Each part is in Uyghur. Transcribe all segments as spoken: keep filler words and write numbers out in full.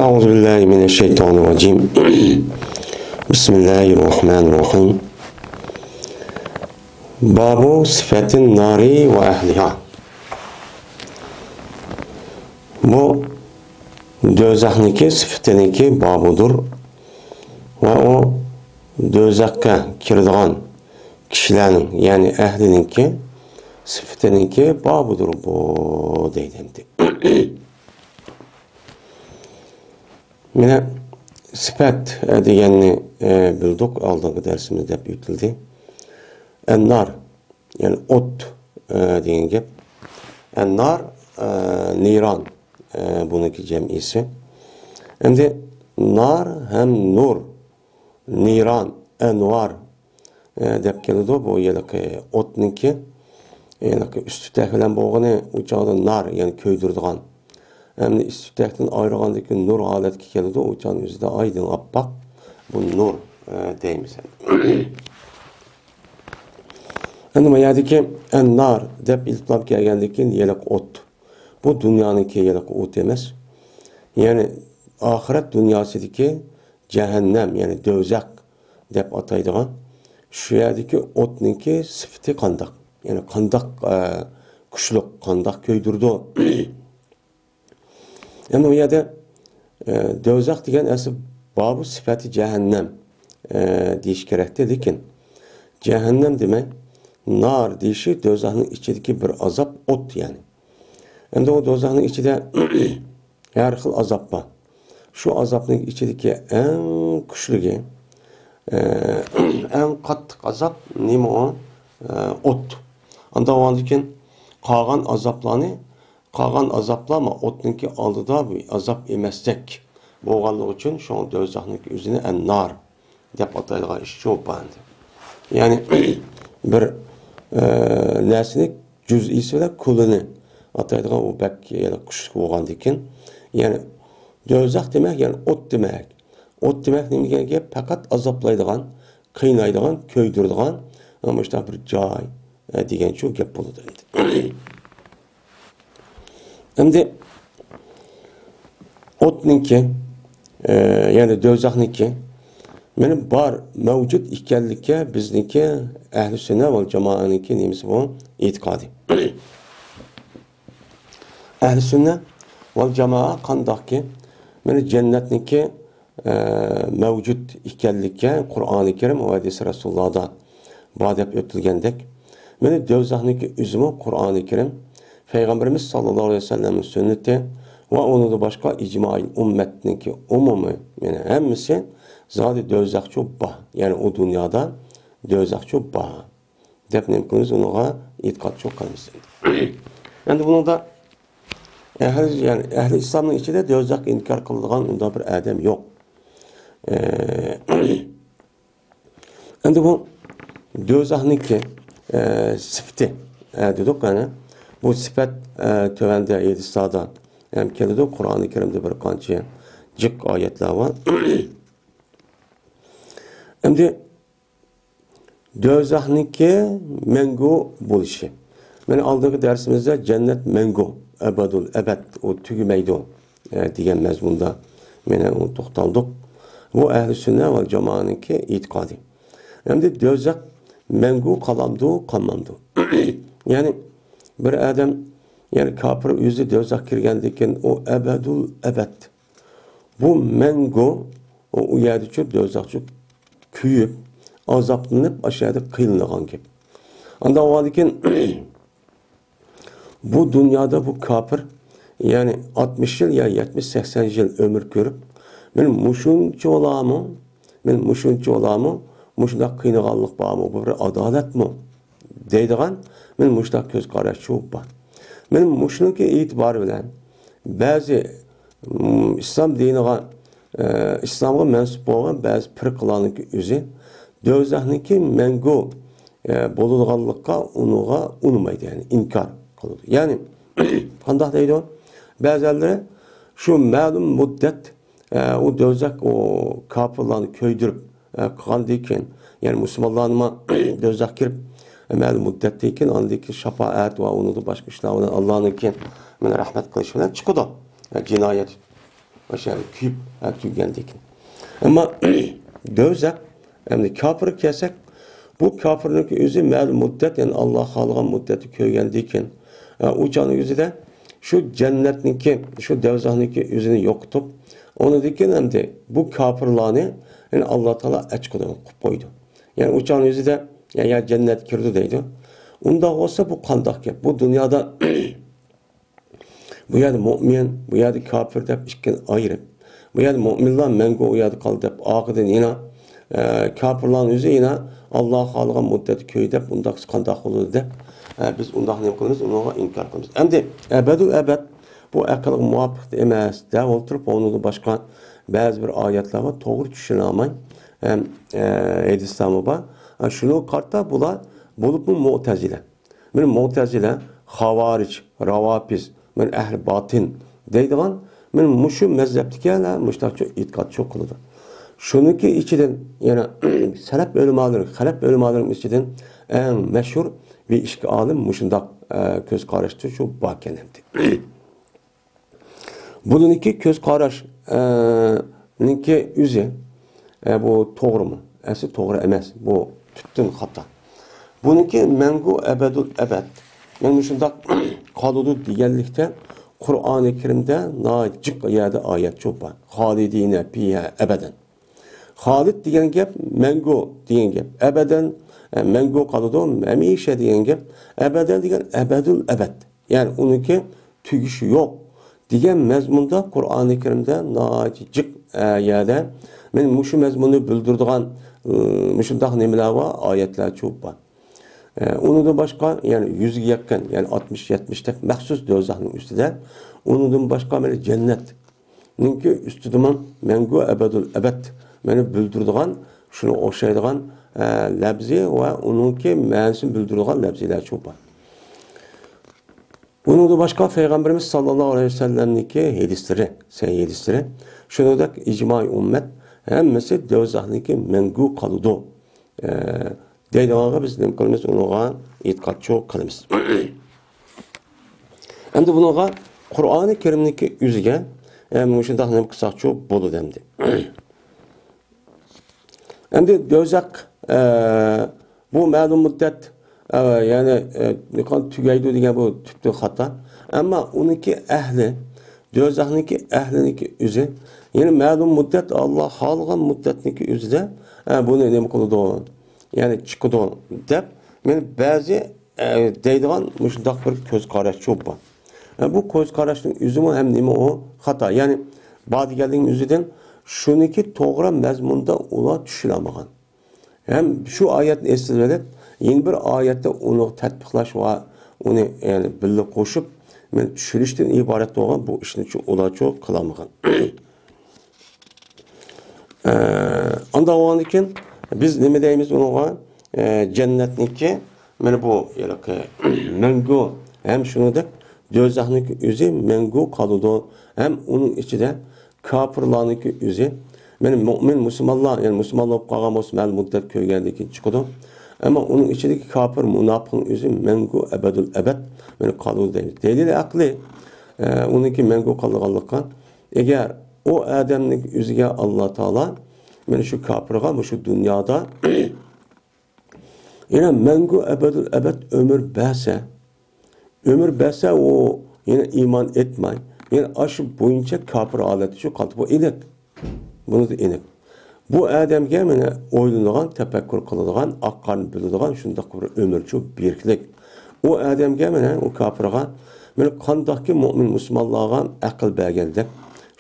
أعوذ بالله من الشيطان الرجيم. بسم الله الرحمن الرحيم. باب صفة النار وأهلها. بۇ دوزاخنىڭكى سۈپىتىنىڭكى بابىدۇر ۋە ئۇ دوزاخقا كىرىدىغان كىشىلەرنىڭ، يەنى ئەھلىنىڭكى سۈپىتىنىڭكى بابىدۇر بۇ، دەيدۇ ئەمدى. مانا سۈپەت، ئە، دېگەننى، ئە، بىلدۇق، ئالدىنقى دەرسىمىزدە ئۆتۈلدى. ئەننار، يەنى ئوت، ئە، دېگەن گەپ. ئەننار، ئە، نىران، ئە، بۇنىڭكى جەمئىسى. ئەمدى نار ھەم نۇر، نىران، ئەنۋار، ئە، دەپ كېلىدۇ. بۇ ھېلىقى ئوتنىڭكى، ھېلىقى ئۈستى تەك بىلەن بولغىنى، ئۇ چاغدا نار، يەنى كۆيدۈرىدىغان. ئەمدى ئۈستى تەكتىن ئايرىغاندىن كېيىن نۇر ھالەتكە كېلىدۇ. ئۇ چاغنىڭ ئۆزىدە ئايدىڭ ئاپئاق. بۇ نۇر، ئە، دەيمىز ئەمدى. ئەمدى ما يەردىكى ئەننار دەپ ئېلىپلام كەلگەندىن كېيىن ھېلىقى ئوت. بۇ دۇنيانىڭكى ھېلىقى ئوت ئەمەس. يەنى ئاخىرەت دۇنياسىدىكى جەھەننەم، يەنى دوزاخ دەپ ئاتايدىغان شۇ يەردىكى ئوتنىڭكى سۈپىتى قانداق؟ يەنى قانداق، ئە، كۈچلۈك، قانداق كۆيدۈرىدۇ؟ ئەمدى ئۇ يەردە، ئە، دوزاخ دېگەن ئەسلى بابۇ سۈپەتى جەھەننەم، ئە، دېيىش كېرەكتى، لېكىن جەھەننەم دېمەي، نار دېيىشى دوزاخنىڭ ئىچىدىكى بىر ئازاب، ئوت يەنى. ئەمدى ئۇ دوزاخنىڭ ئىچىدە ھەر خىل ئازاب بار. شۇ ئازابنىڭ ئىچىدىكى ئەڭ كۈچلۈكى، ئە، ئەڭ قاتتىق ئازاب نېمە ئۇ؟ ئە، ئوت. ئاندىن كېيىن قالغان ئازابلارنى، قالغان ئازابلارمۇ ئوتنىڭكى ئالدىدا بىر ئازاب ئەمەستەك بولغانلىقى ئۈچۈن شۇڭا دوزاخنىڭكى ئۆزىنى ئەننار دەپ ئاتايدىغان ئىش شۇ بار ئەمدى. يەنى بىر، ئە، نەرسىنى جۈزئىسى بىلەن كۈلىنى ئاتايدىغان ئۇ بەك يەنە كۈچلۈك بولغاندىكىن، يەنى دوزاخ دېمەك، يەنى ئوت دېمەك. ئوت دېمەك نېمە دېگەن گەپ؟ پەقەت ئازابلايدىغان، قىينايدىغان، كۆيدۈرىدىغان، مۇشۇنداق بىر جاي، ئە، دېگەن شۇ گەپ بولىدۇ ئەمدى. ئەمدى ئوتنىڭكى، ئە، يەنى دوزاخنىڭكى، مانا بار، مەۋجۇت ئىكەنلىككە بىزنىڭكى ئەھلى سۈننە ۋەل جامائەنىڭكى نېمىسى بۇ؟ ئېتىقادى. ئەھلى سۈننە ۋەل جامائە قانداقكى، مانا جەننەتنىڭكى ئە، مەۋجۇت ئىكەنلىككە قۇرئانى كەرىم ۋە ھەدىسى رەسۇلۇللادا بار دەپ ئۆتۈلگەندەك، مانا دوزاخنىڭكى ئۆزىمۇ قۇرئانى كەرىم، پەيغەمبىرىمىز ساللاللاھۇ ئەلەيھى ۋەسەللەمنىڭ سۈننىتى ۋە ئۇنىڭدىن باشقا ئىجمائىل ئۈممەتنىڭكى ئومۇمى، يەنى ھەممىسى زادى دوزاخچۇ بار. يەنى ئۇ دۇنيادا دوزاخچۇ بار دەپ نېمە قىلىمىز؟ ئۇنىڭغا ئېتىقادچۇ قىلىمىز. ئەمدى بۇنىڭدا ئەھلى، يەنى ئەھلى ئىسلامنىڭ ئىچىدە دوزاخقا ئىنكار قىلىدىغان ئۇنداق بىر ئادەم يوق. ئە، ئەمدى بۇ دوزاخنىڭكى، ئە، سۈپىتى، ئە، دېدۇق، يەنى بۇ سۈپەت، ئە، تۆۋەندە ھەدىسلاردا ھەم كېلىدۇ، قۇرئانى كەرىمدە بىر قانچە جىق ئايەتلەر بار. ئەمدى دوزاخنىڭكى مەڭگۈ بولۇشى. مانا ئالدىنقى دەرسىمىزدە جەننەت مەڭگۈ، ئەبەدۇل ئەبەد، ئۇ تۈگىمەيدۇ، ئە، دېگەن مەزمۇندا مانا ئۇ توختالدۇق. بۇ ئەھلى سۈننە ۋەل جامائەنىڭكى ئېتىقادى. ئەمدى دوزاخ مەڭگۈ قالامدۇ، قالمامدۇ؟ يەنى بىر ئادەم، يەنى كاپىر ئۆزى دوزاخقا كىرگەندىن كېيىن ئۇ ئەبەدۇل ئەبەد بۇ مەڭگۈ ئۇ، ئۇ يەردىچۇ دوزاخچۇ كۆيۈپ، ئازابلىنىپ، ئاشۇ يەردە قىينىلىدىغان گەپ. ئاندىن ئاۋۋالدىن كېيىن بۇ دۇنيادا بۇ كاپىر، يەنى ئاتمىش يىل يا يەتمىش، سەكسەن يىل ئۆمۈر كۆرۈپ، مەن مۇشۇنچە بولامۇ، مەن مۇشۇنچە بولامۇ، مۇشۇنداق قىينىغانلىق بارمۇ، بۇ بىر ئادالەتمۇ؟ دەيدىغان، مانا مۇشۇنداق كۆز قاراشچۇ بار. مانا مۇشۇنىڭكى ئېتىبارى بىلەن بەزى، م، ئىسلام دىنىغا، ئە، ئىسلامغا مەنسۇپ بولغان بەزى پىرقىلارنىڭكى ئۆزى دوزاخنىڭكى مەڭگۈ، ئە، بولىدىغانلىققا ئۇنىڭغا ئۇنىمايدۇ، يەنى ئىنكار قىلىدۇ. يەنى قانداق دەيدۇ؟ بەزەنلىرى شۇ مەلۇم مۇددەت ئە، ئۇ دوزاخ ئۇ كاپىرلارنى كۆيدۈرۈپ، ئە، قىلغاندىن كېيىن، يەنى مۇسۇلمانلارنىمۇ دوزاخقا كىرىپ، ئە، مەلۇم مۇددەتتىن كېيىن، ئاندىن كېيىن شاپائەت ۋە ئۇنىڭدىن باشقا ئىشلار بىلەن ئاللانىڭ كېيىن مانا رەھمەت قىلىشى بىلەن چىقىدۇ. ئە، جىنايەت. ئاشۇ كۆيۈپ، ھە، تۈگىگەندىن كېيىن. ئەمما دوزاخ، ئەمدى كاپىرغا كەلسەك، بۇ كاپىرنىڭكى ئۆزى مەلۇم مۇددەت، يەنى ئاللا خالىغان مۇددەتنى كۆرگەندىن كېيىن، ئە، ئۇ چاغنىڭ ئۆزىدە شۇ جەننەتنىڭكى، شۇ دوزاخنىڭكى ئۆزىنى يوقىتىپ، ئۇنىڭدىن كېيىن ئەمدى بۇ كاپىرلارنى، يەنى ئاللا تائالا ئەچ قىلىپ قويىدۇ. يەنى ئۇ چاغنىڭ ئۆزىدە، يا، يا جەننەتكە كىرىدۇ دەيدۇ. ئۇنداق بولسا بۇ قانداق گەپ؟ بۇ دۇنيادا بۇ يەردە مۆمىن، بۇ يەردە كاپىر دەپ ئىككىنى ئايرىپ، بۇ يەردە مۆمىنلار مەڭگۈ ئۇ يەردە قالدى دەپ، ئارقىدىن يەنە، ئە، كاپىرلارنىڭ ئۆزى يەنە ئاللا خالىغان مۇددەتتە كۆيدى دەپ، ئۇنداق قانداق بولىدۇ دەپ، ئە، بىز ئۇنداق نېمە قىلىمىز؟ ئۇنىڭغا ئىنكار قىلىمىز. ئەمدى ئەبەدۇل ئەبەد بۇ ئەقىلگە مۇۋاپىق ئەمەس دەۋ ئولتۇرۇپ، ئۇنىڭدىن باشقا بەزى بىر ئايەتلەرگە توغرا چۈشىنەلمەي، ھەم، ئە، ھەدىسلەرمۇ بار. ئە، شۇنىڭغا قارىتا بۇلار بولۇپمۇ مۇئتەزىلە. مانا مۇئتەزىلە، خاۋارىج، راۋاپىز، مانا ئەھلى باتىن دەيدىغان، مانا مۇشۇ مەزھەپتىكىلەر مۇشۇنداقچە ئېتىقادچۇ قىلىدۇ. شۇنىڭكى ئىچىدىن يەنە سەلەپ ئۆلىمالىرى، خەلەپ ئۆلىمالىرىنىڭ ئىچىدىن ئەڭ مەشھۇر بىر ئىككى ئالىم مۇشۇنداق، ئە، كۆز قاراشتا شۇ باركەن ئەمدى. بۇنىڭكى كۆز قاراش، ئە، نىڭكى ئۆزى، ئە، بۇ توغرىمۇ؟ ئەسلى توغرا ئەمەس. بۇ تۈپتىن خاتا. بۇنىڭكى مەڭگۈ ئەبەدۇل ئەبەد، مەن مۇشۇنداق قالىدۇ دېگەنلىكتە قۇرئانى كەرىمدە ناھايىتى جىق يەردە ئايەت شۇ بار. خالىدىنە فىھا ئەبەدەن. خالىد دېگەن گەپ مەڭگۈ دېگەن گەپ. ئەبەدەن، ئە، مەڭگۈ قالىدۇ، ھەمىشە دېگەن گەپ. ئەبەدەن دېگەن ئەبەدۇل ئەبەد. يەنى ئۇنىڭكى تۈگىشى يوق دېگەن مەزمۇندا قۇرئانى كەرىمدە ناھايىتى جىق، ئە، يەردە مانا مۇشۇ مەزمۇننى بىلدۈرىدىغان، ئى، مۇشۇنداق نېمىلەر بار، ئايەتلەر چوپ بار. ئە، ئۇنىڭدىن باشقا، يەنى يۈزگە يېقىن، يەنى ئاتمىش، يەتمىشتەك مەخسۇس دوزاخنىڭ ئۈستىدە، ئۇنىڭدىن باشقا مانا جەننەتنىڭكى ئۈستىدىمۇ مەڭگۈ ئەبەدۇل ئەبەد مانا بىلدۈرىدىغان، شۇنىڭغا ئوخشايدىغان، ئە، لەپزى ۋە ئۇنىڭكى مەنىسىنى بىلدۈرىدىغان لەپزىلەر چوپ بار. ئۇنىڭدىن باشقا پەيغەمبىرىمىز ساللاللاھۇ ئەلەيھى ۋەسەللەمنىڭكى ھەدىسلىرى، سەھىھ ھەدىسلىرى، شۇنىڭدەك ئىجمائى ئۈممەت، ھەممىسى دوزاخنىڭكى مەڭگۈ قالىدۇ، ئە، دەيدىغانغا بىز نېمە قىلىمىز؟ ئۇنىڭغا ئېتىقادچۇ قىلىمىز. ئەمدى بۇنىڭغا قۇرئانى كەرىمنىڭكى ئۆزىگە، ئە، مۇشۇنداق نېمە قىلساقچۇ بولىدۇ ئەمدى. ئەمدى دوزاخ، ئە، بۇ مەلۇم مۇددەت، ئە، يەنى، ئە، نىقان تۈگەيدۇ دېگەن بۇ تۈپتىن خاتا. ئەمما ئۇنىڭكى ئەھلى، دوزاخنىڭكى ئەھلىنىڭكى ئۆزى، يەنى مەلۇم مۇددەت، ئاللا خالىغان مۇددەتنىڭكى ئۆزىدە، ئە، بۇنى نېمە قىلىدۇ؟ يەنى چىقىدۇ دەپ، مانا بەزى، ئە، دەيدىغان مۇشۇنداق بىر كۆز قاراشچۇ بار. ئە، بۇ كۆز قاراشنىڭ ئۆزىمۇ ھەم نېمە ئۇ؟ خاتا. يەنى بار دېگەنلىكىم ئۆزىدىن شۇنىڭكى توغرا مەزمۇندا ئۇلار چۈشىنەلمىگەن. ھەم شۇ ئايەتنى ئېسىلىۋېلىپ، يەنە بىر ئايەتتە ئۇنى تەتبىقلاش ۋە ئۇنى، يەنى بىللە قوشۇپ، مانا چۈشىنىشتىن ئىبارەت بولغان بۇ ئىشنى چۇ-، ئۇلارچۇ قىلالمىغان. ئە، ئانداق بولغاندىن كېيىن بىز نېمە دەيمىز ئۇنىڭغا؟ ئە، جەننەتنىڭكى، مانا بۇ ھېلىقى مەڭگۈ، ھەم شۇنىڭدەك دوزاخنىڭكى ئۆزى مەڭگۈ قالىدۇ. ھەم ئۇنىڭ ئىچىدە كاپىرلارنىڭكى ئۆزى، مانا مۆمىن مۇسۇلمانلار، يەنى مۇسۇلمانلار بولۇپ قالغان بولسا، مەلۇم مۇددەت كۆرگەندىن كېيىن چىقىدۇ. ئەمما ئۇنىڭ ئىچىدىكى كاپىر مۇناپىقنىڭ ئۆزى مەڭگۈ ئەبەدۇل ئەبەد، مانا قالىدۇ دەيمىز. دەلىل ئەقلىي، ئە، ئۇنىڭكى مەڭگۈ قالىدىغانلىققا. ئەگەر ئۇ ئادەمنىڭ ئۆزىگە ئاللا تائالا، مانا شۇ كاپىرغا مۇشۇ دۇنيادا يەنە مەڭگۈ ئەبەدۇل ئەبەد ئۆمۈر بەرسە، ئۆمۈر بەرسە، ئۇ يەنە ئىمان ئېيتماي، يەنە ئاشۇ بويىچە كاپىر ھالەتتە شۇ قالدى. بۇ ئېنىق. بۇنىڭدا ئېنىق. بۇ ئادەمگە مانا ئويلىنىدىغان، تەپەككۇر قىلىدىغان، ئاق قارىنى بىلىدىغان شۇنداق بىر ئۆمۈرچۇ بېرىكلىك. ئۇ ئادەمگە مانا ئۇ كاپىرغا مانا قانداقكى مۆمىن مۇسۇلمانلارغا ئەقىل بەرگەندەك،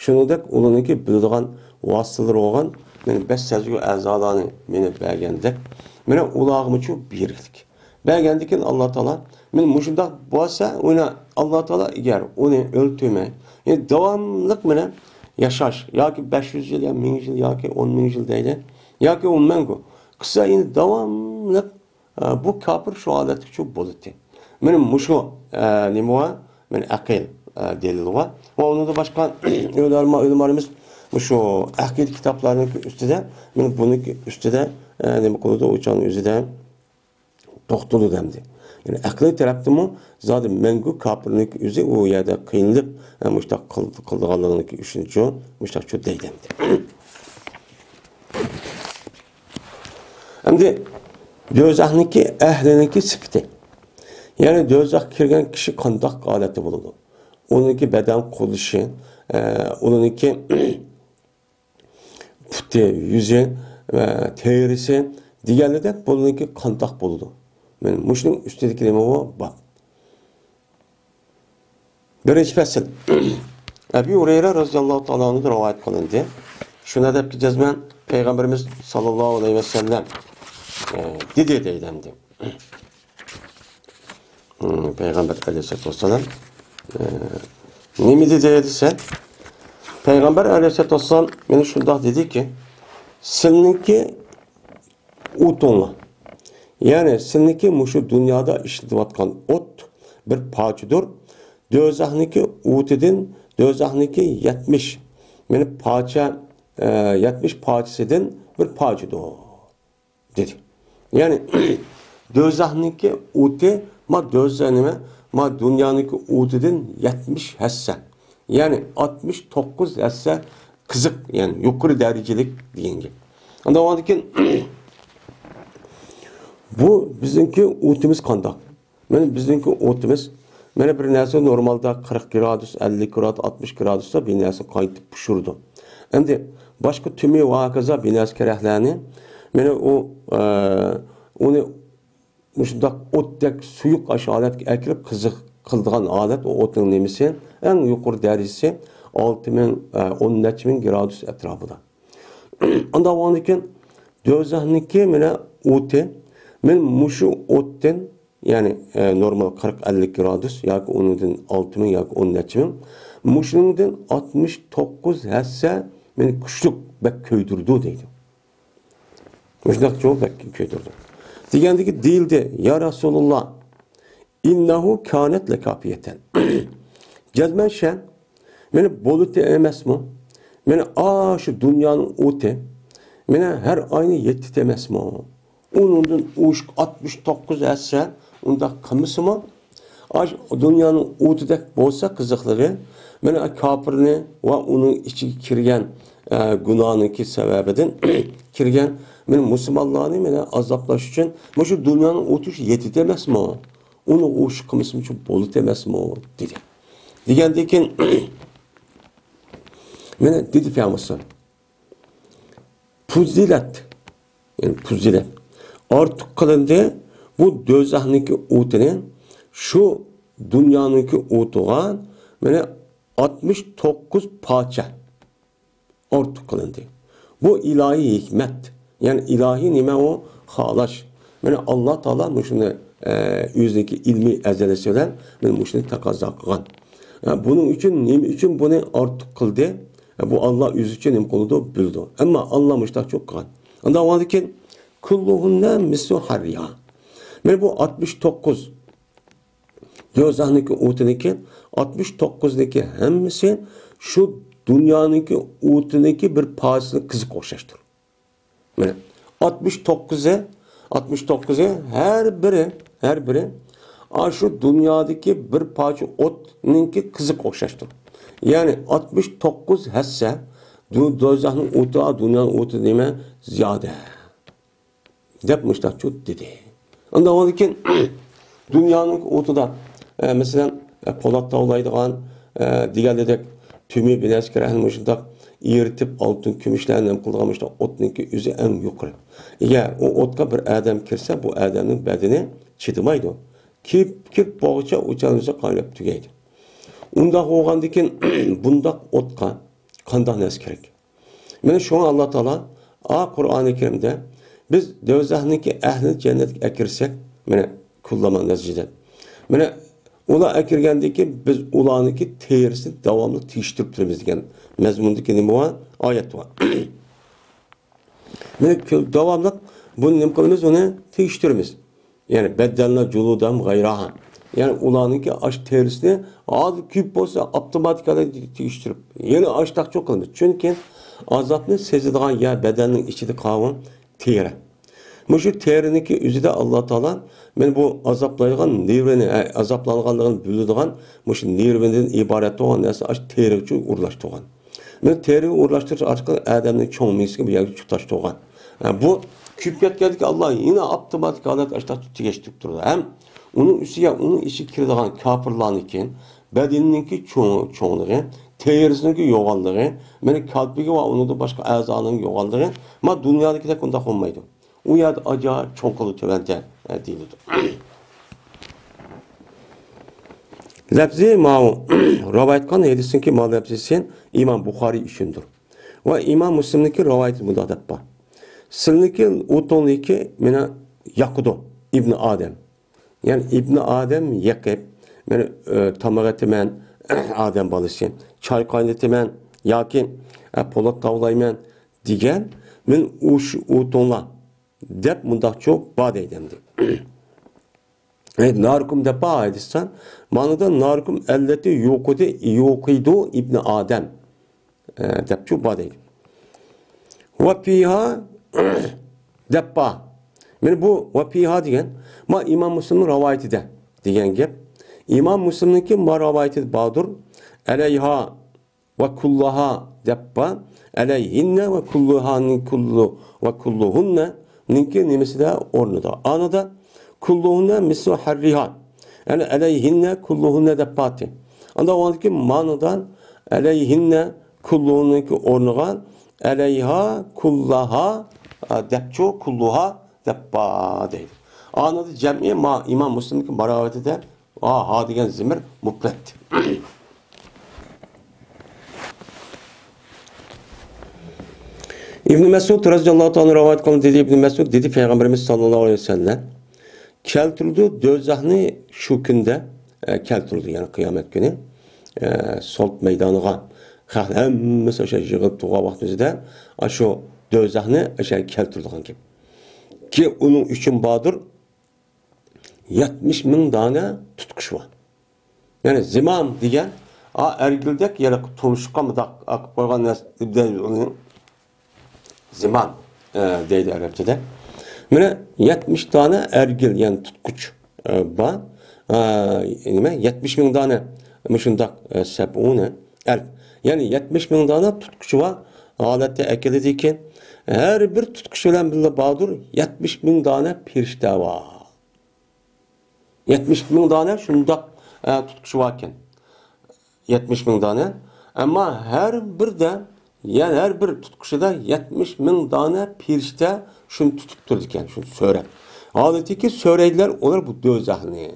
شۇنىڭدەك ئۇلارنىڭكى بىلىدىغان ۋاسىتىلىرى بولغان مانا بەش سەزگۈ ئەزالارنى مانا بەرگەندەك، مانا ئۇلارغىمۇچۇ بېرىكلىك. بەرگەندىكىن ئاللا تائالا، مانا مۇشۇنداق بولسا، ئۇنى ئاللا تائالا ئەگەر ئۇنى ئۆلتۈرمەي، يەنى داۋاملىق مانا ياشاش، ياكى بەش يۈز يىل، يا مىڭ يىل، ياكى ئون مىڭ يىل دەيلى، ياكى ئون مەڭگۈ قىلسا، يەنى داۋاملىق، ئە، بۇ كاپىر شۇ ھالەتتىچۇ بولىدۇ. مانا مۇشۇ، ئە، نېمە بار؟ مانا ئەقىل، ئە، دەلىل بار. ۋە ئۇنىڭدىن باشقا ئۆلىما، ئۆلىمالىرىمىز مۇشۇ ئەقىدە كىتابلارنىڭ ئۈستىدە، مانا بۇنىڭ ئۈستىدە، ئە، نېمە قىلىدۇ؟ ئۇ چاغنىڭ ئۆزىدە توختىلىدۇ ئەمدى. يەنى ئەقلىي تەرەپتىنمۇ زادى مەڭگۈ كاپىرنىڭكى ئۆزى ئۇ يەردە قىينىلىپ، ھە، مۇشۇنداق قىل-، قىلىدىغانلىقىنىڭكى ئۈچۈنچۇ، مۇشۇنداقچۇ دەيدۇ ئەمدى. ئەمدى دوزاخنىڭكى ئەھلىنىڭكى سۈپىتى. يەنى دوزاخقا كىرگەن كىشى قانداق ھالەتتە بولىدۇ؟ ئۇنىڭكى بەدەن قۇرۇلۇشى، ئە، ئۇنىڭكى پۇتى، يۈزى، ئە، تېرىسى دېگەنلىدەك بۇنىڭكى قانداق بولىدۇ؟ مانا مۇشۇنىڭ ئۈستىدىكى نېمە بۇ؟ بار. بىرىنچى پەسىل. ئەبۇ ھۇرەيرە رەزىياللاھۇ تائالا ئەنھۇدىن رىۋايەت قىلىندى. شۇنى دەپ جەزمەن پەيغەمبىرىمىز ساللاللاھۇ ئەلەيھى ۋەسەللەم، ئە، دېدى دەيدۇ ئەمدى. مم، پەيغەمبەر ئەلەيھىسسالاتۇ ۋەسسالام، ئە، نېمە دېدى دېسە، پەيغەمبەر ئەلەيھىسسالاتۇ ۋەسسالام مانا شۇنداق دېدىكى، سىلىنىڭكى ئوتۇڭلار. يەنى سىلىنىڭكى مۇشۇ دۇنيادا ئىشلىتىۋاتقان ئوت بىر پارچىدۇر. دوزاخنىڭكى ئوتىدىن، دوزاخنىڭكى يەتمىش، مانا پارچە، ئە، يەتمىش پارچىسىدىن بىر پارچىدۇر، دېدى. يەنى دوزاخنىڭكى ئوتى، ما دوزاخ نېمە؟ ما دۇنيانىڭكى ئوتىدىن يەتمىش ھەسسە. يەنى ئاتمىش توققۇز ھەسسە قىزىق، يەنى يۇقىرى دەرىجىلىك دېگەن گەپ. ئاندىن كېيىن بۇ بىزنىڭكى ئوتىمىز قانداق؟ مانا بىزنىڭكى ئوتىمىز، مانا بىر نەرسە نورمالدا قىرىق گرادۇس، ئەللىك گرادۇس، ئاتمىش گرادۇستا بىر نەرسە قاينىتىپ پىشۇرىدۇ. ئەمدى باشقا تۈمى ۋە ھاكازا بىر نەرسە كېرەكلەرنى، مانا ئۇ، ئە، ئۇنى مۇشۇنداق ئوتتەك سۇيۇق ئاشۇ ھالەتكە ئەكىرىپ قىزىق قىلىدىغان ھالەت، ئۇ ئوتنىڭ نېمىسى، ئەڭ يۇقىرى دەرىجىسى ئالتە مىڭ، ئە، ئون نەچچە مىڭ گرادۇس ئەتراپىدا. ئاندىن كېيىن دوزاخنىڭكى مانا ئوتى، مانا مۇشۇ ئوتتىن، يەنى، ئە، نورمال قىرىق ئەللىك گرادۇس ياكى ئۇنىڭدىن ئالتە مىڭ ياكى ئون نەچچە مىڭ، مۇشۇنىڭدىن ئاتمىش توققۇز ھەسسە مانا كۈچلۈك، بەك كۆيدۈرىدۇ دەيدۇ. مۇشۇنداق جاۋاب بەك كۆتۈردى. دېگەندىكى دېيىلدى، يا رەسۇلۇللا، ئىننەھۇ كانەت لەكافىيەتەن. جەزمەن شەن، مانا بولىدۇ ئەمەسمۇ؟ مانا ئاشۇ دۇنيانىڭ ئوتى، مانا ھەر ئاينى يېتىدۇ ئەمەسمۇ؟ ئۇنىڭدىن ئوشۇق ئاتمىش توققۇز ھەسسە ئۇنداق قىلمىسىمۇ، ئاش دۇنيانىڭ ئوتىدەك بولسا قىزىقلىقى، مانا كاپىرنى ۋە ئۇنىڭ ئىچىگە كىرگەن، ئە، گۇناھنىڭكى سەۋەبىدىن كىرگەن مانا مۇسۇلمانلارنى مانا ئازابلاش ئۈچۈن مۇشۇ دۇنيانىڭ ئوتى شۇ يېتىدۇ ئەمەسمۇ؟ ئۇنى ئوشۇق قىلمىسىمۇ شۇ بولىدۇ ئەمەسمۇ؟ دېدى. دېگەندىن كېيىن مانا دېدى پەيغەمبەر، پۇززىلەت، يەنى پۇززىلەت، ئارتۇق قىلىندى. بۇ دوزاخنىڭكى ئوتىنى شۇ دۇنيانىڭكى ئوتىغا مانا ئاتمىش توققۇز پارچە ئارتۇق قىلىندى. بۇ ئىلاھىي ھېكمەت، يەنى ئىلاھىي نېمە ئۇ؟ خالاش. مانا ئاللا تائالا مۇشۇنى، ئە، ئۆزىنىڭكى ئىلمىي ئەزەلىسى بىلەن مانا مۇشۇنى تەقەززا قىلغان. ئە، بۇنىڭ ئۈچۈن، نېمە ئۈچۈن بۇنى ئارتۇق قىلدى؟ ئە، بۇ ئاللا ئۆزى ئۈچۈن نېمە قىلىدۇ؟ بىلىدۇ. ئەمما ئاللا مۇشۇنداق چوق قىلغان. ئاندىن كېيىن، كۇللۇھۇننە مىسلۇ ھەررىھا. مانا بۇ ئاتمىش توققۇز دوزاخنىڭكى ئوتىنىڭكى، ئاتمىش توققۇزنىڭكى ھەممىسى شۇ دۇنيانىڭكى ئوتىنىڭكى بىر پارچىسىنى قىزىق ئوخشاشتۇر. مانا، ئاتمىش توققۇزى، ئاتمىش توققۇزى ھەر بىرى، ھەر بىرى ئاشۇ دۇنيادىكى بىر پارچە ئوتنىڭكى قىزىق ئوخشاشتۇر. يەنى ئاتمىش توققۇز ھەسسە دۇ-، دوزاخنىڭ ئوتى، دۇنيانىڭ ئوتى نېمە؟ زىيادە. دەپ مۇشتاقچۇ دېدى. ئاندىن كېيىن دۇنيانىڭ ئوتىدا، ئە، مەسىلەن، ئە، پولات تاۋلايدىغان، ئە، دېگەنلىدەك تۈمى بىلەن كىرەن مۇشۇنداق ئېرىتىپ، ئالتۇن، كۈمۈشلەرنى نېمە قىلىدىغان مۇشۇنداق ئوتنىڭكى ئۆزى ئەڭ يۇقىرى. ئەگەر ئۇ ئوتقا بىر ئادەم كىرسە، بۇ ئادەمنىڭ بەدىنى چىدىمايدۇ. كىرىپ، كىرىپ بولغۇچە ئۇ چاغدا قايناپ تۈگەيدۇ. ئۇنداق بولغاندىن كېيىن بۇنداق ئوتقا قانداق نەرسە كېرەك؟ مانا شۇڭا ئاللا تائالا، ئا، قۇرئانى كەرىمدە، بىز دوزاخنىڭكى ئەھلىنى جەننەتكە ئەكىرسەك، مانا، كۇللەما نەزىجەت. مانا، ئۇلار ئەكىرگەندىن كېيىن بىز ئۇلارنىڭكى تېرىسىنى داۋاملىق تېگىشتۈرۈپ تۇرىمىز دېگەن مەزمۇندىكى نېمە بار؟ ئايەت بار. مانا، كۆ-، داۋاملىق بۇنى نېمە قىلىمىز؟ ئۇنى تېگىشتۈرىمىز. يەنى بەددەلنا جۇلۇدەھۇم غەيراھا. يەنى ئۇلارنىڭكى ئاش تېرىسىنى ھازىر كۆپ بولسا ئاپتوماتىكا تېگىشتۈرۈپ، يەنە ئاشتاقچۇ قىلىمىز. چۈنكى ئازابنى سېزىدىغان يەر بەدەننىڭ ئىچىدە قالغان تېرە. مۇشۇ تېرىنىڭكى ئۆزىدە ئاللا تائالا مانا بۇ ئازابلايدىغان نېرۋىنى، ئە، ئازابلانغانلىقىنى بىلىدىغان مۇشۇ نېرۋىدىن ئىبارەت بولغان نەرسە ئاشۇ تېرىغىچە ئورۇنلاشتۇرغان. مانا تېرىگە ئورۇنلاشتۇرۇش ئارقىلىق ئادەمنىڭ چوڭ مېڭىسىگە بۇ يەرگە تۇتاشتۇرغان. ھە، بۇ كۆپىيىپ كەتكەندىكىن ئاللا يەنە ئاپتوماتىك ھالەتتە ئاشۇنداق تېگەشتۈرۈپ تۇرىدۇ. ھەم ئۇنىڭ ئۈستىگە ئۇنىڭ ئىچىگە كىرىدىغان كاپىرلارنىڭكى بەدىنىنىڭكى چوڭ-، چوڭلۇقى، تېرىسىنىڭكى يوغانلىقى، مانا كالپۇكى ۋە ئۇنىڭدىن باشقا ئەزانىڭ يوغانلىقى، مانا دۇنيادىكىدەك ئۇنداق بولمايدۇ. ئۇ يەردە ئاجايىپ چوڭقۇرلۇق تۆۋەندە، ئە، دېيىلىدۇ. لەپزى ماۋۇ، رىۋايەت قىلغان ھەدىسنىڭكى ماۋۇ لەپزىسى ئىمام بۇخارىي ئۈچۈندۇر. ۋە ئىمام مۇسلىمنىڭكى رىۋايىتى مۇنداق دەپ بار. سىلىنىڭكى ئوتۇڭنىڭكى مېنى ياقىدۇ، ئىبنى ئادەم. يەنى ئىبنى ئادەم يېقىپ، مېنى، ئە، تاماق ئېتىمەن، ئادەم بالىسى، چاي قاينىتىمەن ياكى، ئە، پولات تاۋلايمەن دېگەن، مېنى ئۇش-، ئوتۇڭلار دەپ مۇنداقچۇ بار دەيدۇ ئەمدى. ئەي، ناركۇم دەپ بار ھەدىستە. مانىدا ناركۇم ئەللەتى يوقىدى، يوقىدۇ ئىبنى ئادەم، ئە، دەپچۇ بار دەيدۇ. ۋە پىھا دەپ بار. مانا بۇ ۋە پىھا دېگەن، ما ئىمام مۇسلىمنىڭ رىۋايىتىدە دېگەن گەپ. ئىمام مۇسلىمنىڭكى ما رىۋايىتىدە باردۇر. ئەلەيھا ۋە كۇللۇھا دەپ بار. ئەلەيھىننە ۋە كۇللۇھانىڭ كۇللۇ ۋە كۇللۇھۇننەنىڭكى نېمىسىدە ئورنىدا. ئانىدا كۇللۇھۇننە مىسلۇ ھەررىھا. يەنى ئەلەيھىننە كۇللۇھۇننە دەپ بارتى. ئاندا ئاندىكى مانىدا ئەلەيھىننە كۇللۇھۇننىڭكى ئورنىغا ئەلەيھا كۇللاھا، ئا، دەپچۇ كۇللۇھا دەپ بار دەيدۇ. ئانىدا جەمئى ما-، ئىمام مۇسلىمنىڭكى ما رىۋايىتىدە ھا، ھا دېگەن زىمىر مۇپرەت. ئىبن مەسئۇد رەزىياللاھۇ تائالا رىۋايەت قىلغان دېدى، ئىبن مەسئۇد دېدى، پەيغەمبىرىمىز ساللاللاھۇ ئەلەيھى ۋەسەللەم كەلتۈرىدۇ، دوزاخنى شۇ كۈندە، ئە، كەلتۈرىدۇ، يەنى قىيامەت كۈنى، ئە، سوت مەيدانىغا خەق ھەممىسى ئاشۇ يىغىلىپ تۇرغان ۋاقتىمىزدا ئاشۇ دوزاخنى ئاشۇ كەلتۈرىدىغان گەپ. كېيىن ئۇنىڭ ئۈچۈن باردۇر، يەتمىش مىڭ دانە تۇتقۇچى بار. يەنى زىمام دېگەن، ئا، ئەرگىلدەك يەنە تۇمشۇققا مۇنداق قىلىپ قويغان نەرسە، ئۇنى زىمام، ئە، دەيدۇ ئەرەبچىدە. مانا يەتمىش دانە ئەرگىل، يەنى تۇتقۇچ، ئە، بار. ئە، نېمە، يەتمىش مىڭ دانە مۇشۇنداق، ئە، سەبئۇنە ئەلف. يەنى يەتمىش مىڭ دانە تۇتقۇچى بار ھالەتتە ئەكېلىدىكەن. ھەر بىر تۇتقۇچى بىلەن بىللە باردۇر يەتمىش مىڭ دانە پىرىشتە بار. يەتمىش مىڭ دانە شۇنداق، ئە، تۇتقۇچى باركەن. يەتمىش مىڭ دانە. ئەمما ھەر بىردە، يەنى ھەر بىر تۇتقۇچىدا يەتمىش مىڭ دانە پىرىشتە شۇنى تۇتۇپ تۇرىدىكەن، شۇنى سۆرەپ. ھالىتىكى سۆرەيدىلەر ئۇلار بۇ دوزاخنى.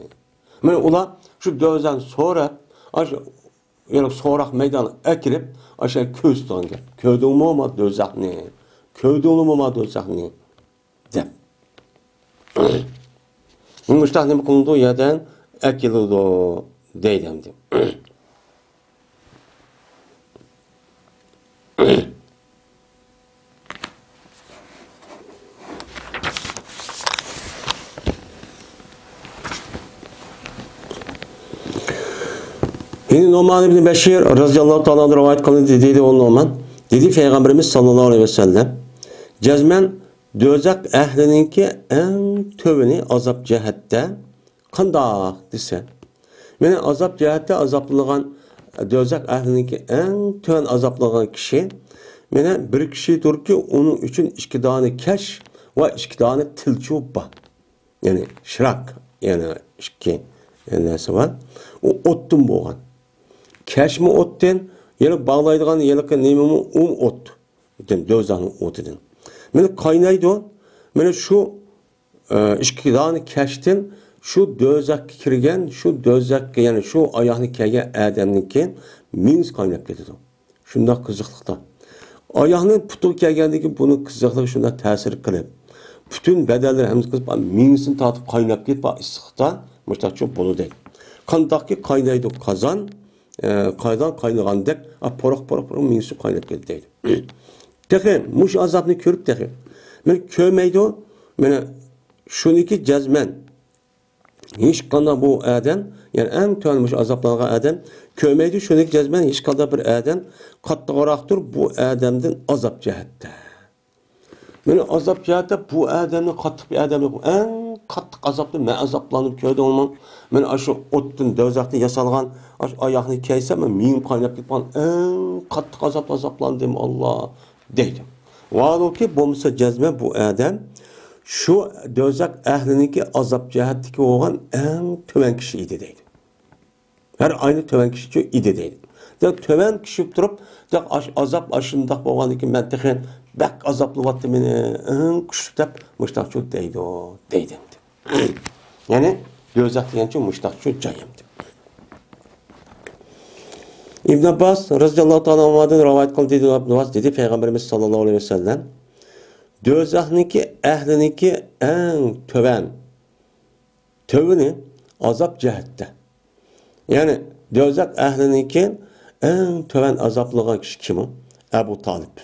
مانا ئۇلار شۇ دوزاخنى سۆرەپ، ئاشۇ يەنى سوراق مەيدانىغا ئەكىرىپ، ئاشۇ كۆرسىتىدىغان گەپ. كۆردۈڭمۇ ما دوزاخنى؟ كۆردۈڭلىمۇ ما دوزاخنى؟ دەپ. مۇشتاق نېمە قىلىنىدۇ؟ يەردىن ئەكېلىدۇ دەيدۇ ئەمدى. يەنە نۇئمان ئىبنى بەشىر رەزىياللاھۇ تائالا ئەنھۇ رىۋايەت قىلىندى، دېدى ئۇ نۇئمان. دېدى پەيغەمبىرىمىز ساللاللاھۇ ئەلەيھى ۋەسەللەم، جەزمەن دوزاخ ئەھلىنىڭكى ئەڭ تۆۋىنى ئازاب جەھەتتە قانداق دېسە، مانا ئازاب جەھەتتە ئازابلانغان، دوزاخ ئەھلىنىڭكى ئەڭ تۆۋەن ئازابلانغان كىشى، مانا بىر كىشىدۇركى، ئۇنىڭ ئۈچۈن ئىككى دانە كەش ۋە ئىككى دانە تىلچۇ بار. يەنى شىراك، يەنى ئىككى نەرسە بار. ئۇ ئوتتىن بولغان. كەشمۇ ئوتتىن، يەنە باغلايدىغان ھېلىقى نېمىمۇ ئۇمۇ ئوت. پۈتۈن دوزاخنىڭ ئوتىدىن. مانا قاينايدۇ. مانا شۇ، ئە، ئىككى دانە كەشتىن شۇ دوزاخقا كىرگەن، شۇ دوزاخقا، يەنى شۇ ئاياغنى كىيگەن ئادەمنىڭكى مېڭىسى قايناپ كېتىدۇ. شۇنداق قىزىقلىقتا. ئاياغنى پۇتىغا كىيگەندىن كېيىن بۇنىڭ قىزىقلىقى شۇنداق تەسىر قىلىپ، پۈتۈن بەدەنلىرى ھەممىسى قىزىپ، مېڭىسىنى تارتىپ قايناپ كېتىپ، ئىسسىقتا مۇشۇنداقچۇ بولىدۇ. قانداقكى قاينايدۇ قازان، ئە، قازان قاينىغاندەك، ئا، پۇرۇق، پۇرۇق، پۇرۇق مېڭىسى قايناپ كېتىدۇ دەيدۇ. تېخى مۇشۇ ئازابنى كۆرۈپ تېخى. مانا كۆرمەيدۇ، مانا شۇنىكى جەزمەن ھېچقانداق بۇ ئادەم، يەنى ئەڭ تۆۋەن مۇشۇ ئازابلانغان ئادەم كۆرمەيدۇ، شۇنىڭ جەزمەن ھېچقانداق بىر ئادەم قاتتىقراقتۇر بۇ ئادەمدىن ئازاب جەھەتتە. مانا ئازاب جەھەتتە بۇ ئادەمنى قاتتىق بىر ئادەم، ئەڭ قاتتىق ئازابنى مەن ئازابلاندىم، كۆردۈڭمۇ؟ مانا ئاشۇ ئوتتىن، دوزاختا ياسالغان ئاشۇ ئاياغنى كىيسەم، مېنىڭ مېڭەم قايناپ كېتىپ قالغان، ئەڭ قاتتىق ئازابتا ئازابلاندىم، ئاللا، دەيدۇ. ۋاھالۇكى، بولمىسا جەزمەن بۇ ئادەم شۇ دوزاخ ئەھلىنىڭكى ئازاب جەھەتتىكى بولغان ئەڭ تۆۋەن كىشى ئىدى، دەيدۇ. ھەر ئاينى تۆۋەن كىشىچۇ ئىدى دەيدۇ. دەپ تۆۋەن كىشى بولۇپ تۇرۇپ، دەپ ئاش-، ئازاب ئاشۇنداق بولغاندىكىن مەن تېخى بەك ئازابلىۋاتتى مېنى، ئەڭ كۈچلۈك دەپ مۇشتاقچۇ دەيدۇ، دەيدۇ ئەمدى. يەنى دوزاخ دېگەنچۇ مۇشتاقچۇ جاي ئەمدى. ئىبن ئابباس رەزىياللاھۇ تائالا ئەنھۇدىن رىۋايەت قىلدى، دەيدۇ، ئابدۇلۋاس دېدى، پەيغەمبىرىمىز ساللاللاھۇ ئەلەيھى ۋەسەللەم، دوزاخنىڭكى ئەھلىنىڭكى ئەڭ تۆۋەن تۆۋىنى ئازاب جەھەتتە. يەنى دوزاخ ئەھلىنىڭكى ئەڭ تۆۋەن ئازابلىغان كىشى كىم ئۇ؟ ئەبۇ تالىپ.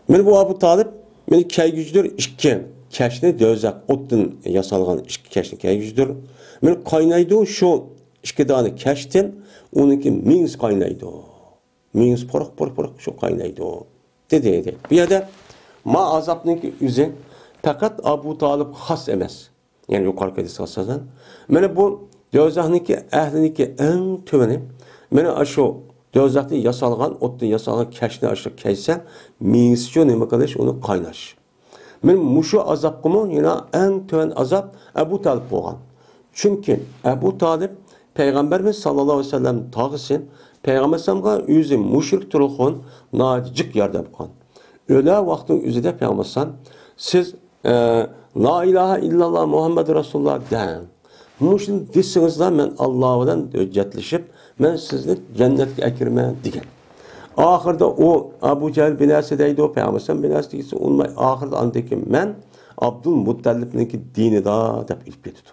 مانا بۇ ئەبۇ تالىپ، مانا كەيگۈچىدۇر ئىككى كەشنى، دوزاخ ئوتتىن ياسالغان ئىككى كەشنى كەيگۈچىدۇر. مانا قاينايدۇ شۇ ئىككى دانە كەشتىن، ئۇنىڭكى مېڭىسى قاينايدۇ. مېڭىسى پۇرۇق، پۇرۇق، پۇرۇق شۇ قاينايدۇ، دېدى، دېدى. بۇ يەردە ما ئازابنىڭكى ئۆزى پەقەت ئەبۇ تالىپ خاس ئەمەس. يەنى يۇقىرىقى ھەدىسكە ئاساسەن، مانا بۇ دوزاخنىڭكى ئەھلىنىڭكى ئەڭ تۆۋىنى، مانا ئاشۇ دوزاختا ياسالغان، ئوتتىن ياسالغان كەشنى ئاشۇ كەيسە، مېڭىسىچۇ نېمە قىلىش، ئۇنى قايناش. مانا مۇشۇ ئازابقىمۇ يەنە ئەڭ تۆۋەن ئازاب ئەبۇ تالىپ بولغان. چۈنكى ئەبۇ تالىپ پەيغەمبەرمىز ساللاللاھۇ ئەلەيھى ۋەسەللەم تاغىسى، پەيغەمبەر ئەلەيھىسسالامغا ئۆزى مۇشرىك تۇرۇقخۇن ناھايىتى جىق ياردەم قىلغان. ئۆلە ۋاقتىنىڭ ئۆزىدە پەيغەمبەر ئەلەيھىسسالام، سىز، ئە، لا ئىلاھە ئىللاللا مۇھەممەدۇر رەسۇلۇللا دەڭ. مۇشۇنى دېسىڭىزلا مەن ئاللا بىلەن ھۆججەتلىشىپ، مەن سىزنى جەننەتكە ئەكىرىمەن دېگەن. ئاخىرىدا ئۇ ئەبۇ جەھىل بىنەسى دەيدۇ، پەيغەمبەر ئەلەيھىسسالام بىنەسى دېگىسى ئۇنىماي، ئاخىرىدا ئاندىن كېيىن مەن ئابدۇل مۇتتەلىپنىڭكى دىنىدا دەپ ئېلىپ كېتىدۇ.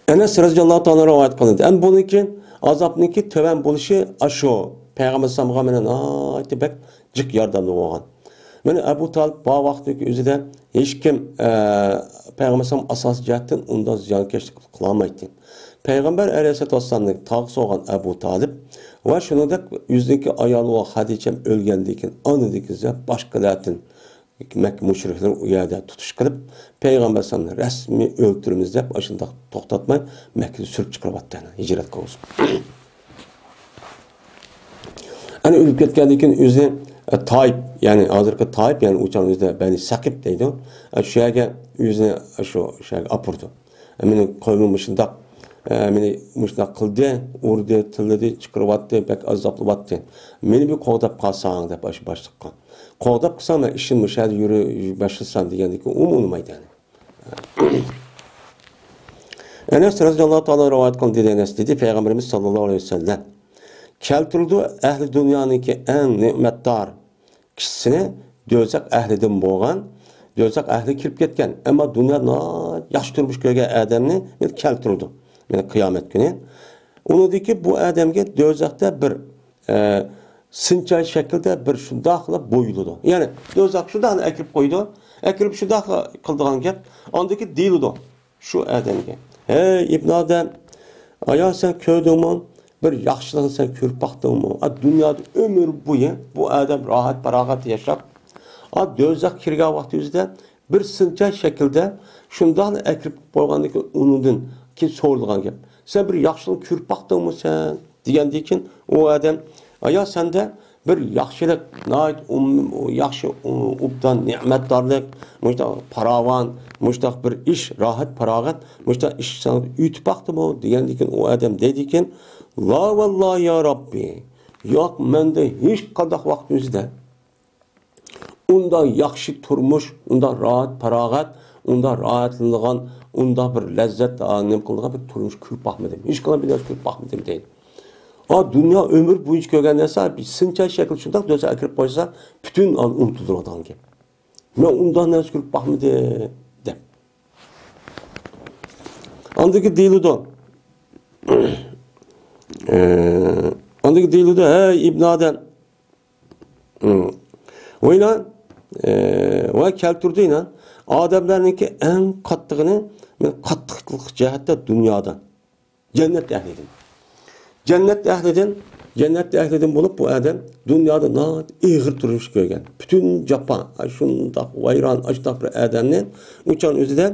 ئەنەس رەزىياللاھۇ تائالا رىۋايەت قىلىندى. ئەمدى بۇنىڭكى ئازابنىڭكى تۆۋەن بولۇشى ئاشۇ. پەيغەمبەر ئەلەيھىسسالامغا مانا ناھايىتى بەك جىق ياردەمدە بولغان. مانا ئەبۇ تالىپ بار ۋاقىتنىڭكى ئۆزىدە ھېچكىم، ئە، پەيغەمبەر ئەلەيھىسسالام ئاساسىي جەھەتتىن ئۇنداق زىيانكەشلىك قىلالمايتتى. پەيغەمبەر ئەلەيھىسسالاتۇ ۋەسسالامنىڭ تاغىسى بولغان ئەبۇ تالىپ ۋە شۇنىڭدەك ئۆزىنىڭكى ئايالى بولغان خەدىچەم ئۆلگەندىن كېيىن ئانىدىن كېيىن باشقىلاردىن مەككە مۇشرىكلىرى ئۇ يەردە تۇتۇش قىلىپ، پەيغەمبەر ئەلەيھىسسالامنى رەسمىي ئۆلتۈرىمىز دەپ ئاشۇنداق توختاتماي مەككىدىن سۈرۈپ چىقىرىۋەتتى، ھىجرەتكە بولسۇن. ئەنە ئۆلۈپ كەتكەندىن كېيىن ئۆزىنى، ئە، تايىپ، يەنى ھازىرقى تايىپ، يەنى ئۇ چاغنىڭ ئۆزىدە بەنى سەقىپ دەيدۇ. ئە، شۇ يەرگە ئۆزىنى، ئە، شۇ، شۇ يەرگە ئاپىرىدۇ. ئە، مېنىڭ قوۋمۇم مۇشۇنداق، ئە، مېنى مۇشۇنداق قىلدى، ئۇردى، تىللىدى، چىقىرىۋەتتى، بەك ئازابلىۋەتتى. مېنى بىر قوغداپ قالساڭ دەپ ئاشۇ باشلىققا. قوغداپ قىلساڭ مەن ئىشىمنى مۇشۇ يەردە يۈرۈ-، باشلىسام دېگەندىن كېيىن ئۇمۇ ئۇنىمايدۇ يەنى. ئەنەس رەزىياللاھۇ تائالا رىۋايەت قىلدى، دېدى ئەنەس، دېدى پەيغەمبىرىمىز ساللاللاھۇ ئەلەيھى ۋەسەللەم. كەلتۈرىدۇ ئەھلى دۇنيانىڭكى ئەڭ نېمەتدار كىشىسىنى دوزاخ ئەھلىدىن بولغان، دوزاخ ئەھلىگە كىرىپ كەتكەن، ئەمما دۇنيادا ناھايىتى ياخشى تۇرمۇش كۆرگەن ئادەمنى مانا كەلتۈرىدۇ. مانا قىيامەت كۈنى. ئۇنىڭدىكى بۇ ئادەمگە دوزاختا بىر ئە، سىنچاي شەكلىدە بىر شۇنداقلا بويىلىدۇ. يەنى دوزاخ شۇنداقلا ئەكىرىپ قويىدۇ. ئەكىرىپ شۇنداقلا قىلىدىغان گەپ. ئاندىكى دېيىلىدۇ شۇ ئادەمگە: «ھەي ئىبن ئادەم، ئايا سەن كۆردۈڭمۇ؟ بىر ياخشىلىقنى سەن كۆرۈپ باقتىڭمۇ؟» ئا، دۇنيادا ئۆمۈر بويى بۇ ئادەم راھەت پاراغەتتە ياشاپ، ئا، دوزاخقا كىرگەن ۋاقتى ئۆزىدە بىر سىنچاي شەكىلدە شۇنداقلا ئەكىرىپ قويغاندىن كېيىن ئۇنىڭدىن كېيىن سورىلىدىغان گەپ: «سەن بىر ياخشىلىقنى كۆرۈپ باقتىڭمۇ سەن؟» دېگەندىن كېيىن ئۇ ئادەم: «ئايا سەندە بىر ياخشىلىق، ناھايىتى ئوم-، ياخشى، ئو-، ئوبدان، نېمەتدارلىق، مۇشۇنداق پاراۋان، مۇشۇنداق بىر ئىش، راھەت، پاراغەت، مۇشۇنداق ئىش ساڭا ئۆتۈپ باقتىمۇ؟» دېگەندىن كېيىن ئۇ ئادەم دەيدىكەن: «لا ۋاللاھى يا رەببى، ياق، مەندە ھېچقانداق ۋاقىت ئۆزىدە ئۇنداق ياخشى تۇرمۇش، ئۇنداق راھەت، پاراغەت، ئۇنداق راھەتلىنىدىغان، ئۇنداق بىر لەززەت، ئا، نېمە قىلىدىغان بىر تۇرمۇش كۆرۈپ باقمىدىم. ھېچقانداق بىر نەرسە كۆرۈپ باقمىدىم» دەيدۇ. ئا، دۇنيا ئۆمۈر بويىچە كۆرگەن نەرسە بىر سىنچاي شەكلى شۇنداق دوزاخقا ئەكىرىپ قويسا، پۈتۈن ئۇنتۇلىدىغان گەپ. مەن ئۇنداق نەرسە كۆرۈپ باقمىدىم دەپ. ئاندىكى دېيىلىدۇ. ئە، ئاندىكى دېيىلىدۇ: «ھەي ئىبن ئادەم.» ۋە ئىنان، ئە، ۋە كەلتۈردى ئىنان. ئادەملەرنىڭكى ئەڭ قاتتىقىنى، مەن قاتتىقلىق جەھەتتە دۇنيادا. جەننەت ئەھلىدىن. جەننەت ئەھلىدىن، جەننەت ئەھلىدىن بولۇپ، بۇ ئادەم دۇنيادا ناھايىتى ئېغىر تۇرمۇش كۆرگەن. پۈتۈن جاپا، شۇنداق ۋايران، ئاشۇنداق بىر ئادەمنى ئۇچان ئۆزىدە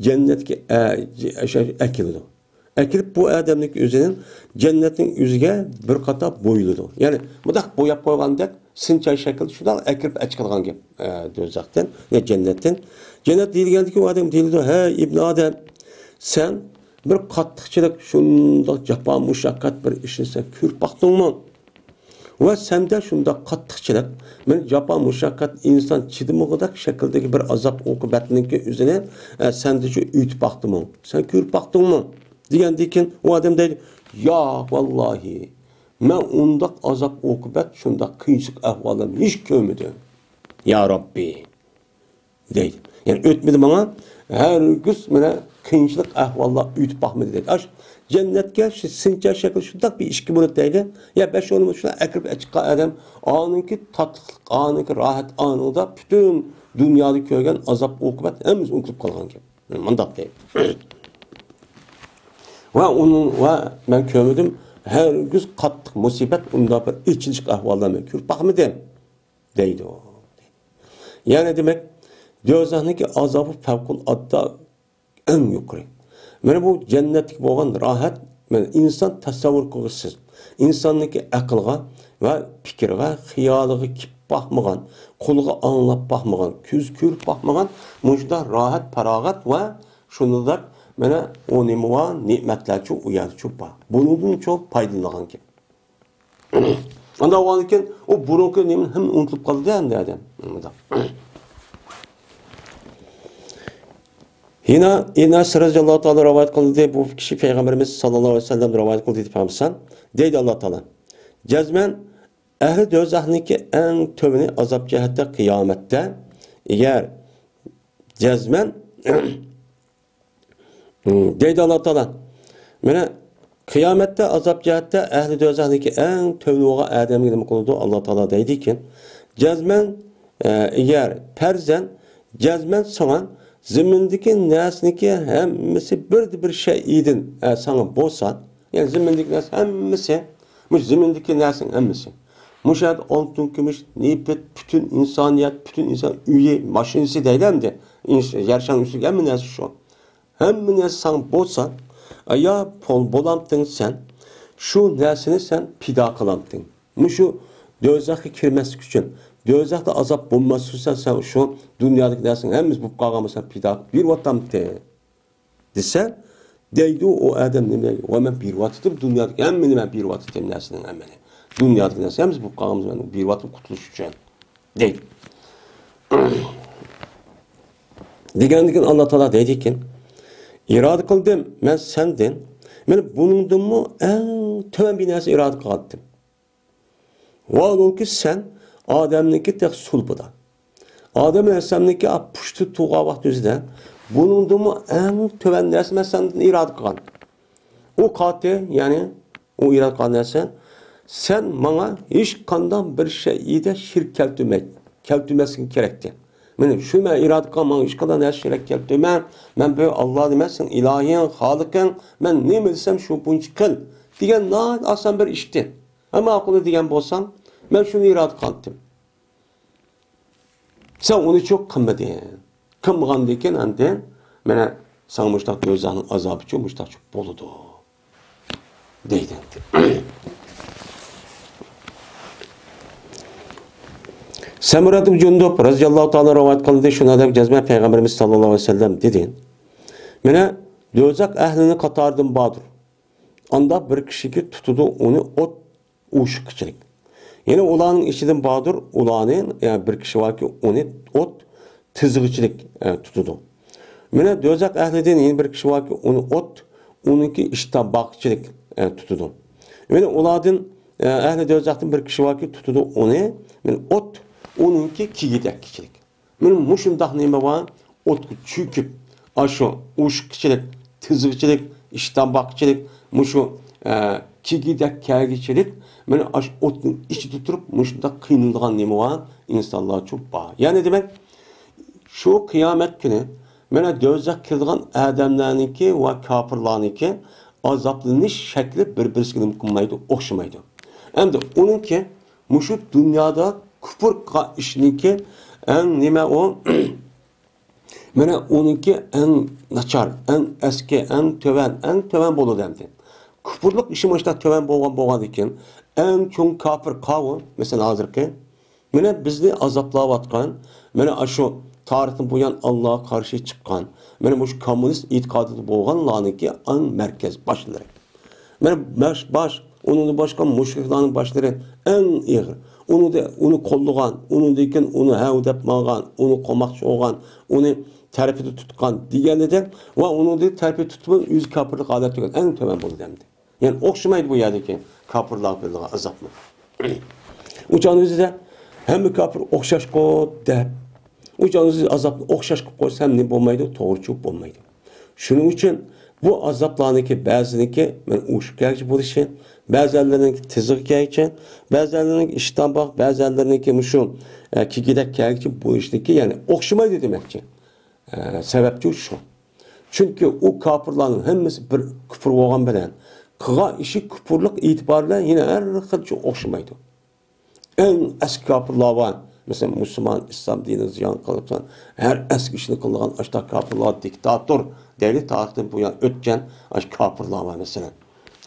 جەننەتكە ئە-، ئە-، ئەكېلىدۇ. ئەكېلىپ، بۇ ئادەمنىڭ ئۆزىنى جەننەتنىڭ ئۆزىگە بىر قاتا بويىلىدۇ. يەنى مۇنداق بوياپ قويغاندەك سىنچاي شەكىلدە شۇنداق ئەكىرىپ ئەچىقىدىغان گەپ، ئە، دوزاختىن، يا جەننەتتىن. جەننەت دېيىلگەندىكىن ئۇ ئادەم دېيىلىدۇ، ھەي ئىبنى ئادەم، سەن بىر قاتتىقچىلىق، شۇنداق جاپا مۇشەققەت بىر ئىشنى سەن كۆرۈپ باقتىڭمۇ؟ ۋە سەندە شۇنداق قاتتىقچىلىق، مەن جاپا مۇشەققەت ئىنسان چىدىمىغۇدەك شەكىلدىكى بىر ئازاب ئوقۇبەتنىڭكى ئۆزىنى، ئە، سەندە شۇ ئۆتۈپ باقتىمۇ؟ سەن كۆرۈپ باقتىڭمۇ؟ دېگەندىن كېيىن ئۇ ئادەم دەيدۇ، ياق، ۋاللاھى، مەن ئۇنداق ئازاب ئوقۇبەت، شۇنداق قىيىنچىلىق ئەھۋاللارنى ھېچ كۆرمىدىم. يا رەببى! دەيدۇ. يەنى ئۆتمىدى ماڭا، ھەرگىز مانا قىيىنچىلىق ئەھۋاللار ئۆتۈپ باقمىدى دەيدۇ. ئاش جەننەتكە شۇ سىنچا شەكىل شۇنداق بىر ئىككى مىنۇت دەيدۇ. يا بەش ئون مىنۇت شۇنداق ئەكىرىپ ئەچىققان ئادەم، ئانىڭكى تاتلىقلىق، ئانىڭكى راھەت ئانىڭدا پۈتۈن دۇنيادا كۆرگەن ئازاب ئوقۇبەت ھەممىسى ئۇنتۇلۇپ قالغان گەپ. مۇنداق دەيدۇ. ۋە ئۇنىڭ، ۋە مەن كۆرمىدىم، ھەرگىز قاتتىق مۇسىبەت، ئۇنداق بىر ئېچىنىشلىق ئەھۋاللار مەن كۆرۈپ باقمىدىم. دەيدۇ. يەنى دېمەك، دوزاخنىڭكى ئازابى پەۋقۇلئاددە ئەڭ يۇقىرى. مانا بۇ جەننەتتىكى بولغان راھەت، مانا ئىنسان تەسەۋۋۇر قىلغۇسىز. ئىنساننىڭكى ئەقلىغا ۋە پىكرىگە، خىيالىغا كېلىپ باقمىغان، قۇلىقى ئاڭلاپ باقمىغان، كۆزى كۆرۈپ باقمىغان مۇشۇنداق راھەت، پاراغەت ۋە شۇنداق مانا ئۇ نېمە بار، نېمەتلەرچۇ ئۇ يەردىچۇ بار. بۇنىڭدىنچۇ پايدىلانغان گەپ. ئانداق بولغاندىكىن ئۇ بۇرۇنقى نېمىنى ھەممە ئۇنتۇلۇپ قالدى ئەمدى ئادەم. مۇنداق. ھىنا، ئىناس رەزىياللاھۇ تائالا رىۋايەت قىلدى. بۇ كىشى پەيغەمبىرىمىز ساللاللاھۇ ئەلەيھى ۋەسەللەم رىۋايەت قىلدى دەپ قالمىسا، دەيدۇ ئاللا تائالا. جەزمەن ئەھلى دوزاخنىڭكى ئەڭ تۆۋىنى ئازاب جەھەتتە قىيامەتتە. ئەگەر جەزمەن دەيدۇ ئاللا تائالا. مانا قىيامەتتە ئازاب جەھەتتە ئەھلى دوزاخنىڭكى ئەڭ تۆۋىنى بولغان ئادەمگە نېمە قىلىدۇ؟ ئاللا تائالا دەيدىكەن، جەزمەن، ئە، ئەگەر پەرزەن، جەزمەن ساڭا زېمىندىكى نەرسىنىڭكى ھەممىسى بىردە بىر شەيئىدىن، ئە، ساڭا بولسا، يەنى زېمىندىكى نەرسە ھەممىسى، مۇشۇ زېمىندىكى نەرسىنىڭ ھەممىسى. مۇشۇ يەردە ئالتۇن، كۈمۈش، نېفىت، پۈتۈن ئىنسانىيەت، پۈتۈن ئىنسان ئۆيى، ماشىنىسى دەيلى ئەمدى. ئىنس-، يەر شارىنىڭ ئۈستىدىكى ھەممە نەرسە شۇ. ھەممە نەرسە ساڭا بولسا، ئايا، بول-، بولامتىڭ سەن؟ شۇ نەرسىنى سەن پىدا قىلامتىڭ؟ مۇشۇ دوزاخقا كىرمەسلىك ئۈچۈن، دوزاختا ئازاب بولماسلىق ئۈچۈن سەن شۇ دۇنيادىكى نەرسىنىڭ ھەممىسى بولۇپ قالغان بولسا پىدا قىلىپ بېرىۋاتامتىڭ؟ دېسە، دەيدۇ ئۇ ئادەم، نېمە دەيدۇ؟ ۋە مەن بېرىۋاتىتتىم، دۇنيادىكى ھەممىنى مەن بېرىۋاتىتتىم، نەرسىنىڭ ھەممىنى. دۇنيادىكى نەرسە ھەممىسى بولۇپ قالغان، مەن بېرىۋاتىمەن قۇتۇلۇش ئۈچۈن، دەيدۇ. دېگەندىكىن ئاللا تائالا دەيدىكەن، ئىرادە قىلدىم مەن سەندىن، مەن بۇنىڭدىنمۇ ئەڭ تۆۋەن بىر نەرسە ئىرادە قىلاتتىم. ۋاھالۇكى، سەن ئادەمنىڭكى تېخى سۇلبىدا. ئادەم ئەلەيھىسسالامنىڭكى پۇشتى تۇغان ۋاقتى ئۆزىدە بۇنىڭدىنمۇ ئەڭ تۆۋەن نەرسە مەن سەندىن ئىرادە قىلغان. ئۇ قاتى، يەنى ئۇ ئىرادە قىلغان نەرسە، سەن ماڭا ھېچقانداق بىر شەيئىدە شېرىك كەلتۈرمەي، كەلتۈرمەسلىكىڭ كېرەكتى. مانا شۇ مەن ئىرادە قىلغان، ماڭا ھېچقانداق نەرسە شېرىك كەلتۈرمە. مەن بىر ئاللا دېمەن، سېنىڭ ئىلاھىڭ، خالىقىڭ، مەن نېمە دېسەم شۇ بويىچە قىل، دېگەن ناھايىتى ئاسان بىر ئىشتى. ھە، ماقۇل دېگەن بولسام، مەن شۇنى ئىرادە قىلاتتىم. سەن ئۇنىچۇ قىلمىدىڭ. قىلمىغاندىكىن ئاندىن، مانا، ساڭا مۇشتاق دوزاخنىڭ ئازابىچۇ مۇشتاقچۇ بولىدۇ، دەيدۇ. سەمۇرەت ئىبن جۇندۇب رەزىياللاھۇ تائالا رىۋايەت قىلدى، شۇنى دەپ جەزمەن پەيغەمبىرىمىز ساللاللاھۇ ئەلەيھى ۋەسەللەم دېدى، مانا، دوزاخ ئەھلىنىڭ قاتارىدىن باردۇر. ئاندا بىر كىشىگە تۇتىدۇ ئۇنى ئوت ئوشۇققىچىلىك. يەنە ئۇلارنىڭ ئىچىدىن باردۇر، ئۇلارنى، يەنى بىر كىشى باركى، ئۇنى ئوت تىزغىچىلىك، ئە، تۇتىدۇ. مانا دوزاخ ئەھلىدىن يەنە بىر كىشى باركى، ئۇنى ئوت، ئۇنىڭكى ئىشتان باققۇچىلىك، ئە، تۇتىدۇ. يەنە ئۇلاردىن، ئە، ئەھلى دوزاختىن بىر كىشى باركى، تۇتىدۇ ئۇنى، مانا ئوت، ئۇنىڭكى كىگىدەككىچىلىك. مانا مۇشۇنداق نېمە بار؟ ئوتقا چۆكۈپ، ئاشۇ ئوشۇققىچىلىك، تىزغىچىلىك، ئىشتان باققۇچىلىك، مۇشۇ، ئە، كىگىدەك كەلگۈچىلىك، مانا ئاشۇ ئوتنىڭ ئىچىدە تۇرۇپ، مۇشۇنداق قىينىلىدىغان نېمە بار؟ ئىنسانلارچۇ بار. يەنى دېمەك، شۇ قىيامەت كۈنى، مانا دوزاخقا كىرىدىغان ئادەملەرنىڭكى ۋە كاپىرلارنىڭكى ئازابلىنىش شەكلى بىر-بىرسىگە نېمە قىلمايدۇ، ئوخشىمايدۇ. ئەمدى ئۇنىڭكى مۇشۇ دۇنيادا كۇپۇر قىلغان ئىشنىڭكى ئەڭ نېمە ئۇ؟ مانا ئۇنىڭكى ئەڭ ناچار، ئەڭ ئەسكى، ئەڭ تۆۋەن، ئەڭ تۆۋەن بولىدۇ ئەمدى. كۇپۇرلۇق ئىشى مۇشۇنداق تۆۋەن بولغان، بولغاندىكىن، ئەڭ چوڭ كاپىر قاۋۇ، مەسىلەن، ھازىرقى، مانا بىزنى ئازابلاۋاتقان، مانا ئاشۇ تارىختىن بۇيان ئاللاغا قارشى چىققان، مانا مۇشۇ كوممۇنىست ئېتىقادىدا بولغانلارنىڭكى ئەڭ مەركەز باشلىرى. مانا باش، باش، ئۇنىڭدىن باشقا مۇشرىكلارنىڭ باشلىرى ئەڭ ئېغىر. ئۇنىڭدا، ئۇنى قوللىغان، ئۇنىڭدىن كېيىن ئۇنى ھەۋ دەپ ماڭغان، ئۇنى قوماقچى بولغان، ئۇنى تەرىپىدە تۇتقان دېگەندەك ۋە ئۇنىڭدىن تەرىپىدە تۇتۇپ ئۆزى كاپىرلىق ھالەتتە تۇرغان ئەڭ تۆۋەن بولىدۇ ئەمدى. يەنى ئوخشىمايدۇ بۇ يەردىكى كاپىرلارغا بېرىلىدىغان ئازابمۇ. ئۇ چاغنىڭ ئۆزىدە ھەممە كاپىر ئوخشاشقۇ دەپ، ئۇ چاغنىڭ ئۆزىدە ئازابنى ئوخشاش قىلىپ قويسا ھەم نېمە بولمايدۇ، توغرا چۈشىنىپ بولمايدۇ. شۇنىڭ ئۈچۈن بۇ ئازابلارنىڭكى بەزىنىڭكى مەن ئۇشۇپ كەلگۈچى بولۇشى، بەزەنلىرىنىڭكى تىزىغا كەلگۈچى، بەزەنلىرىنىڭكى ئىشتانباق، بەزەنلىرىنىڭكى مۇشۇ، ئە، كېكىدەك كەلگۈچى بولۇشىدىكى، يەنى ئوخشىمايدۇ دېمەكچى. ئە، سەۋەبچۇ شۇ. چۈنكى ئۇ كاپىرلارنىڭ ھەممىسى بىر كۇپۇر بولغان بىلەن، قىلغان ئىشى كۇپۇرلۇق ئېتىبارى بىلەن يەنە ھەر خىلچە ئوخشىمايدۇ. ئەڭ ئەسكى كاپىرلار بار. مەسىلەن، مۇسۇلمان، ئىسلام دىنىغا زىيان قىلىدىغان، ھەر ئەسكى ئىشنى قىلىدىغان ئاشۇنداق كاپىرلار، دىكتاتور دەيلى، تارىختىن بۇيان ئۆتكەن ئاشۇ كاپىرلار بار، مەسىلەن.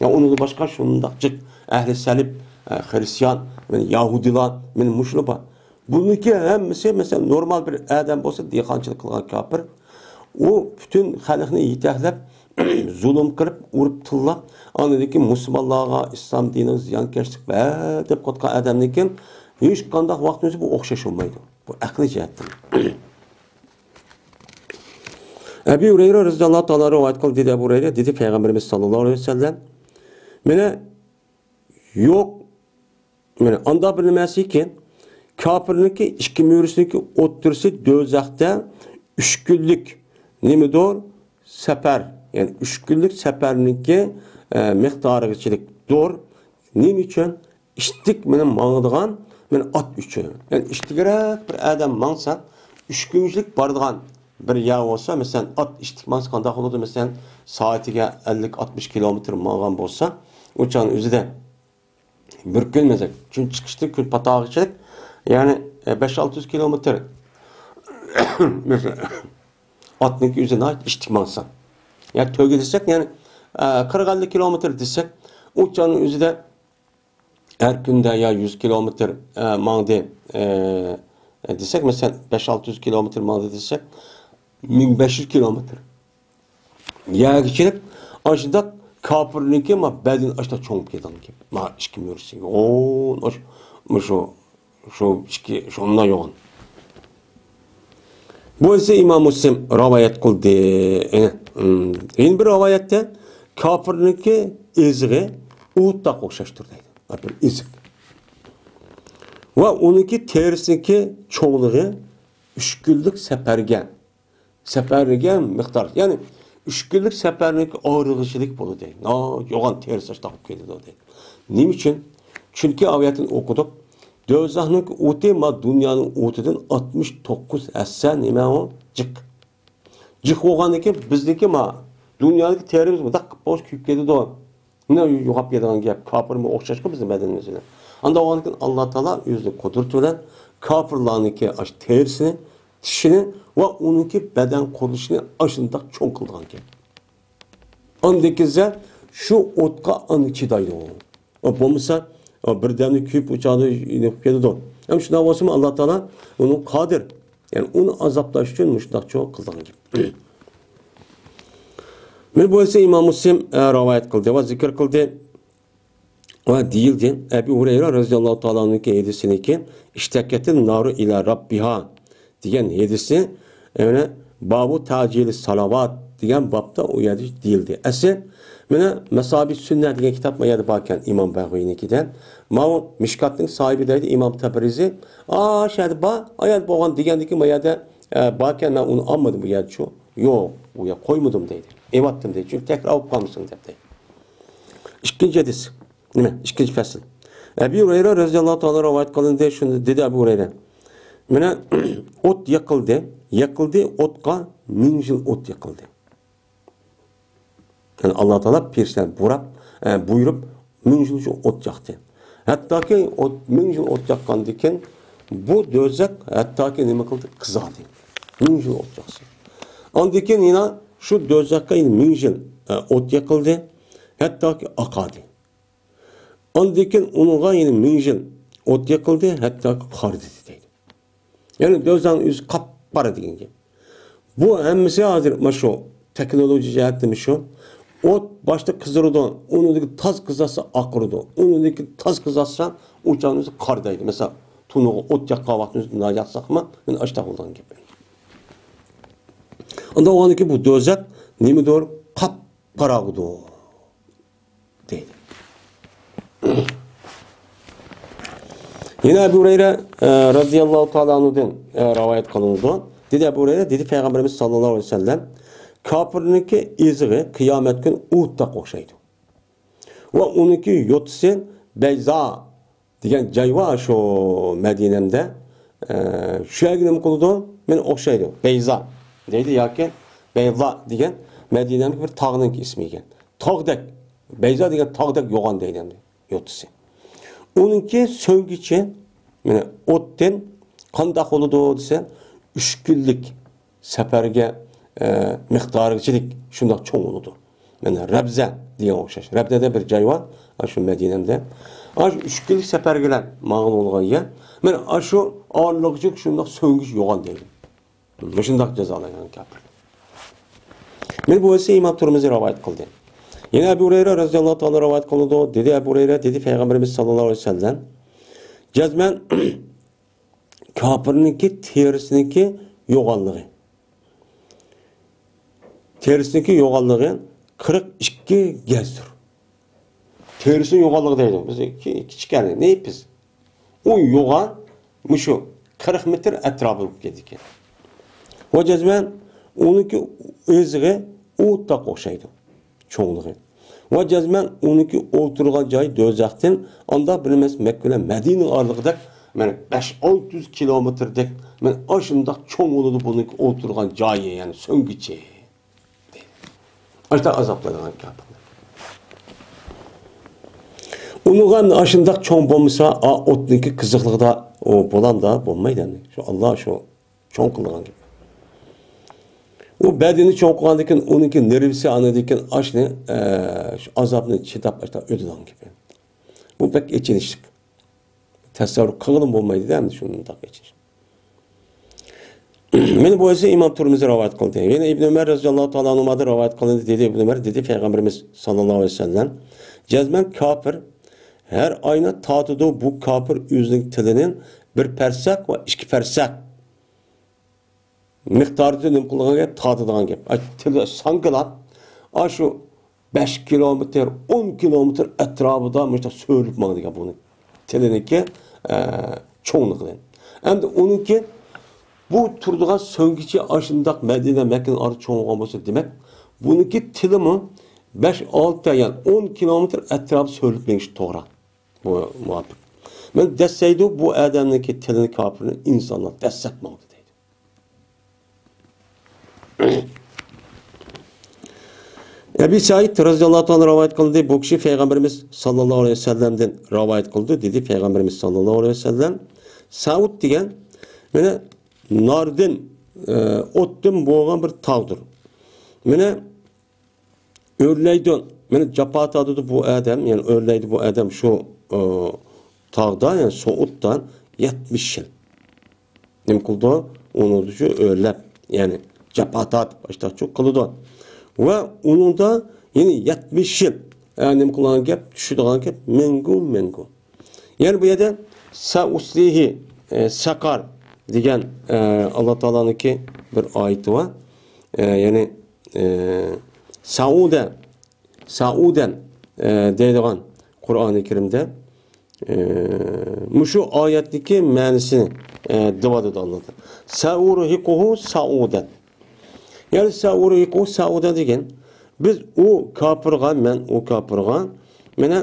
يا ئۇنىڭدىن باشقا شۇنداق جىق ئەھلى سەلىپ، ئە، خرىستىيان، مانا يەھۇدىيلار، مانا مۇشۇلار بار. بۇنىڭكى ھەممىسى، مەسىلەن، نورمال بىر ئادەم بولسا، دېھقانچىلىق قىلغان كاپىر. ئۇ پۈتۈن خەلقنى يېتەكلەپ، زۇلۇم قىلىپ، ئۇرۇپ تىللاپ، ئاندىن كېيىن مۇسۇلمانلارغا، ئىسلام دىنىغا زىيانكەشلىك بەر دەپ قوتقان ئادەمنىڭكى ھېچقانداق ۋاقىتنىڭ ئۆزى بۇ ئوخشاش بولمايدۇ. بۇ ئەقلىي جەھەتتىن. ئەبى ھۇرەيرە رەزىياللاھۇ تائالا رىۋايەت قىلدى، دېدى ئەبۇ ھۇرەيرە، دېدى پەيغەمبىرىمىز ساللاللاھۇ ئەلەيھى ۋەسەللەم، مانا يوق، مانا ئاندا بىر نېمەسىكەن، كاپىرنىڭكى ئىككى مۈرىسىنىڭكى ئوتتۇرىسى دوزاختا ئۈچ كۈنلۈك نېمىدۇر؟ سەپەر، يەنى ئۈچ كۈنلۈك سەپەرنىڭكى، ئە، مىقدارىغىچىلىكتۇر. نېمە ئۈچۈن؟ ئىتتىك مېنىڭ ماڭىدىغان مېنىڭ ئات ئۈچۈن. يەنى ئىتتىكرەك بىر ئادەم ماڭسا، ئۈچ كۈنچىلىك بارىدىغان بىر يەر بولسا، مەسىلەن، ئات ئىتتىك ماڭسا قانداق بولىدۇ؟ مەسىلەن، سائىتىگە ئەللىك، ئاتمىش كىلومېتىر ماڭغان بولسا، ئۇ چاغنىڭ ئۆزىدە بىر كۈن، مەسىلەن، كۈن چىقىشتىن كۈن پاتىغىچىلىك، يەنى، ئە، بەش، ئالتە يۈز كىلومېتىر. مەسىلەن، ئاتنىڭكى ئۆزى ناھايىتى ئىتتىك ماڭسا. يا تۆگە دېسەك، يەنى، ئە، قىرىق، ئەللىك كىلومېتىر دېسەك، ئۇ چاغنىڭ ئۆزىدە ھەر كۈندە يا يۈز كىلومېتىر، ئە، ماڭدى، ئە، دېسەك، مەسىلەن، بەش، ئالتە يۈز كىلومېتىر ماڭدى دېسەك، مىڭ بەش يۈز كىلومېتىر. يەرگىچىلىك ئاشۇنداق كاپىرنىڭكى ما بەدىنى ئاشۇنداق چوڭىيىپ كېتىدىغان گەپ. ما ئىككى مۈرىسىگە. ئون، ئاش-، مۇشۇ، شۇ ئىككى، شۇنداق يوغان. بۇ ئىسى ئىمام مۇسلىم رىۋايەت قىلدى. ئېنە، ئىم، يەنە بىر رىۋايەتتە كاپىرنىڭكى ئېزىقى ئوتقا ئوخشاشتۇر دەيدۇ. بىر ئېزىق. ۋە ئۇنىڭكى تېرىسىنىڭكى چوڭلۇقى ئۈچ كۈنلۈك سەپەرگە سەپەرگە مىقدار، يەنى ئۈچ كۈنلۈك سەپەرنىڭ ئايرىغىچىلىك بولىدۇ. ناھايىتى يوغان تېرىسى ئاشۇنداق بولۇپ كېتىدۇ دەيدۇ. نېمە ئۈچۈن؟ چۈنكى ئايەتتىن ئوقۇدۇق. دوزاخنىڭ ئوتى ما دۇنيانىڭ ئوتىدىن ئاتمىش توققۇز ھەسسە نېمە ئۇ؟ جىق. جىق بولغاندىن كېيىن بىزنىڭكى ما دۇنيادىكى تېرىمىز مۇنداق قىلىپ بولۇش كۆيۈپ كېتىدۇ. مانا يوغاپ كېتىدىغان گەپ، كاپىرمۇ ئوخشاشقۇ بىزنىڭ بەدىنىمىز بىلەن. ئانداق بولغاندىكىن ئاللا تائالا ئۆزىنىڭ قۇدرىتى بىلەن كاپىرلارنىڭكى ئاشۇ تېرىسىنى، چىشىنى ۋە ئۇنىڭكى بەدەن قۇرۇلۇشىنى ئاشۇنداق چوڭ قىلىدىغان گەپ. ئاندىن كېيىن شۇ ئوتقا ئاندىن چىدايدۇ. ئۇ بولمىسا، ئۇ بىردەمدە كۆيۈپ، ئۇ چاغدا يېنىپ كېتىدۇ. ھەم شۇنداق بولسىمۇ، ئاللا تائالا ئۇنىڭ قادىر. يەنى ئۇنى ئازابلاش ئۈچۈن مۇشۇنداق چوڭ قىلىدىغان گەپ. مانا بۇ ئىسى ئىمام مۇسلىم، ئە، رىۋايەت قىلدى ۋە زىكىر قىلدى. ۋە دېيىلدى، ئەبۇ ھۇرەيرە رەزىياللاھۇ تائالا ئەنھۇنىڭكى ھەدىسىنىڭكى، اشتكت النار إلى ربها دېگەن ھەدىسى، يەنى بابۇ تەجىلى سالاۋات دېگەن بابتا ئۇ يەردە دېيىلدى. ئەسلى، مانا، مەسابىھ سۈننە دېگەن كىتاب ما يەردە باركەن، ئىمام بەغۋىينىڭكىدە. ماۋۇ مىشكاتنىڭ ساھىبى دەيدۇ، ئىمام تەبرىزى. ئا، شۇ يەردە بار، ئا يەردە بولغان دېگەندىكى ما يەردە، ئە، باركەن، مەن ئۇنى ئالمىدىم بۇ يەردە شۇ. يوق، ئۇ يەر قويمىدىم دەيدۇ. ئېۋەتتىم دەيدۇ، چۈنكى تەكرار بولۇپ قالمىسۇن دەپ دەيدۇ. ئىككىنچى ھەدىس. نېمە؟ ئىككىنچى پەسىل. ئەبى ھۇرەيرە رەزىياللاھۇ تائالا رىۋايەت قىلىندى، شۇنداق دېدى ئەبۇ ھۇرەيرە. مانا، ئوت يېقىلدى، يېقىلدى، ئوتقا مىڭ يىل ئوت يېقىلدى. يەنى ئاللا تائالا پەرىشتىلەرنى بۇراپ، ئە، بۇيرۇپ، مىڭ يىل شۇ ئوت ياقتى. ھەتتاكى ئوت، مىڭ يىل ئوت ياققاندىن كېيىن بۇ دوزاخ ھەتتاكى نېمە قىلدى؟ قىزاردى. مىڭ يىل ئوت ياقسا. ئاندىن كېيىن يەنە شۇ دوزاخقا يەنە مىڭ يىل، ئە، ئوت يېقىلدى. ھەتتاكى ئاقاردى. ئاندىن كېيىن ئۇنىڭغا يەنە مىڭ يىل ئوت يېقىلدى، ھەتتاكى قارىدى دەيدۇ. يەنى دوزاخنىڭ ئۆزى قاپقارا دېگەن گەپ. بۇ ھەممىسى ھازىر مانا شۇ تېخنولوگىيە جەھەتتىمۇ شۇ. ئوت باشتا قىزىرىدۇ، ئۇنىڭدىن كېيىن تاز قىزارسا ئاقىرىدۇ، ئۇنىڭدىن كېيىن تاز قىزارسا ئۇ چاغنىڭ ئۆزى قاردايدۇ. مەسىلەن، تونۇرغا ئوت ياققان ۋاقتىمىزدا نان ياقساقمۇ، مانا ئاشۇنداق بولىدىغان گەپ. ئاندىن ئۇنىڭدىن كېيىن بۇ دوزاخ نېمىدۇر؟ قاپقاراڭغۇدۇر. دەيدۇ. يەنە ئەبۇ ھۇرەيرە، ئە، رەزىياللاھۇ تائالا ئەنھۇدىن، ئە، رىۋايەت قىلىنىدۇ. دېدى ئەبۇ ھۇرەيرە، دېدى پەيغەمبىرىمىز ساللاللاھۇ ئەلەيھى ۋەسەللەم، كاپىرنىڭكى ئېزىقى قىيامەت كۈنى ئوتقا ئوخشايدۇ. ۋە ئۇنىڭكى يوتىسى بەيزا دېگەن جاي بار شۇ مەدىنەمدە. ئە، شۇ يەرگە نېمە قىلىدۇ؟ مانا ئوخشايدۇ. بەيزا دەيدۇ ياكى بەيزا دېگەن مەدىنەمدىكى بىر تاغنىڭكى ئىسمى ئىكەن. تاغدەك، بەيزا دېگەن تاغدەك يوغان دەيدۇ ئەمدى يوتىسى. ئۇنىڭكى سۆڭگىچى، مانا ئوتتىن قانداق بولىدۇ دېسە، ئۈچ كۈنلۈك سەپەرگە، ئە، مىقدارىغىچىلىك شۇنداق چوڭ بولىدۇ. مانا رەبزە دېگەن ئوخشاش. رەبزەدە بىر جاي بار، ئاشۇ مەدىنەمدە. ئاشۇ ئۈچ كۈنلۈك سەپەرگىلەر ماڭغىلى بولغان يەر. مانا ئاشۇ ئارىلىقىچە شۇنداق سۆڭگۈچ يوغان دەيدۇ. مۇشۇنداق جازالايدىغان كاپىر. مانا بۇ ھەدىسنى ئىمام تۇرمۇزى رىۋايەت قىلدى. يەنە ئەبۇ ھۇرەيرە رەزىياللاھۇ تائالا رىۋايەت قىلىنىدۇ. دېدى ئەبۇ ھۇرەيرە، دېدى پەيغەمبىرىمىز ساللاللاھۇ ئەلەيھى ۋەسەللەم، جەزمەن كاپىرنىڭكى تېرىسىنىڭكى يوغانلىقى. تېرىسىنىڭكى يوغانلىقى قىرىق ئىككى گەزدۇر. تېرىسىنىڭ يوغانلىقى دەيدۇ. بىز كى-، كىچىك يەرنى، نېپىز. ئۇ يوغان مۇشۇ قىرىق مېتىر ئەتراپى بولۇپ كېتىدىكەن. ۋە جەزمەن ئۇنىڭكى ئېزىقى ئوتقا ئوخشايدۇ. چوڭلۇقى. ۋە جەزمەن ئۇنىڭكى ئولتۇرغان جايى دوزاختىن ئاندا بىر ئەمەس مەككە بىلەن مەدىنە ئارىلىقىدەك، مانا بەش ئالتە يۈز كىلومېتىردەك، مانا ئاشۇنداق چوڭ بولىدۇ بۇنىڭكى ئولتۇرغان جايى، يەنى سۆڭگىچى. ئاشۇنداق ئازابلايدىغان كاپىرلار. ئۇنىڭغا ئاشۇنداق چوڭ بولمىسا، ئا، ئوتنىڭكى قىزىقلىقىدا ئۇ بولامدا بولمايدۇ ئەمدى. شۇ ئاللا شۇ چوڭ قىلىدىغان گەپ. ئۇ بەدىنى چوڭ قىلغاندىن كېيىن، ئۇنىڭكى نېرۋىسى ئاندىن كېيىن ئاشنى، ئە، شۇ ئازابنى چىداپ، ئاشتا ئۆتىدىغان گەپ. بۇ بەك ئېچىنىشلىق. تەسەۋۋۇر قىلغىلىمۇ بولمايدۇ-دە، ئەمدى شۇنداق ئېچىنىش. مانا بۇ ھەدىسنى ئىمام تۇرمۇزى رىۋايەت قىلدى. يەنە ئىبن ئۆمەر رەزىياللاھۇ تائالا ئەنھۇمادىن رىۋايەت قىلىندى. دېدى ئىبن ئۆمەر، دېدى پەيغەمبىرىمىز ساللاللاھۇ ئەلەيھى ۋەسەللەم، جەزمەن كاپىر ھەر ئاينى تارتىدۇ، بۇ كاپىر ئۆزىنىڭ تىلىنى بىر پەرسەك ۋە ئىككى پەرسەك مىقداردا نېمە قىلىدىغان گەپ؟ تارتىدىغان گەپ. ئاي، تىلى ساڭگىلاپ، ئاشۇ بەش كىلومېتىر، ئون كىلومېتىر ئەتراپىدا مۇشۇنداق سۆرىلىپ ماڭىدىكەن بۇنى. تىلىنىڭكى، ئە، چوڭلۇقىدىن. ئەمدى ئۇنىڭكى بۇ تۇرىدىغان سۆڭگىچى ئاشۇنداق مەدىنە، مەككىنىڭ ئارىسى چوڭ بولغان بولسا، دېمەك، بۇنىڭكى تىلىمۇ بەش، ئالتە، يەنى ئون كىلومېتىر ئەتراپى سۆرىلىپ مېڭىشى توغرا. بۇ مۇۋاپىق. مانا دەسسەيدۇ، بۇ ئادەمنىڭكى تىلىنى كاپىرنى ئىنسانلار دەسسەپ ماڭدى دەيدۇ. ئەبى سەئىد رەزىياللاھۇ تائالا رىۋايەت قىلدى. بۇ كىشى پەيغەمبىرىمىز ساللاللاھۇ ئەلەيھى ۋەسەللەمدىن رىۋايەت قىلدى، دېدى پەيغەمبىرىمىز ساللاللاھۇ ئەلەيھى ۋەسەللەم. سەئۇد دېگەن، مانا، ناردىن، ئە، ئوتتىن بولغان بىر تاغدۇر. مانا، ئۆرلەيدۇ. مانا جاپا تارتىدۇ بۇ ئادەم، يەنى ئۆرلەيدۇ بۇ ئادەم شۇ، ئۇ، تاغدا، يەنى سوئۇدتا يەتمىش يىل. نېمە قىلىدۇ؟ ئۇنىڭدا شۇ ئۆرلەپ، يەنى جاپا تارتىپ، ئاشتاقچۇ قىلىدۇ. ۋە ئۇنىڭدا يەنە يەتمىش يىل، ئە، نېمە قىلغان گەپ؟ چۈشىدىغان گەپ، مەڭگۈ، مەڭگۈ. يەنە بۇ يەردە سەئۇسلىھى، ئە، سەقەر دېگەن، ئە، ئاللا تائالانىڭكى بىر ئايىتى بار. ئە، يەنى، ئە، سەئۇدە، سەئۇدەن، ئە، دەيدىغان قۇرئانى كەرىمدە، ئە، مۇشۇ ئايەتتىكى مەنىسىنى، ئە، دەۋاتىدۇ ئاللا تائالا. سەئۇرھىقۇھۇ سەئۇدەن. يەنى سەئۇرھىقۇھۇ سەئۇدەن دېگەن، بىز ئۇ كاپىرغا، مەن ئۇ كاپىرغا، مانا،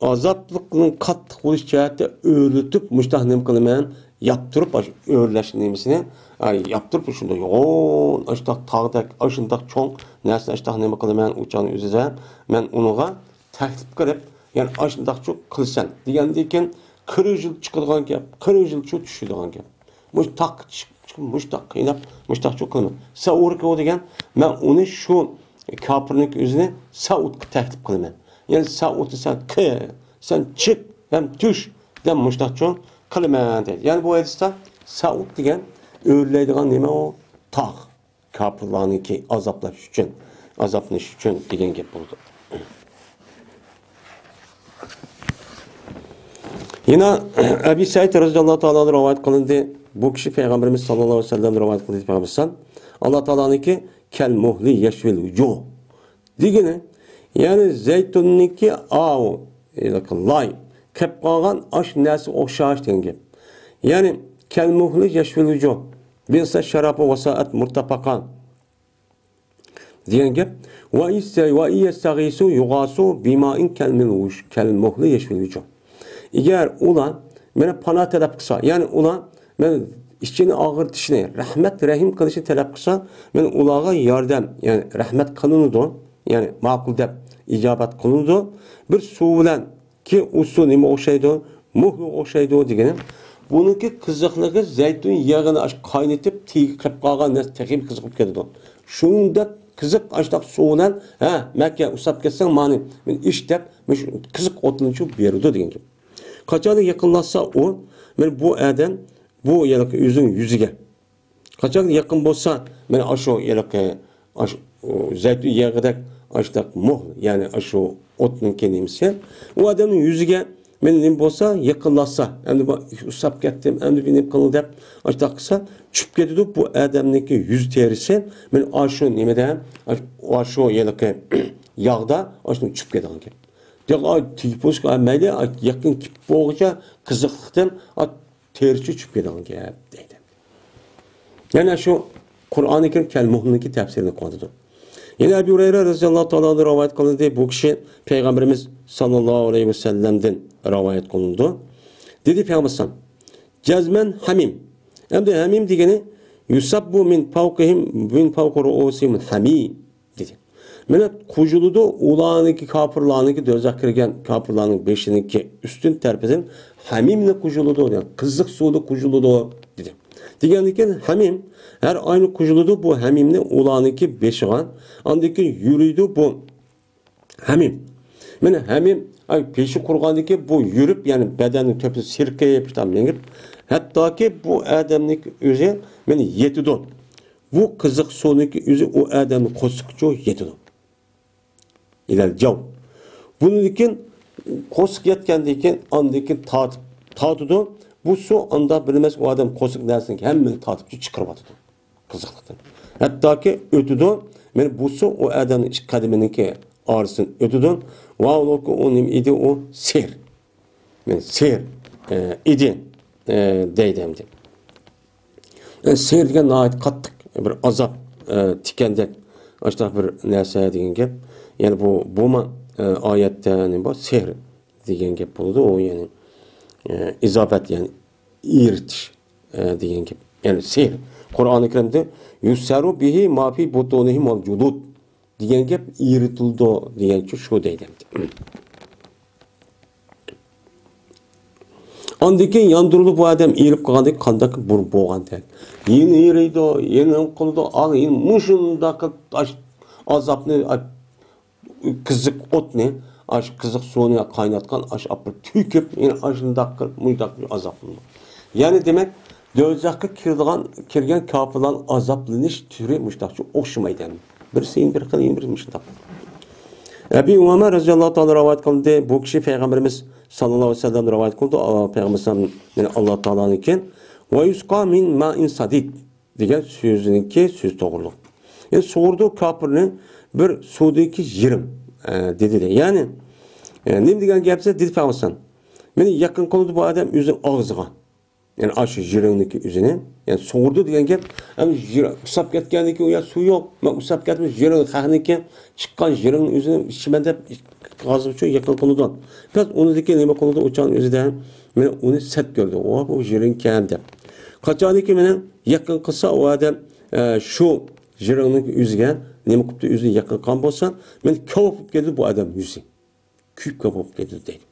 ئازابلىقنىڭ قاتتىق بولۇش جەھەتتە ئۆرلىتىپ، مۇشتاق نېمە قىلىمەن، ياپتۇرۇپ، ئاشۇ ئۆرلەش نېمىسىنى، ئاي، ياپتۇرۇپ شۇنداق يوغان، ئاشتاق تاغدەك، ئاشۇنداق چوڭ نەرسىنى ئاشتاق نېمە قىلىمەن، ئۇ چاغنىڭ ئۆزىدە مەن ئۇنىڭغا تەكلىپ قىلىپ، يەنى ئاشۇنداقچۇ قىلىسەن دېگەندىن كېيىن، قىرىق يىل چىقىدىغان گەپ، قىرىق يىلچۇ چۈشىدىغان گەپ. مۇشتاق چىق-، چىق-، مۇشتاق قىيناپ، مۇشتاقچۇ قىلىمەن. سەئۇركۇ دېگەن، مەن ئۇنى شۇ كاپىرنىڭ ئۆزىنى سەئۇتقا تەكلىپ قىلىمەن. يەنى سەئۇتنى سەن قىل، سەن چىق ھەم چۈش دەپ مۇشتاقچۇ قىلىمەن دەيدۇ. يەنى بۇ ھەدىستە سەئۇت دېگەن ئۆرلەيدىغان نېمە ئۇ؟ تاغ. كاپىرلارنىڭكى ئازابلاش ئۈچۈن، ئازابلىنىش ئۈچۈن دېگەن گەپ بولىدۇ. يەنە ئەبى سەئىد رەزىياللاھۇ تائالا ئەنھۇ رىۋايەت قىلىندى. بۇ كىشى پەيغەمبىرىمىز ساللاللاھۇ ئەلەيھى ۋەسەللەمدىن رىۋايەت قىلدى. پەيغەمبەر ئەلەيھىسسالام، ئاللا تائالانىڭكى كەل مۇھلى يەشۋىل ۋۇجۇھ دېگىنى، يەنى زەيتۇننىڭكى ئاۋۇ، لاي، قېپ قالغان ئاش نەرسىگە ئوخشاش دېگەن گەپ. يەنى كەل مۇھلى يەشۋىل ۋۇجۇھ، بىئسە شارابۇ ۋەسائەت مۇرتەپەقان دېگەن گەپ. ۋە ئىيەستەغىسۇ يۇغاسۇ بىمائىن كەلمىل ۋۇش-، كەل مۇھلى يەشۋىل ۋۇجۇھ. ئەگەر ئۇلار مېنى پانا تەلەپ قىلسا، يەنى ئۇلار مەن ئىچىنى ئاغرىتىشنى، رەھمەت، رەھىم قىلىشنى تەلەپ قىلسا، مەن ئۇلارغا ياردەم، يەنى رەھمەت قىلىنىدۇ، يەنى ماقۇل دەپ ئىجابەت قىلىنىدۇ. بىر سۇ بىلەن كى ئۇ سۇ نېمە ئوخشايدۇ؟ مۇھلىغا ئوخشايدۇ دېگىنىم. بۇنىڭكى قىزىقلىقى زەيتۇن يېغىنى ئاش-، قاينىتىپ، تېگى قېپ قالغان نەرسە تېخىمۇ قىزىق بولۇپ كېتىدۇ. شۇنداق قىزىق ئاشتاق سۇ بىلەن، ھە، مەككە ئۇسساپ كەتسەڭ مانى، مېنى ئىچ دەپ، مۇشۇ قىزىق ئوتۇنچۇ بېرىدۇ دېگەن گەپ. قاچانلا يېقىنلاشسا ئۇ، مانا بۇ ئادەم، بۇ يەنە ئۆزىنىڭ يۈزىگە قاچان يېقىن بولسا، مانا ئاشۇ ھېلىقى، ئاشۇ زەيتۇن يېغىدەك، ئاشۇنداق مۇھ، يەنى ئاشۇ ئوتنىڭكى نېمىسى، ئۇ ئادەمنىڭ يۈزىگە مانا نېمە بولسا، يېقىنلاشسا، ئەمدى بۇ ئۇسساپ كەتتىم، ئەمدى بىر نېمە قىلىڭ دەپ، ئاشۇنداق قىلسا، چۈشۈپ كېتىدۇ بۇ ئادەمنىڭكى يۈز تېرىسى، مانا ئاشۇ نېمىدە، ئاشۇ ھېلىقى ياغدا ئاشۇ چۈشۈپ كېتىدىغان گەپ. دېگەن، ئاي، تېگىپ بولسا، مەيلى، ئاي، يېقىن كېلىپ بولغۇچە قىزىقلىقتىن، ئاي، تېرىسى چۈشۈپ كېتىدىغان گەپ دەيدۇ. يەنە شۇ قۇرئانى كەرىم كەلمۇھنىڭكى تەپسىرىنى قىلىۋاتىدۇ. يەنە ئەبۇ ھۇرەيرە رەزىياللاھۇ تائالا ئەنھۇ رىۋايەت قىلىندى. بۇ كىشى پەيغەمبىرىمىز ساللاللاھۇ ئەلەيھى ۋەسەللەمدىن رىۋايەت قىلىنىدۇ. دېدى پەيغەمبەر، جەزمەن ھەمىم. ئەمدى ھەمىم دېگىنى، يۇسەببۇ مىن فەۋقىھىم، مىن فەۋقى رۇئۇسىھىم ھەمىم دېدى. مانا قۇيۇلىدۇ، ئۇلارنىڭكى، كاپىرلارنىڭكى، دوزاخقا كىرگەن كاپىرلارنىڭ بېشىنىڭكى ئۈستۈن تەرىپىدىن ھەمىمنى قۇيۇلىدۇ، يەنى قىزىق سۇدا قۇيۇلىدۇ دېدى. دېگەندىن كېيىن ھەمىم ھەر ئاينى قۇيۇلىدۇ، بۇ ھەمىمنى ئۇلارنىڭكى بېشىغا، ئاندىن كېيىن يۈرىدۇ بۇ ھەمىم. مانا ھەمىم، ئاي، بېشى قۇرۇغاندىن كېيىن بۇ يۈرۈپ، يەنى بەدەننىڭ تۆپىسى سىرقىپ، شۇنداق مېڭىپ، ھەتتاكى بۇ ئادەمنىڭكى ئۆزى مانا يېتىدۇ. بۇ قىزىق سۇنىڭكى ئۆزى ئۇ ئادەمنىڭ قورسىقىچۇ يېتىدۇ. ئىلەل جەۋ. بۇنىڭدىن كېيىن قورسىقى يەتكەندىن كېيىن، ئاندىن كېيىن تارتىپ، تارتىدۇ. بۇ سۇ ئاندا بىلمەس، ئۇ ئادەم قورسىقى نەرسىنىڭ ھەممىنى تارتىپ چىقىرىۋاتىدۇ. قىزىقلىقتىن. ھەتتاكى ئۆتىدۇ. مانا بۇ سۇ ئۇ ئادەمنىڭ ئىككى قەدىمىنىڭكى ئارىسىدىن ئۆتىدۇ. ۋاۋلۇكى ئۇ نېمە ئىدى؟ ئۇ سېھىر. مانا سېھىر، ئە، ئىدى، ئە، دەيدۇ ئەمدى. ئە، سېھىر دېگەن ناھايىتى قاتتىق بىر ئازاب، ئە، تىكەندەك، ئاشۇنداق بىر نەرسە دېگەن گەپ. يەنى بۇ، بۇمۇ، ئە، ئايەتتە نېمە بار؟ سېھىر دېگەن گەپ بولىدۇ. ئۇ يەنى، ئە، ئىزابەت، يەنى ئېرىتىش، ئە، دېگەن گەپ. يەنى سېھىر. قۇرئانى كەرىمدە يۇسەرۇ بىھى ما فى بۇتۇنىھىم ۋەل جۇلۇد دېگەن گەپ ئېرىتىلىدۇ دېگەنچۇ شۇ دەيدۇ. ئاندىن كېيىن ياندۇرۇلۇپ بۇ ئادەم ئېرىپ قالغاندىن كېيىن قانداق بۇرۇن بولغاندەك. يەنە ئېرىيدۇ، يەنە نېمە قىلىدۇ، ئاڭ يەنە مۇشۇنداق ئاش-، ئازابنى، ئاش-، قىزىق ئوتنى، ئاش-، قىزىق سۇنى قايناتقان ئاش ئاپىرىپ تۆكۈپ، يەنە ئاشۇنداق قىلىپ، مۇشۇنداق بىر ئازابلىنىدۇ. يەنى دېمەك، دوزاخقا كىرىدىغان، كىرگەن كاپىرلارنىڭ ئازابلىنىش تۈرى مۇشۇنداقچە ئوخشىمايدۇ. بىرسى يەنە بىر خىل، يەنە بىر مۇشۇنداق. ئەبى ئۇمامە رەزىياللاھۇ تائالا رىۋايەت قىلدى. بۇ كىشى پەيغەمبىرىمىز ساللاللاھۇ ئەلەيھى ۋەسەللەم رىۋايەت قىلدى. ئا، پەيغەمبىرىمىز، يەنى ئاللا تائالانىڭكى، ۋە يۇسقا مىن مائىن سەدىد دېگەن سۆزىنىڭكى سۆزى توغرىلىق. يەنى سۇغۇرىدۇ كاپىرنى بىر سۇدىكى يېرىم، ئە، دېدى دە. يەنى، ئە، نېمە دېگەن گەپ دېسە، دېدى پەيغەمبەر، مېنى يېقىن قىلدى بۇ ئادەم ئۆزىنىڭ ئاغزىغا. يەنى ئاشۇ يېرىمنىڭكى ئۆزىنى، يەنى سۇغۇردى دېگەن گەپ، ئەمدى يېرىم ئۇسساپ كەتكەندىن كېيىن، ئۇ يەر سۇ يوق، مەن ئۇسساپ كەتمىش يېرىم خەقنىڭكى چىققان يېرىمنىڭ ئۆزىنى ئىچىمەن دەپ، ئاغزىغا يېقىن قىلىدۇ. بەس ئۇنىڭدىن كېيىن نېمە قىلىدۇ؟ ئۇ چاغنىڭ ئۆزىدە مېنى ئۇنى سەت كۆردى. ۋا، بۇ يېرىمكەن دەپ. قاچاندىن كېيىن مېنىڭ يېقىن قىلسا ئۇ ئادەم، ئە، شۇ جىرىڭنىڭ يۈزىگە نېمە قىپتۇ، يۈزىنى يېقىن قىلغان بولسا، مېنى كاۋاپ بولۇپ كېتىدۇ بۇ ئادەم يۈزى. كۆيۈپ كاۋاپ بولۇپ كېتىدۇ دەيدۇ.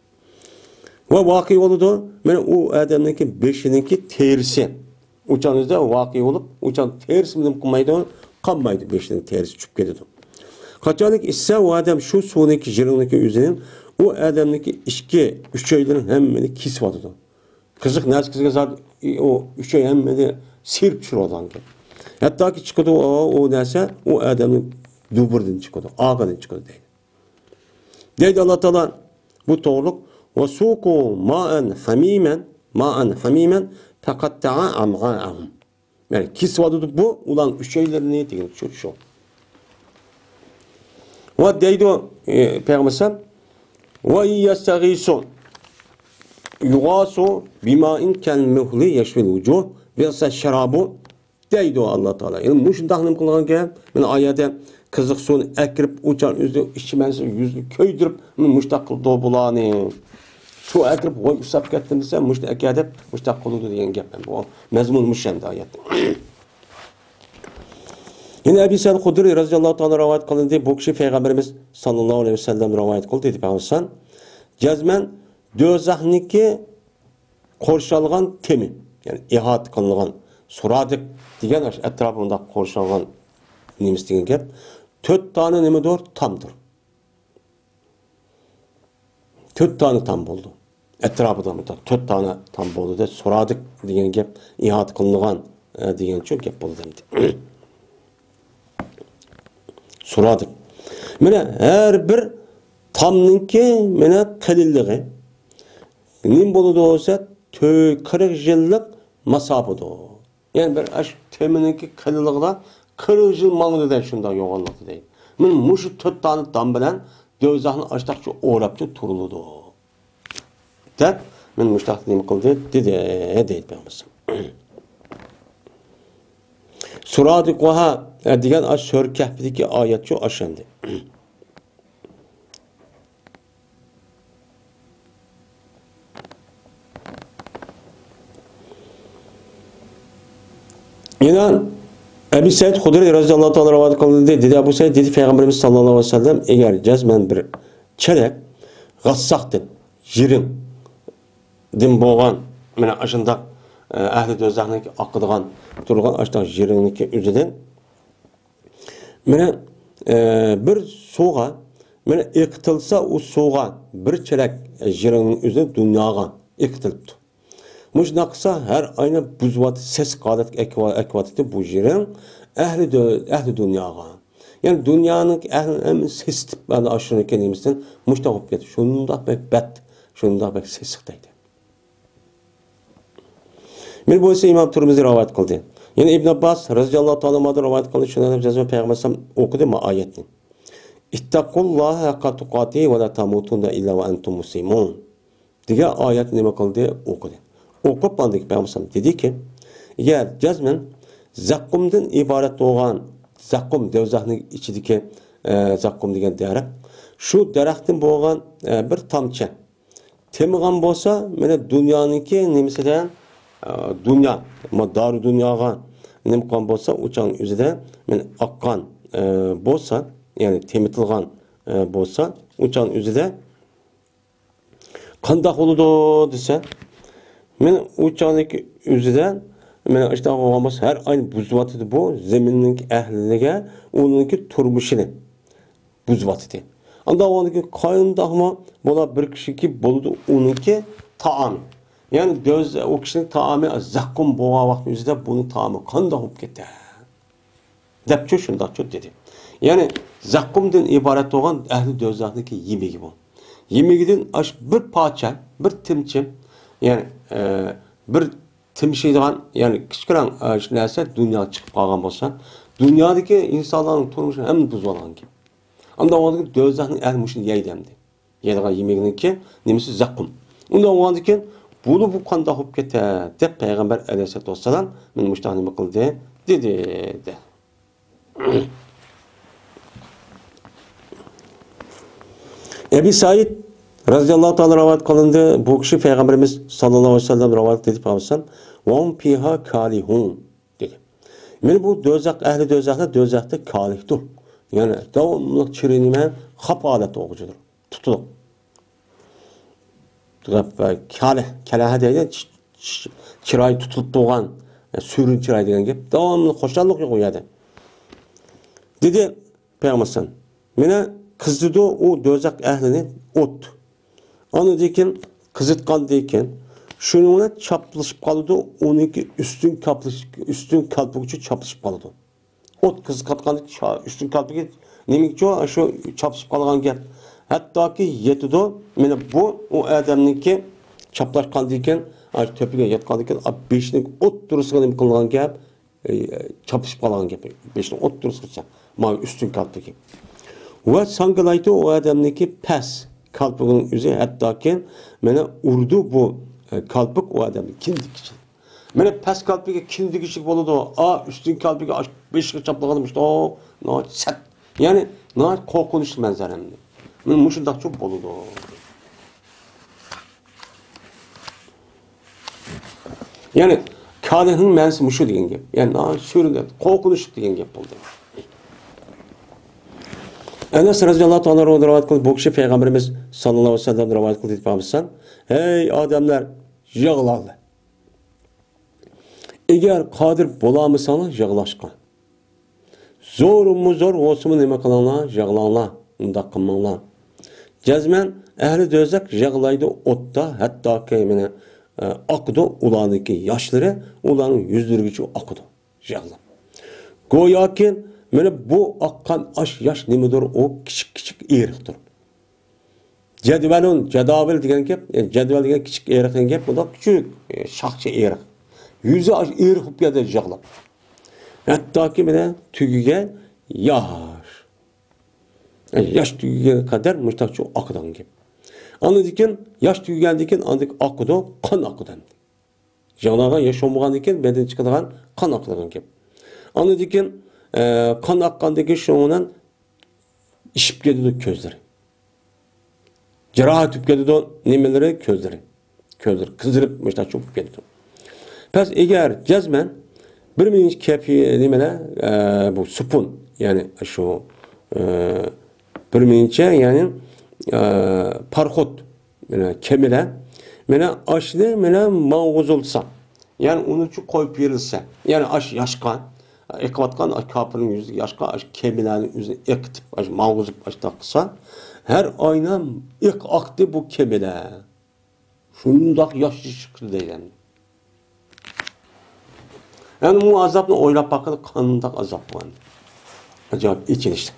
ۋە ۋاقىئ بولىدۇ، مانا ئۇ ئادەمنىڭكى بېشىنىڭكى تېرىسى. ئۇچان يۈزىدە ۋاقىئ بولۇپ، ئۇچان تېرىسى نېمە قىلمايدۇ، قانمايدۇ، بېشىنىڭ تېرىسى چۈشۈپ كېتىدۇ. قاچانكى ئىچسە ئۇ ئادەم شۇ سۇنىڭكى، جىرىڭنىڭكى يۈزىنى، ئۇ ئادەمنىڭكى ئىچكى ئۈچەيلىرىنىڭ ھەممىنى كېسىۋاتىدۇ. قىزىق نەرسە كىرگەن زات، ئۇ ئۈچەي ھەممىنى سىيرىپ چۈشۈرۈۋالغان گەپ. ھەتتاكى چىقىدۇ، ئۇ، ئۇ نەرسە ئۇ ئادەمنىڭ دۇبۇرىدىن چىقىدۇ، ئاغزىدىن چىقىدۇ دەيدۇ. دەيدۇ ئاللا تائالا، بۇ توغرۇلۇق. وسقوا ماء حميما، ماء حميما فقطع أمعاءهم. يەنى كېسىۋاتىدۇ بۇ ئۇلارنىڭ ئۈچەيلىرىنى دېگەن شۇ، شۇ. ۋە دەيدۇ، ئى، پەيغەمبەر ئەلەيھىسسالام، وإن يستغيثوا يغاثوا بماء كالمهل يشوي الوجوه بئس الشراب دەيدۇ ئاللا تائالا. يەنى مۇشۇنداق نېمە قىلغان گەپ؟ مانا ئايەتتە قىزىق سۇنى ئەكىرىپ، ئۇچان ئۈزدى، ئىچىمەنسە يۈزىنى كۆيدۈرۈپ، مانا مۇشۇنداق قىلدى بۇلارنى. سۇ ئەكىرىپ، ۋاي، ئۇسساپ كەتتىم دېسە، مۇشۇنى ئەكە دەپ، مۇشۇنداق قىلىدۇ دېگەن گەپ. بۇ مەزمۇن مۇشۇ ئەمدى ئايەتتە. يەنە ئەبى سەئىد خۇدرى رەزىياللاھۇ تائالا رىۋايەت قىلىندى. بۇ كىشى پەيغەمبىرىمىز ساللاللاھۇ ئەلەيھى ۋەسەللەم رىۋايەت قىلدى، دېدى پەيغەمبەر ئەلەيھىسسالام، جەزمەن دوزاخنىڭكى قورشالغان تېمى، يەنى ئىھاتە قىلىنغان، سۇرادىق دېگەن ئاشۇ ئەتراپى مۇنداق قورشالغان نېمىسى دېگەن گەپ. تۆت دانە نېمىدۇر؟ تامدۇر. تۆت دانە تام بولىدۇ. ئەتراپىدا مۇنداق تۆت دانە تام بولىدۇ دەپ، سۇرادىق دېگەن گەپ ئىھاتە قىلىنغان، ئە، دېگەنچۇ گەپ بولىدۇ ئەمدى. سۇرادىق. مانا ھەر بىر تامنىڭكى مانا قېلىنلىقى نېمە بولىدۇ دېسە، تۆ-، قىرىق يىللىق ماساپىدۇ. يەنى بىر ئاشۇ تېمىنىڭكى قېلىنلىقىدا قىرىق يىل ماڭىدۇ دەيدۇ، شۇنداق يوغانلىقتا دەيدۇ. مانا مۇشۇ تۆت دانە تام بىلەن دوزاخنى ئاشتاقچە ئوراپچە تۇرۇلىدۇ دەپ، مانا مۇشۇنداق نېمە قىلدى، دېدى، دەيدۇ پەيغەمبىرىمىز. سۇرادىقۇھا دېگەن ئاشۇ سۈرە كەھپىدىكى ئايەتچۇ ئاشۇ ئەمدى. يەنە ئەبى سەئىد خۇدرى رەزىياللاھۇ تائالا رىۋايەت قىلىندى. دېدى ئەبۇ سەئىد، دېدى پەيغەمبىرىمىز ساللاللاھۇ ئەلەيھى ۋەسەللەم، ئەگەر جەزمەن بىر چېلەك غەسساقتىن، جىرىڭدىن بولغان، مانا ئاشۇنداق، ئە، ئەھلى دوزاخنىڭكى ئاقىدىغان، تۇرغان ئاشۇنداق جىرىڭنىڭكى ئۆزىدىن مانا، ئە، بىر سۇغا، مانا ئېقىتىلسا، ئۇ سۇغا بىر چېلەك، ئە، جىرىڭنىڭ ئۆزى دۇنياغا ئېقىتىلىپتۇ. مۇشۇنداق قىلسا، ھەر ئاينى بۇزۇۋاتىدۇ، سېسىق ھالەتكە ئەكىۋا-، ئەكىۋاتىدۇ بۇ جىرىڭ ئەھلى دۆ-، ئەھلى دۇنياغا. يەنى دۇنيانىڭ ئەھلىنى ھەممىسى سېسىتىپ، ئەنە ئاشۇنىڭكى نېمىسىدىن مۇشۇنداق بولۇپ كەتتى. شۇنداق بەك بەت، شۇنداق بەك سېسىق دەيدۇ. مانا بۇ ئىسى ئىمام تۇرمۇزى رىۋايەت قىلدى. يەنە ئىبن ئابباس رەزىياللاھۇ تائالا ئانھۇدىن رىۋايەت قىلدى، شۇنىڭ بىلەن جەزمەن پەيغەمبەر ئەلەيھىسسالام ئوقۇدى ما ئايەتنى. اتقوا الله حق تقاته ولا تموتن إلا وأنتم مسلمون دېگەن ئايەتنى نېمە قىلدى؟ ئوقۇدى. ئوقۇپ ئاندىن كېيىن پەيغەمبەر ئەلەيھىسسالام دېدىكى، ئەگەر جەزمەن زەققۇمدىن ئىبارەت بولغان، زەققۇم، دوزاخنىڭ ئىچىدىكى، ئە، زەققۇم دېگەن دەرەخ، شۇ دەرەختىن بولغان، ئە، بىر تامچە تېمىغان بولسا، مانا دۇنيانىڭكى نېمىسىدە، ئە، دۇنيا، ما دارۇ دۇنياغا نېمە قىلغان بولسا، ئۇچان ئۆزىدە مانا ئاققان، ئە، بولسا، يەنى تېمىتىلغان، ئە، بولسا، ئۇچان ئۆزىدە قانداق بولىدۇ دېسە، مانا ئۇچانىڭكى ئۆزىدە، مانا ئىشتاق بولغان بولسا، ھەر ئاينى بۇزۇۋاتىدۇ بۇ زېمىننىڭكى ئەھلىگە، ئۇنىڭكى تۇرمۇشىنى بۇزۇۋاتىدۇ. ئانداق بولغاندىكىن قانداقمۇ بولا بىر كىشىكى بولىدۇ ئۇنىڭكى تائامى. يەنى دۆز-، ئۇ كىشىنىڭ تائامى زەققۇم بولغان ۋاقىتنىڭ ئۆزىدە بۇنىڭ تائامى قانداق بولۇپ كېتەر؟ دەپچۇ شۇنداقچۇ دېدى. يەنى زەققۇمدىن ئىبارەت بولغان ئەھلى دوزاخنىڭكى يېمىكى بۇ. يېمىكىدىن ئاش بىر پارچە، بىر تىمچە، يەنى، ئە، بىر تىمشىيدىغان، يەنى كىچىككىنە، ئە، شۇ نەرسە دۇنياغا چىقىپ قالغان بولسا، دۇنيادىكى ئىنسانلارنىڭ تۇرمۇشىنى ھەممىنى بۇزۇۋالغان گەپ. ئانداق بولغاندىكىن دوزاخنىڭ ئەھلى مۇشۇنى يەيدۇ ئەمدى. يەيدىغان يېمىكىنىڭكى نېمىسى زەققۇم. ئۇنداق بولغاندىكىن بۇنى بۇ قانداق بولۇپ كېتەر دەپ پەيغەمبەر ئەلەيھىسسالاتۇ ۋەسسالام مانا مۇشۇنداق نېمە قىلدى دېدى. ئەبى سەئىد رەزىياللاھۇ تائالا رىۋايەت قىلىندى. بۇ كىشى پەيغەمبىرىمىز ساللاللاھۇ ئەلەيھى ۋەسەللەم رىۋايەت قىلىپ قالسام، وهم فيها كالحون دېدى. مانا بۇ دوزاخ، ئەھلى دوزاخلار دوزاختىكى كالىھتۇر. يەنى داۋاملىق چىرىنىمەن، خاپا ھالەتتە بولغۇچىدۇر. تۇتۇلۇق. كالىھ، كالىھ دەيدۇ، چ-، چ-، چىراي تۇتۇلۇپ تۇرغان، سۈرۈن چىراي دېگەن گەپ. داۋاملىق خۇشاللىق يوق ئۇ يەردە. دېدى پەيغەمبەر ئەلەيھىسسالام، مانا قىزىتىدۇ ئۇ دوزاخ ئەھلىنى ئوت. ئاندىن كېيىن قىزىتقاندىن كېيىن شۇنىڭ بىلەن چاپلىشىپ قالىدۇ، ئۇنىڭكى ئۈستۈن كاپلىش-، ئۈستۈن كالپۇكىچۇ چاپلىشىپ قالىدۇ. ئوت قىزىتقاندا چا-، ئۈستۈن كالپۇكى نېمىگىچۇ شۇ چاپلىشىپ قالغان گەپ. ھەتتاكى يېتىدۇ، مانا بۇ ئۇ ئادەمنىڭكى چاپلاشقاندىن كېيىن، ئاشۇ تۆپىگە ياتقاندىن كېيىن، بېشىنىڭ ئوتتۇرىسىغا نېمە قىلغان گەپ؟ ئى، چاپلىشىپ قالغان گەپى، بېشىنىڭ ئوتتۇرىسىغىچە، مانا ئۈستۈن كالپۇكى. ۋە ساڭگىلايتۇ، ئۇ ئادەمنىڭكى پەس كالپۇكىنىڭ ئۆزى، ھەتتاكى مانا ئۇرىدۇ بۇ، ئە، كالپۇك ئۇ ئادەمنى كىندىكىچە. مانا پەس كالپۇكى كىندىكىچىلىك بولىدۇ، ئا، ئۈستۈن كالپۇكى ئاش-، بېشىغا چاپلىغان مۇشۇنداق، ناھايىتى سەت. يەنى ناھايىتى قورقۇنچلۇق مەنزىرە ئەمدى. مانا مۇشۇنداقچۇ بولىدۇ. يەنى، كالىھنىڭ مەنىسى مۇشۇ دېگەن گەپ. يەنى، ناھايىتى سۈرۈندى، قورقۇنچلۇق دېگەن گەپ بولدى. ئەنەس رەزىياللاھۇ تائالا ئەنھۇدىن رىۋايەت قىلدى، بۇ كىشى پەيغەمبىرىمىز ساللاللاھۇ ئەلەيھى ۋەسەللەمدىن رىۋايەت قىلدى، دەيدۇ پەيغەمبەر ئەلەيھىسسالام، ھەي ئادەملەر، يىغلاڭلار. ئەگەر قادىر بولالمىساڭلار يىغلاشقا، زورمۇ زور بولسىمۇ نېمە قىلىڭلار، يىغلاڭلار، ئۇنداق قىلماڭلار. جەزمەن ئەھلى دوزاخ يىغلايدۇ ئوتتا، ھەتتاكى مانا، ئە، ئاقىدۇ ئۇلارنىڭكى ياشلىرى، ئۇلارنىڭ يۈزلىرىگىچە ئاقىدۇ، يىغلاپ. گوياكى مانا بۇ ئاققان ئاش ياش نېمىدۇر، ئۇ كىچىك-كىچىك ئېرىقتۇر. جەدۋەلۇن، جەداۋىل دېگەن گەپ، ئە، جەدۋەل دېگەن كىچىك ئېرىق دېگەن گەپ، بۇنداق كىچىك، ئە، شاخچە ئېرىق. يۈزى ئاش ئېرىق بولۇپ كەتتى يىغلاپ. ھەتتاكى مانا تۈگىگەن ياش. ئە، ياش تۈگىگەنگە قەدەر مۇشتاقچۇ ئاقىدىغان گەپ. ئاندىن كېيىن ياش تۈگىگەندىن كېيىن ئاندىن ئاقىدۇ، قان ئاقىدۇ ئەمدى. يىغلانغان ياش بولمىغاندىن كېيىن بەدەندىن چىقىدىغان قان ئاقىدىغان گەپ. ئاندىن كېيىن، ئە، قان ئاققاندىن كېيىن شۇنىڭ بىلەن ئىششىپ كېتىدۇ كۆزلىرى. جاراھەت بولۇپ كېتىدۇ نېمىلىرى، كۆزلىرى. كۆزلىرى قىزىرىپ، مۇشۇنداق چوقۇپ كېتىدۇ. پەس ئەگەر جەزمەن بىر مىنچە كەپى نېمىلەر، ئە، بۇ سۇپۇن، يەنى شۇ، ئە، بىر مىنچە، يەنى، ئە، پاراخوت، مانا كېمىلەر، مانا ئاشنى مانا ماڭغۇزۇلسا، يەنى ئۇنىچۇ قويۇپ بېرىلسە، يەنى ئاش ياشقا، ئېقىۋاتقان ئاش كاپىرنىڭ يۈزىدىكى ياشقا ئاش كېمىلەرنى ئۆزىنى ئېقىتىپ، ئاش ماڭغۇزۇپ، ئاش تاقىسا، ھەر ئاينى ئېق ئاقتى بۇ كېمىلەر. شۇنداق ياش چىقتى دەيدۇ. يەنى بۇ ئازابنى ئويلاپ باققىلى، قانداق ئازاب بۇ ئەمدى. ئاجايىپ ئېچىنىشلىق.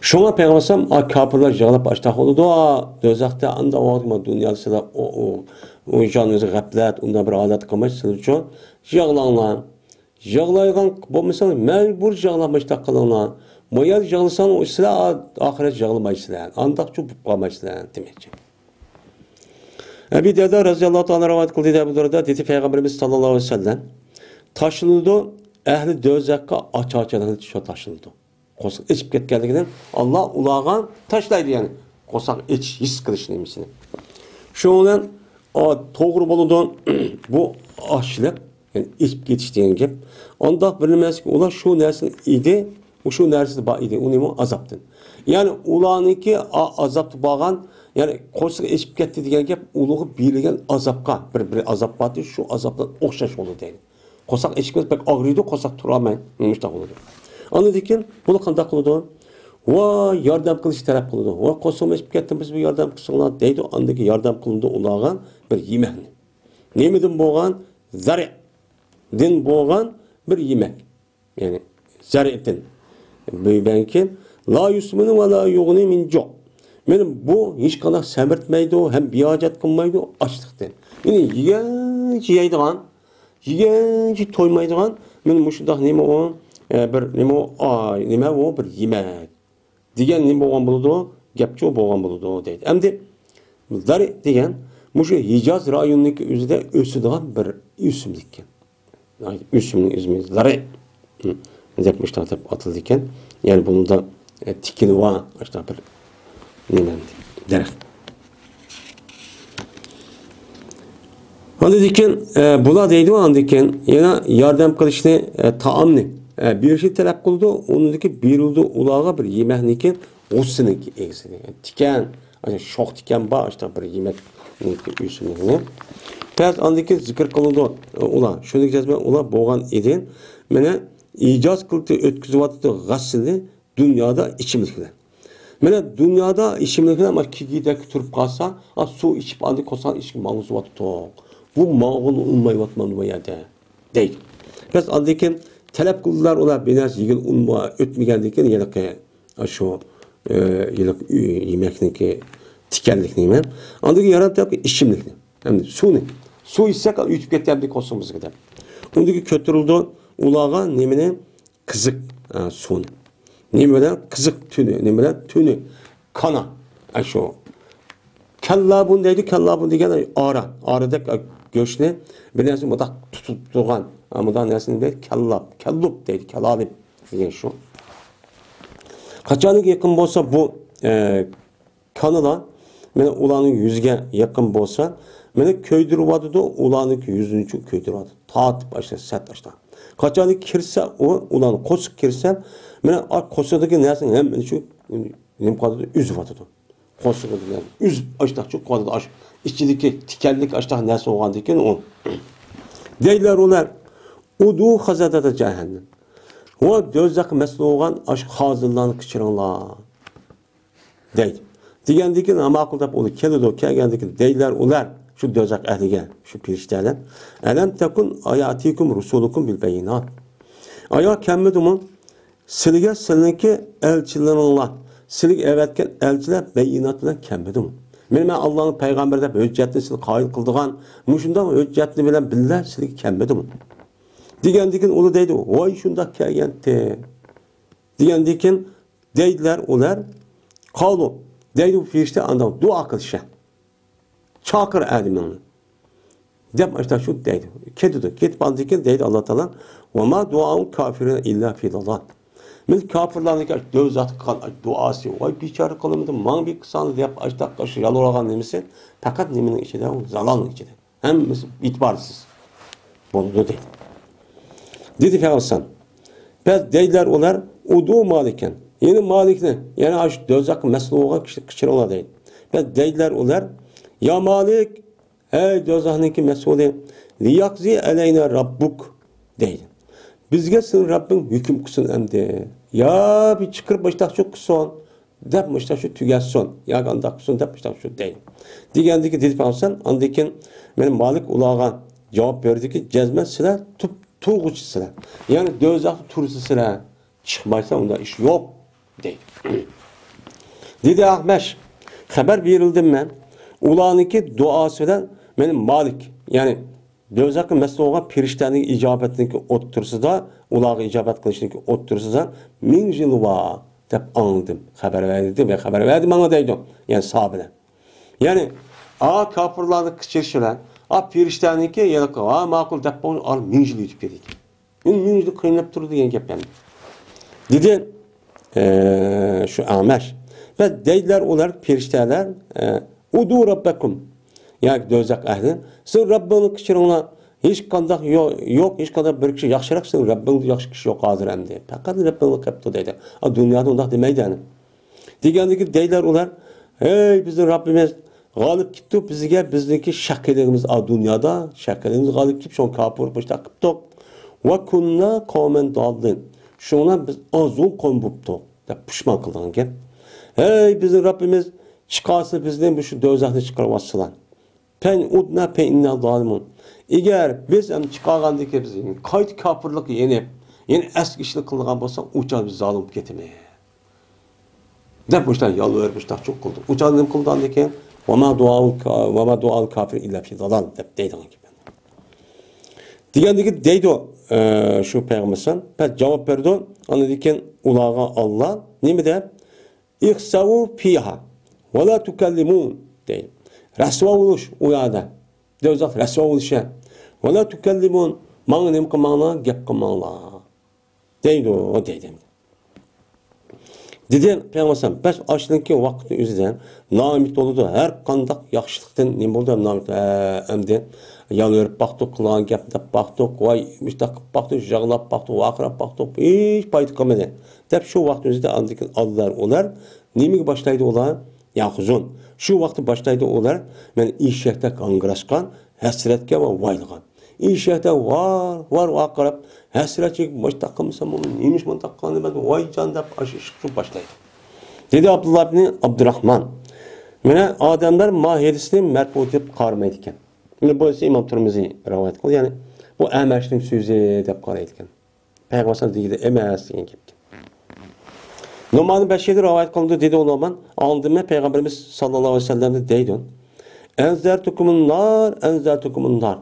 شۇڭا پەيغەمبەر ئەلەيھىسسالام، ئا، كاپىرلار يىغلاپ ئاشتاق بولىدۇ، ئا، دوزاختا ئاندا ۋاقىت دۇنيادا سىلەر، ئۇ، ئۇ، ئۇ جانىڭىزغا غەپلەت، ئۇنداق بىر ھالەتتە قالماي، سىلەر ئۈچۈن يىغلاڭلار. يىغلايدىغان بولمىساڭ، مەجبۇر يىغلاپ ئاشتاق قىلىڭلار. ما يەردە يىغلىساڭ، سىلەر ئا-، ئاخىرەت يىغلىمايسىلەر. ئانداقچۇ بولۇپ قالمايسىلەر، دېمەكچى. ئەبى دەردە رەزىياللاھۇ تائالا رىۋايەت قىلدى، دەپ بۇ دەردە دېدى، پەيغەمبىرىمىز ساللاللاھۇ ئەلەيھى ۋەسەللەم، تاشلىنىدۇ، ئەھلى دوزاخقا ئاچا-ئاچا شۇ تاشلىنىدۇ. قورساق ئېچىپ كەتكەنلىكىدىن، ئاللا ئۇلارغا تاشلايدۇ، يەنى قورساق ئېچىش، ھېس قىلىش نېمىسىنى. شۇنىڭ بىلەن، ئا، توغرا بولىدۇ، بۇ ئاچلىق، يەنى ئېچىپ كېتىش دېگەن گەپ. ئانداق بىر نېمە ئەمەسكى، ئۇلار شۇ نەرسىنى ئىدى، ئۇ شۇ نەرسىدە بار ئىدى، ئۇ نېمە ئازابتىن. يەنى ئۇلارنىڭكى ئا-، ئازابتا بارغان، يەنى قورسىقى ئېچىپ كەتتى دېگەن گەپ، ئۇلارغا بېرىلگەن ئازابقا، بىر، بىر ئازاب باردى، شۇ ئازابقا ئوخشاش بولىدۇ دەيدۇ. قورساق ئېچىپ كەتسە بەك ئاغرىيدۇ، قورساق تۇرالماي، مۇشۇنداق بولىدۇ. ئاندىن كېيىن بۇلار قانداق قىلىدۇ؟ ۋاي، ياردەم قىلىشنى تەلەپ قىلىدۇ. ۋاي، قورسىقىم ئېچىپ كەتتى، بىز بىر ياردەم قىلساڭلار، دەيدۇ. ئاندىن كېيىن ياردەم قىلىنىدۇ ئۇلارغا بىر يېمەكنى. نېمىدىن بولغان؟ زەرئدىن بولغان بىر يېمەك. يەنى زەرئدىن. بۇ بەلكى لا يۇسمىنۇ ۋە لا يۇغنى مىن جۇ. مانا بۇ ھېچقانداق سەمرىتمەيدۇ ھەم بىھاجەت قىلمايدۇ ئاچلىقتىن. يەنى يېگەنچە يەيدىغان، يېگەنچە تويمايدىغان، مانا مۇشۇنداق نېمە ئۇ؟ ئە، بىر نېمە ئۇ؟ ئا، نېمە ئۇ؟ بىر يېمەك. دېگەن نېمە بولغان بولىدۇ؟ گەپچۇ بولغان بولىدۇ دەيدۇ. ئەمدى زەرئ دېگەن مۇشۇ ھىجاز رايونىنىڭكى ئۆزىدە ئۆسىدىغان بىر ئۆسۈملۈككەن. ئۆسۈمنىڭ ئۆزى زەرئ دەپ مۇشۇنداق دەپ ئاتىلىدىكەن. يەنى بۇنىڭدا، ئە، تىكىنى بار، مۇشۇنداق بىر نېمە، دەرەخ. ئاندىن كېيىن، ئە، بۇلار دەيدۇ، ئاندىن كېيىن يەنە ياردەم قىلىشنى، ئە، تائامنى، ئە، بېرىشنى تەلەپ قىلىدۇ. ئۇنىڭدىن كېيىن بېرىلىدۇ ئۇلارغا بىر يېمەكنىكى غۇسسىنىڭكى ئىگىسىنى. تىكەن، ئاشۇ شوخ تىكەن بار، ئاشۇنداق بىر يېمەكنىڭكى ئۆسۈملۈكنى. پەس ئاندىن كېيىن زىكىر قىلىدۇ ئۇلار. شۇنى جەزمەن ئۇلار بولغان ئىدى. مانا ئىجاز قىلدى، ئۆتكۈزۈۋاتىدۇ غەسسىلنى دۇنيادا ئىچىملىكلەر. مانا دۇنيادا ئىچىملىكلەر مانا كېگىدەك تۇرۇپ قالسا، ئا، سۇ ئىچىپ ئاندىن كوسان ئىچكە ماڭغۇزۇۋاتىدۇ. بۇ ماڭغىلى ئۇنىمايۋاتمامدۇ بۇ يەردە؟ دەيدۇ. بەس ئاندىن كېيىن تەلەپ قىلدىلار ئۇلار بىر نەرسە يېگىلى ئۇنما ئۆتمىگەندىن كېيىن ھېلىقى شۇ، ئە، ھېلىقى ئۆي يېمەكنىكى تىكەنلىك نېمە؟ ئاندىن كېيىن ياراپ تېپىپ ئىچىملىكنى. ئەمدى سۇنى. سۇ ئىچسەك يېتىپ كېتەمدۇ كوسىمىزغا دەپ. ئۇندىن كېيىن كۆتۈرۈلىدۇ ئۇلارغا نېمىنى؟ قىزىق، ئە، سۇنى. نېمە بىلەن؟ قىزىق تۈنى. نېمە بىلەن؟ تۈنى. كانا. ئە، شۇ. كاللابۇن دەيدۇ. كاللابۇن دېگەن ئارا. ئارىدەك گۆشنى بىر نەرسە مۇنداق تۇتۇپ تۇرغان. ئە، مۇنداق نەرسىنى دەيدۇ. كاللاب. كاللۇب دەيدۇ. كالالىب دېگەن شۇ. قاچانكى يېقىن بولسا بۇ، ئە، كانىلار مانا ئۇلارنىڭ يۈزىگە يېقىن بولسا، مانا كۆيدۈرۈۋاتىدۇ، ئۇلارنىڭ يۈزىنى كۆيدۈرۈۋاتىدۇ. تارتىپ ئاشتا، سەت ئاشتا. قاچانكى كىرسە ئۇ، ئۇلارنىڭ قورسىقىغا كىرسە، مانا ئا-، قورسىقىدىكى نەرسىنىڭ ھەممىسىنى شۇ نېمە قىلىدۇ، ئۈزۈۋاتىدۇ. قورسىقىدىن ئۈزۈپ ئاشتاق چوقۇۋاتىدۇ. ئاش ئىچىدىكى تىكەنلىك ئاشتاق نەرسە بولغاندىكىن ئۇ. دەيدىلەر ئۇلار، ئۇدۇ خازاداتا جەھەننەم. ۋە دوزاخقا مەسئۇل بولغان ئاشۇ خازىنلارنى قىچىرىڭلار. دەيدۇ. دېگەندىن كېيىن، ھە، ماقۇل دەپ ئۇلار كېلىدۇ. كەلگەندىن كېيىن دەيدىلەر ئۇلار، شۇ دوزاخ ئەھلىگە، شۇ پېرىشتەلەر، «ئەلەم تەكۇن ئاياتىكۇم رۇسۇلۇكۇم بىل بەييىنات.» ئايا كەلمىدىمۇ؟ سىلىگە سىلىنىڭكى ئەلچىلىرىڭلار، سىلىگە ئەۋەتكەن ئەلچىلەر بەييىنات بىلەن كەلمىدىمۇ؟ مېنى مەن ئاللانىڭ پەيغەمبىرى دەپ ھۆججەتنى سىلى قايىل قىلىدىغان مۇشۇنداق ھۆججەتنى بىلەن بىللە سىلىگە كەلمىدىمۇ؟ دېگەندىن كېيىن ئۇلار دەيدۇ، ۋاي شۇنداق كەلگەنتى. دېگەندىن كېيىن دەيدىلەر ئۇلار، قالۇ، دەيدۇ پېرىشتە ئانداق دۇئا قىلىشى. چاقىر ئادىمىڭنى. دەپ ئاشتا شۇ دەيدۇ. كېتىدۇ. كېتىپ ئاندىن كېيىن دەيدۇ ئاللا تائالا، «ۋە ما دۇئاءۇل كافىرىنە ئىللا فى دالال.» مەن كاپىرلارنىڭكى دوزاختا قىلغان دۇئاسى، ۋاي بىچارە قىلىمدىم، ماڭا بىر قىلساڭلار دەپ ئاشتا يالۋۇرغان نېمىسى پەقەت نېمىنىڭ ئىچىدە؟ ئۇ زالالنىڭ ئىچىدە. ھەممىسى ئېتىبارسىز بولىدۇ دەيدۇ. دېدى پەيغەمبەر ئەلەيھىسسالام. بەس دەيدىلەر ئۇلار، ئۇدۇ مالىكەن. يەنە مالىكنى، يەنە ئاشۇ دوزاخقا مەسئۇل بولغان كىشىنى قىچىرىڭلار دەيدۇ. بەس دەيدىلەر ئۇلار، يا مالىك، ھەي دوزاخنىڭكى مەسئۇلى، لىياقزى ئەلەينا راببۇك دەيدۇ. بىزگە سېنىڭ رەببىڭ ھۆكۈم قىلسۇن ئەمدى. يا بىر چىقىرىپ مۇشتاق شۇ قىلسۇن. دەپ مۇشتاق شۇ تۈگەتسۇن، ياكى ئانداق قىلسۇن دەپ مۇشتاق شۇ دەيدۇ. دېگەندىكى دېدى پەيغەمبەر، ئاندىن كېيىن مەن مالىك ئۇلارغا جاۋاب بەردىكى، جەزمەن سىلەر تۇپ-، تۇرغۇچىسىلەر. يەنى دوزاختا تۇرىسىلەر. چىقمايسىلەر، ئۇنداق ئىش يوق دەيدۇ. دېدى ئەخمەش، خەۋەر بېرىلدىم مەن. ئۇلارنىڭكى دۇئاسى بىلەن مېنى مالىك، يەنى دوزاخقا مەسئۇل بولغان پېرىشتەنىڭ ئىجابەتنىڭكى ئوتتۇرىسىدا، ئۇلارغا ئىجابەت قىلىشنىڭكى ئوتتۇرىسىدا مىڭ يىل بار دەپ ئاڭلىدىم. خەۋەر بەردى، خەۋەر بەردى ماڭا دەيدۇ. يەنى ساھابىلەر. يەنى، ئا، كاپىرلارنى قىچىرىش بىلەن، ئا، پېرىشتەنىڭكى، يەنى، ھا، ماقۇل دەپ بولغان ئارا مىڭ يىل ئۆتۈپ كېتىدىكەن. مىڭ يىل قىينىلىپ تۇرىدۇ دېگەن گەپ ئەمدى. دېدى، ئە، شۇ ئەمەش. بەس دەيدىلەر ئۇلار، پېرىشتەلەر، ئە، ئۇدۇ رەببەكۇم. ياكى دوزاخ ئەھلى، سىز رەببىڭنى قىچىرىڭلار. ھېچقانداق يو-، يوق، ھېچقانداق بىر كىشى ياخشىراق سىزنىڭ رەببىڭدىن ياخشى كىشى يوق ھازىر ئەمدى. پەقەت رەببىڭنى قىپتۇ دەيدۇ. ئا، دۇنيادا ئۇنداق دېمەيدۇ ئەنە. دېگەندىكىن دەيدىلەر ئۇلار، ھەي بىزنىڭ رەببىمىز، غالىب كېتىپتۇ بىزگە بىزنىڭكى شەقىلىقىمىز، ئا، دۇنيادا شەقىلىقىمىز غالىب كېلىپ شۇڭا كاپىر بولۇپ مۇشۇنداق قىپتۇق. ۋە كۇننا قەۋمەن داللىن. شۇڭا بىز ئازغۇن قوم بوپتۇق دەپ پۇشمان قىلىدىغان گەپ. ھەي بىزنىڭ رەببىمىز، چىقارسا بىزنى مۇشۇ دوزاختىن چىقىرىۋاتسىلا. پەئىن ئۇدنا پەئىننا زالىمۇن. ئەگەر بىز ئەمدى چىقارغاندىن كېيىن بىز قايتا كاپىرلىققا يېنىپ، يەنە ئەسكى ئىشنى قىلىدىغان بولساق، ئۇ چاغدا بىز زالىم بولۇپ كېتىمىز. دەپ مۇشۇنداق يالۋۇرۇپ مۇشۇنداق چوق قىلدى. ئۇ چاغدا نېمە قىلدى ئاندىن كېيىن؟ ۋە ما دۇئاءۇل كا-، ۋە ما دۇئاءۇل كافىر ئىللا فى دالال دەپ دەيدىغان گەپ. دېگەندىكىن دەيدۇ، ئە، شۇ پەيغەمبەر ئەلەيھىسسالام، بەس جاۋاب بەردى. ئاندىن كېيىن ئۇلارغا ئاللا نېمە دەپ؟ ئىخسەۋۇ فىھا ۋە لا تۇكەللىمۇن دەيدۇ. رەسۋا بولۇش ئۇ يەردە. دوزاخ رەسۋا بولۇشى. ۋە لا تۇكەللىمۇن، ماڭا نېمە قىلماڭلار، گەپ قىلماڭلار. دەيدۇ، دەيدۇ. دېدى پەيغەمبەر ئەلەيھىسسالام، بەس ئاشۇنىڭكى ۋاقتى ئۆزىدە نامىيىت بولىدۇ. ھەر قانداق ياخشىلىقتىن نېمە بولىدۇ؟ نامىيىت، ھە، ئەمدى يالۋۇرۇپ باقتۇق، قىلغان گەپنى دەپ باقتۇق، ۋاي، مۇشتاق قىلىپ باقتۇق، يىغلاپ باقتۇق، ۋارقىراپ باقتۇق، ھېچ پايدا قىلمىدى، دەپ شۇ ۋاقىت ئۆزىدە ئاندىن كېيىن ئالدىلار ئۇلار نېمىگە باشلايدۇ ئۇلار؟ ياخۇزۇن. شۇ ۋاقىتتا باشلايدۇ ئۇلار، مەن ئېشەكتەك ھاڭگىراشقان، ھەسرەتكە ۋە ۋايلىغان. ئېشەكتەك ۋار، ۋار، ۋارقىراپ، ھەسرەت چېكىپ، مۇشتاق قىلمىسام، نېمە ئىش مۇنداق قىلغان، مەن ۋايجان دەپ ئاشۇ ئىش قىلىپ باشلايدۇ. دېدى ئابدۇللا ئىبنى ئابدۇراخمان، مانا ئادەملەر ما ھەدىسنى مەرپۇ دەپ قارىمايدىكەن. مانا بۇ ئىمام تۇرمۇزى رىۋايەت قىلدى، يەنى بۇ ئەمەشنىڭ سۆزى دەپ قارايدىكەن. پەيغەمبەر دېگىنى ئەمەس دېگەن گەپكەن. نۇمان بەشىردىن رىۋايەت قىلىندى، دېدى ئۇ نۇمان، ئاڭلىدىممۇ پەيغەمبىرىمىز ساللاللاھۇ ئەلەيھى ۋەسەللەمدىن دەيدۇ، ئەنزەرتۇكۇمۇن نار، ئەنزەرتۇكۇمۇن نار.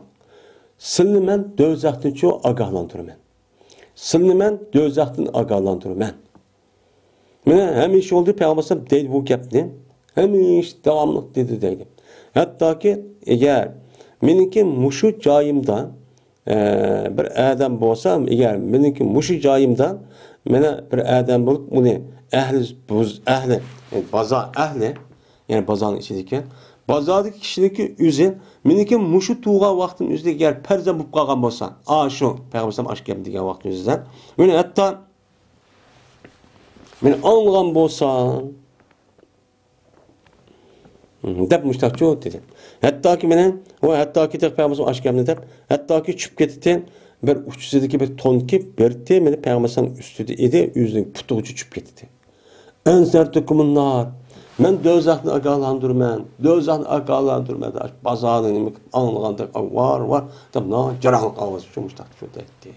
سىلىنى مەن دوزاختىن چۇ ئاگاھلاندۇرىمەن. سىلىنى مەن دوزاختىن ئاگاھلاندۇرىمەن. مانا ھەمىشە بولدى پەيغەمبەر ئەلەيھىسسالام دەيدۇ بۇ گەپنى. ھەمىشە داۋاملىق دېدى دەيدۇ. ھەتتاكى ئەگەر مېنىڭكى مۇشۇ جايىمدا، ئە، بىر ئادەم بولسا، ئەگەر مېنىڭكى مۇشۇ جايىمدا مانا بىر ئادەم بولۇپ، ئۇنى ئەھلى بۇز-، ئەھلى، يەنى بازار ئەھلى، يەنى بازارنىڭ ئىچىدىكى، بازاردىكى كىشىنىڭكى ئۆزى مېنىڭكى مۇشۇ تۇغان ۋاقتىم ئۆزىدە ئەگەر پەرزەنت بولۇپ قالغان بولسا، ئاشۇ پەيغەمبەر ئەلەيھىسسالام ئاشۇ گەپنى دېگەن ۋاقتى ئۆزىدە، مانا ھەتتا مەن ئاڭلىغان بولسام، دەپ مۇشتاقچۇ دېدى. ھەتتاكى مېنى، ئۇ ھەتتاكى تېخى پەيغەمبەر ئاشۇ گەپنى دەپ، ھەتتاكى چۈشۈپ كېتىتتى. بىر ئۇچىسىدىكى بىر تون كىيىپ بېرىتتى، مېنى پەيغەمبەر ئەلەيھىسسالام ئۈستىدە ئىدى، ئۆزىنىڭ پۇتىغىچە چۈشۈپ كېتىتتى. ئەنزەرتۇكۇمۇن نار. مەن دوزاخنى ئاگاھلاندۇرىمەن، دوزاخنى ئاگاھلاندۇرىمەن دەپ، بازارنى نېمە قىلىپ ئاڭلىغاندەك، ۋار، ۋار دەپ، ناھايىتى جاراڭلىق ئاۋازى شۇ مۇشتاقچۇ دەيتتى.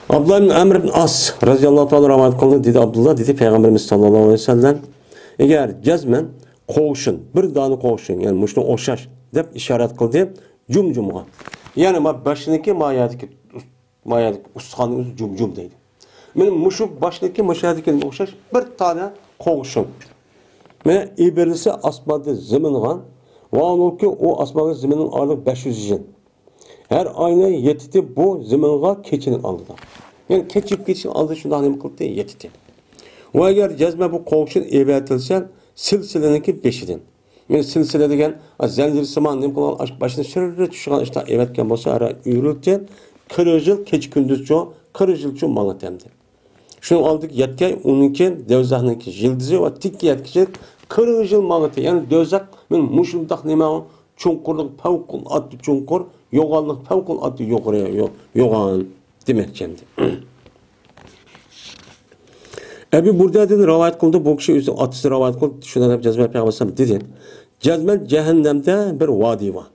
ئابدۇللا ئىبن ئەمر ئىبن ئاس رەزىياللاھۇ تائالا رىۋايەت قىلدى، دېدى ئابدۇللا، دېدى پەيغەمبىرىمىز ساللاللاھۇ ئەلەيھى ۋەسەللەم، ئەگەر جەزمەن قوغۇشۇن، بىر دانە قوغۇشۇن، يەنى مۇشۇنىڭغا ئوخشاش دەپ ئىشارەت قىلدى جۇمجۇمغا. يەنى ما باشنىكى ما يەردىكى، ما يەردىكى ئۇستىخاننىڭ ئۆزى جۇمجۇم دەيدۇ. مانا مۇشۇ باشنىكى مۇشۇ يەردىكىگە ئوخشاش بىر دانە قوغۇشۇن. مانا ئىبىرلىسى ئاسماندىن زېمىنغا، ۋاھالۇكى ئۇ ئاسمانغا زېمىننىڭ ئارىلىقى بەش يۈز يىل. ھەر ئاينىڭ يەتتىسى بۇ زېمىنغا كېچىنىڭ ئالدىدا. يەنى كېچە كېتىشنىڭ ئالدىدا شۇنداق نېمە قىلدى؟ يەتتىدى. ۋە ئەگەر جەزمەن بۇ قوغۇشۇن ئېۋەتىلسە، سىلسىلىنىڭكى بېشىدىن. مانا سىلسىلە دېگەن، ئا، زەنجىرسىمان نېمە قىلغان، ئاش-، باشىنى شىررە چۈشۈرگەن ئىشتا ئېۋەتكەن بولسا، ھەر ئۆرۈلتى، قىرىق يىل كېچە كۈندۈزچۇ، قىرىق يىلچۇ ماڭىتەمدى. شۇنىڭ ئالدىدىكى يەتكەي، ئۇنىڭكى دوزاخنىڭكى يىلدىزى ۋە تىككە يەتكىچە قىرىق يىل ماڭىتى. يەنى دوزاخ مانا مۇشۇنداق نېمە، چوڭقۇرلۇق پەۋقۇلئاددە چوڭقۇر، يوغانلىق پەۋقۇلئاددە يوغىرى، يو-، يوغان دېمەكچى ئەمدى. ئەبۇ بۇردەدىن رىۋايەت قىلدى، بۇ كىشى ئۆزىنىڭ ئاتىسى رىۋايەت قىلدى، شۇنداق دەپ جەزمەن پەيغەمبەر ئەلەيھىسسالام دېدى، جەزمەن جەھەننەمدە بىر ۋادى بار.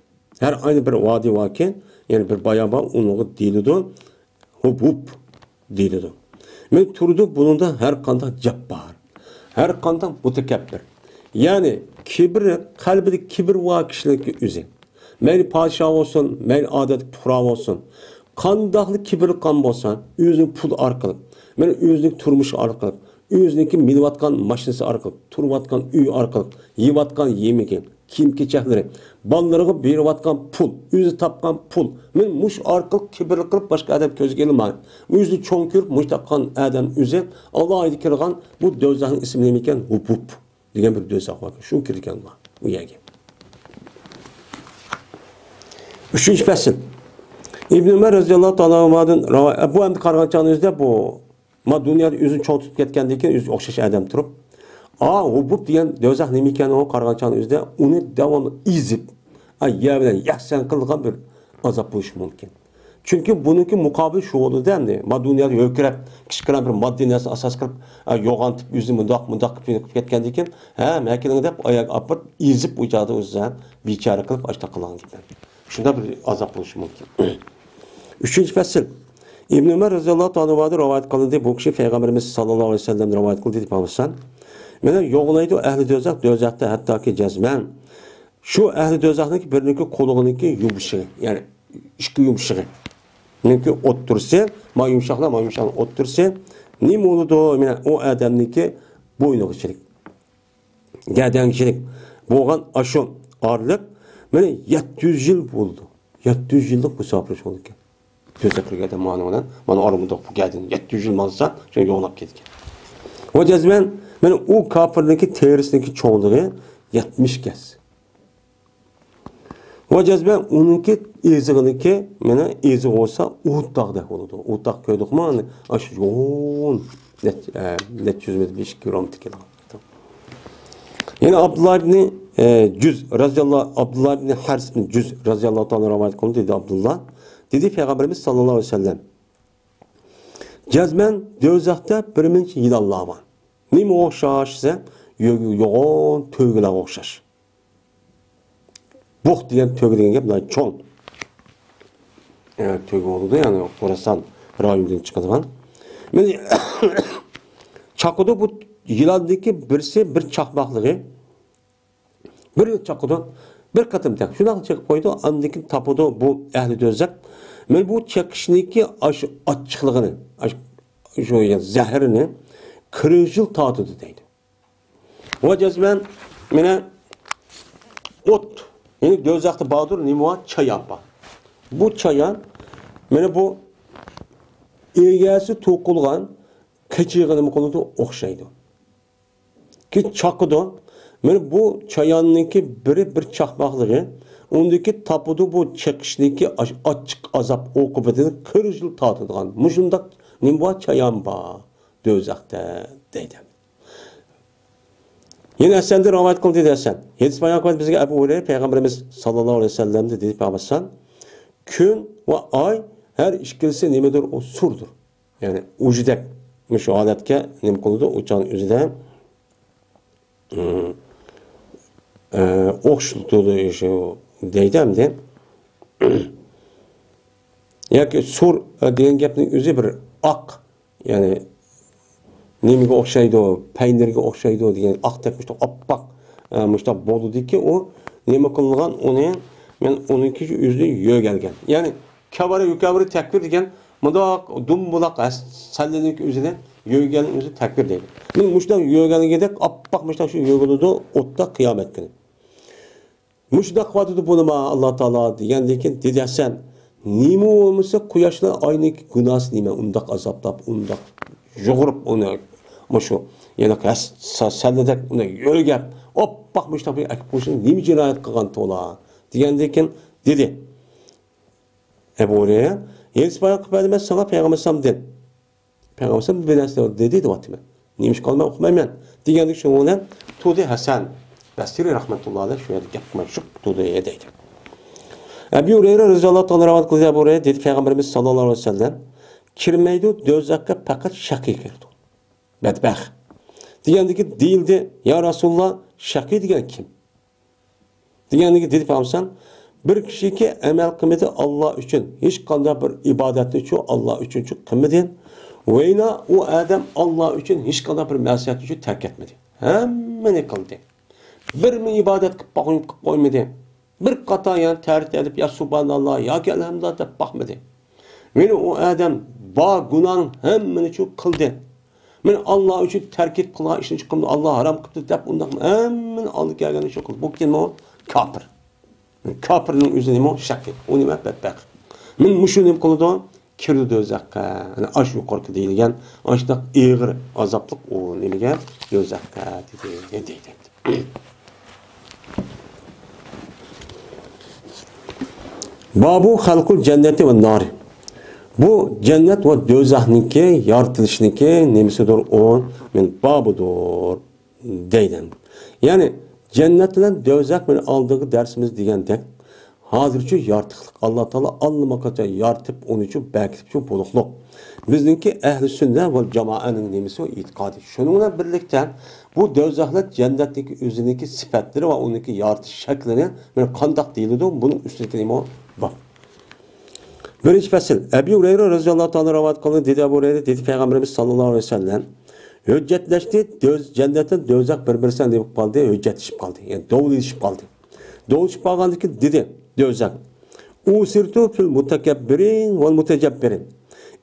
ھەر ئايدا بىر ۋادى باركەن، يەنى بىر بايان بار، ئۇنىڭغا دېيىلىدۇ، ھۇبۇب دېيىلىدۇ. مەن تۇرىدۇ، بۇنىڭدا ھەر قانداق گەپ بار. ھەر قانداق مۇتەكەببىر. يەنى كىبىر، قەلبىدە كىبىر بار كىشىلەرنىڭكى ئۆزى. مەيلى پادىشاھ بولسۇن، مەيلى ئادەتتىكى پۇقرا بولسۇن. قانداقلا كىبىرلىك قىلغان بولسا، ئۆزىنىڭ پۇلى ئارقىلىق، مانا ئۆزىنىڭ تۇرمۇشى ئارقىلىق، ئۆزىنىڭكى مىنىۋاتقان ماشىنىسى ئارقىلىق، تۇرۇۋاتقان ئۆيى ئارقىلىق، يەۋاتقان يېمىكى، كىيىم-كېچەكلىرى، بالىلىرىغا بېرىۋاتقان پۇل، ئۆزى تاپقان پۇل، مانا مۇشۇ ئارقىلىق كىبىرلىك قىلىپ باشقا ئادەم كۆزگە ئىلمايدۇ. ئۆزىنى چوڭ كۆرۈپ مۇشۇنداق قىلغان ئادەم ئۆزى ئالاھىدە كىرىدىغان بۇ دوزاخنىڭ ئىسمى نېمە ئىكەن؟ ھۇبۇب دېگەن بىر دوزاخ بار. شۇ كىرگەن بۇ يەرگە. ئۈچىنچى پەسىل. ئىبن ئۆمەر رەزىياللاھۇ تائالا ئەنھۇدىن رىۋايەت، بۇ ئەمدى قارىغان چاغنىڭ ئۆزىدە بۇ ما دۇنيادا ئۆزىنى چوڭ تۇتۇپ كەتكەندىن كېيىن ئۆزىگە ئوخشاش ئادەم تۇرۇپ، ئا، ھۇبۇب دېگەن دوزاخ نېمە ئىكەنلىكىنى قارىغان چاغنىڭ ئۆزىدە ئۇنى داۋاملىق ئېزىپ، ئا، يەر بىلەن يەكسان قىلىدىغان بىر ئازاب بولۇشى مۇمكىن. چۈنكى بۇنىڭكى مۇقابىلى شۇ بولىدۇ ئەمدى. ما دۇنيادا ھۆركىرەپ، كىچىككىنە بىر ماددىي نەرسىنى ئاساس قىلىپ، ئا، يوغان تىپ ئۆزىنى مۇنداق، مۇنداق قىلىپ قىلىپ كەتكەندىن كېيىن، ھە، مەكىلىڭ دەپ ئاياغ ئاپىرىپ، ئېزىپ ئۇ چاغدا ئۆزىنى بىچارە قىلىپ ئاشۇنداق قىلغان گېپى. شۇنداق بىر ئازاب بولۇشى مۇمكىن. ئۈچىنچى پەسىل. ئىبن ئۆمەر رەزىياللاھۇ تائالا ئەنھۇدىن رىۋايەت قىلىندى، بۇ كىشى پەيغەمبىرىمىز ساللاللاھۇ ئەلەيھى ۋەسەللەم رىۋايەت قىلدى دەپ ئالسان، مانا يوغىنايدۇ ئەھلى دوزاخ، دوزاختا ھەتتاكى جەزمەن شۇ ئەھلى دوزاخنىڭكى بىرىنىڭكى قۇلىقىنىڭكى يۇمشىقى، يەنى ئىككى يۇمشىقى، نىڭكى ئوتتۇرىسى، ما يۇمشاقلار، ما يۇمشاقنىڭ ئوتتۇرىسى نېمە بولىدۇ؟ مانا ئۇ ئادەمنىڭكى بوينىغىچىلىك، گەدەنگىچىلىك بولغان ئاشۇ ئارىلىق مانا يەتتە يۈز يىل بولىدۇ. يەتتە يۈز يىللىق مۇساپىرىش بولىدىكەن. كۆزەپ كىرگەن مانا بىلەن، مانا ئارىمىدا بۇ گەدىنى يەتتە يۈز يىل ماڭسا، شۇ يوغىناپ كەتكەن. ۋە جەزمەن، مانا ئۇ كاپىرنىڭكى تېرىسىنىڭكى چوڭلۇقى يەتمىش گەز. ۋە جەزمەن ئۇنىڭكى ئېزىغىنىڭكى، مانا ئېزىغى بولسا ئۇھۇد تاغدەك بولىدۇ. ئۇھۇد تاغ كۆردۇقمۇ؟ ئاشۇ يوغان نەچ-، ئە، نەچچە يۈز مېتىر، بەش كىلومېتىر كېلىدۇ. يەنە ئابدۇللا ئىبنى، ئە، جۈز رەزىياللا-، ئابدۇللا ئىبنى ھارىس ئىبنى جۈز رەزىياللاھۇ تائالا رىۋايەت قىلدى، دېدى ئابدۇللا. دېدى، پەيغەمبىرىمىز ساللاللاھۇ ئەلەيھى ۋەسەللەم، جەزمەن دوزاختا بىر مۇنچە يىلانلار بار. نېمىگە ئوخشاش دېسە، يو-، يوغان تۆگىلەرگە ئوخشاش. بۇخ دېگەن تۆگە دېگەن گەپ، مۇنداق چوڭ، ئە، تۆگە بولىدۇ، يەنى خوراسان رايونىدىن چىقىدىغان. مانا چاقىدۇ بۇ يىلاندىكى بىرسى بىر چاقماقلىقى. بىر چاقىدۇ، بىر قېتىم تەك شۇنداق چېقىپ قويىدۇ، ئاندىن كېيىن تاپىدۇ بۇ ئەھلى دوزاخ. مانا بۇ چېقىشنىڭكى ئاشۇ ئاچچىقلىقىنى، ئاشۇ، شۇ زەھىرىنى قىرىق يىل تارتىدۇ دەيدۇ. ۋە جەزمەن، مانا ئوت، يەنى دوزاختا باردۇر، نېمە بار؟ چايان بار. بۇ چايان، مانا بۇ ئىگىسى توقۇلغان قېچىغا نېمە قىلىدۇ؟ ئوخشايدۇ. كېيىن چاقىدۇ. مانا بۇ چاياننىڭكى بىرى بىر چاقماقلىقى، ئۇندىكى تاپىدۇ بۇ چېقىشنىڭكى ئاچ-، ئاچچىق ئازاب ئوقۇبىتىنى قىرىق يىل تارتىدىغان مۇشۇنداق نېمە بار؟ چايان بار دوزاختا دەيدۇ. يەنە ھەسەندىن رىۋايەت قىلدى دېدى ھەسەن. ھەدىس بايان قىلىپ بىزگە ئەبۇ ھۇرەيرە پەيغەمبىرىمىز ساللاللاھۇ ئەلەيھى ۋەسەللەمدىن دېدى، پەيغەمبەر، كۈن ۋە ئاي ھەر ئىككىلىسى نېمىدۇر؟ ئۇ سۇردۇر. يەنى ئۇجىدەك مۇشۇ ھالەتكە نېمە قىلىدۇ؟ ئۇ چاغنىڭ ئۆزىدە، ئە، ئوخشىتىدۇ شۇ دەيدۇ ئەمدى. ياكى سۇر، ئە، دېگەن گەپنىڭ ئۆزى بىر ئاق، يەنى نېمىگە ئوخشايدۇ؟ پەينىرگە ئوخشايدۇ دېگەن ئاقتەك مۇشۇنداق ئاپئاق، ئە، مۇشۇنداق بولىدۇكى، ئۇ نېمە قىلىنغان؟ ئۇنى مەن ئۇنىڭكى ئۆزىنى يۆگەلگەن. يەنى كەۋرە يۆكەۋرە تەكبىر دېگەن مۇنداق دۇمبۇلاق ھەس-، سەللىنىڭكى ئۆزىنى يۆگەلنىڭ ئۆزى تەكبىر دەيدۇ. مانا مۇشۇنداق يۆگەلگەندەك ئاپئاق مۇشۇنداق شۇ يۆگىلىدۇ ئوتتا قىيامەت كۈنى. مۇشۇنداق قىلىۋاتىدۇ بۇنىما ئاللا تائالا دېگەندىن كېيىن دېدى ھەسەن، نېمە بولمىسا قۇياشنىڭ ئاينىڭ گۇناھسى نېمە؟ ئۇنداق ئازابلاپ، ئۇنداق يۇغۇرۇپ ئۇنى مۇشۇ يەنە ھەس-، سە-، سەللىدەك ئۇنى يۆگەپ، ئاپئاق مۇشۇنداق بىر ئەكىپ قويۇشنى نېمە جىنايەت قىلغان تولا دېگەندىن كېيىن دېدى ئەبۇ ھۇرەيرە، ھېس بايان قىلىپ بەردىم مەن ساڭا پەيغەمبەر ئەلەيھىسسالامدىن. پەيغەمبەر بىر نەرسە دېدى دەۋاتىمەن. نېمىشقا مەن ئۇقمايمەن دېگەندىكىن شۇنىڭ بىلەن تۇردى ھەسەن بەسرى رەھمەتۇللا ئەلەيھ شۇ يەردە گەپ قىلماي شۇپ تۇردى دەيدۇ. ئەبى ھۇرەيرە رەزىياللاھۇ تائالا رىۋايەت قىلدى، ئەبۇ ھۇرەيرە دېدى، پەيغەمبىرىمىز ساللاللاھۇ ئەلەيھى ۋەسەللەم، كىرمەيدۇ دوزاخقا پەقەت شەقىي كىرىدۇ. بەدبەخت. دېگەندىكىن دېيىلدى، يا رەسۇلاللا، شەقىي دېگەن كىم؟ دېگەندىكىن دېدى پەيغەمبەر، بىر كىشىكى ئەمەل قىلمىدى ئاللا ئۈچۈن، ھېچقانداق بىر ئىبادەتنىچۇ ئاللا ئۈچۈنچۇ قىلمىدى. ۋەينا ئۇ ئادەم ئاللا ئۈچۈن ھېچقانداق بىر مەسىيەتنىچۇ تەرك ئەتمىدى. ھەممىنى قىلدى. بىرمۇ ئىبادەت قىلىپ باقماي-، قىلىپ قويمىدى. بىر قاتا يەنى تەرىتىپ يا سۇبھاناللا ياكى ئەلھەمدۇلىللا دەپ باقمىدى. مانا ئۇ ئادەم بار گۇناھنىڭ ھەممىنىچۇ قىلدى. مانا ئاللا ئۈچۈن تەرك ئېتىپ قىلغان ئىشنى چىقىمدۇ، ئاللا ھارام قىپتۇ دەپ ئۇنداق ھەممىنى ئالدى كەلگەن ئىشنى قىلدى. بۇ كىممۇ؟ كاپىر. كاپىرنىڭ ئۆزى نېمە؟ شەقىي. ئۇ نېمە؟ بەتبەخت. مانا مۇشۇ نېمە قىلىدۇ؟ كىرىدۇ دوزاخقا. يەنى ئاش يۇقىرىقى دېيىلگەن، ئاشۇنداق ئېغىر ئازابلىق ئۇ نېمىگە؟ دوزاخقا دېدى، دېدى. بابۇ خەلقۇل جەننەتى ۋە نارى. بۇ جەننەت ۋە دوزاخنىڭكى يارىتىلىشنىڭكى نېمىسىدۇر ئۇ؟ مەن بابىدۇر دەيدۇ. يەنى جەننەت بىلەن دوزاخ مەن ئالدىنقى دەرسىمىز دېگەندەك، ھازىرچۇ يارىتىقلىق. ئاللا تائالا ئاللىماقاچان يارىتىپ، ئۇنىچۇ بەكىتىپچۇ بولۇقلۇق. بىزنىڭكى ئەھلى سۈننە ۋەل جامائەنىڭ نېمىسى ئۇ؟ ئېتىقادى. شۇنىڭ بىلەن بىرلىكتە بۇ دوزاخلىق جەننەتنىڭكى ئۆزىنىڭكى سۈپەتلىرى ۋە ئۇنىڭكى يارىتىش شەكلىنى بىر قانداق دېيىلىدۇ؟ بۇنىڭ ئۈستىدىكى نېمە بار؟ بىرىنچى پەسىل. ئەبى ھۇرەيرە رەزىياللاھۇ تائالا رىۋايەت قىلدى، دېدى ئەبۇ ھۇرەيرە، دېدى پەيغەمبىرىمىز ساللاللاھۇ ئەلەيھى ۋەسەللەم، ھۆججەتلەشتى، دۆز-، جەننەت بىلەن دوزاخ بىر-بىرسىنى نېمە قىلىپ قالدى؟ ھۆججەتلىشىپ قالدى. يەنى داۋلىشىپ قالدى. داۋلىشىپ قالغاندىن كېيىن دېدى دوزاخ، ئۇسىرتۇ فىل مۇتەكەببىرىن ۋەل مۇتەجەببىرىن.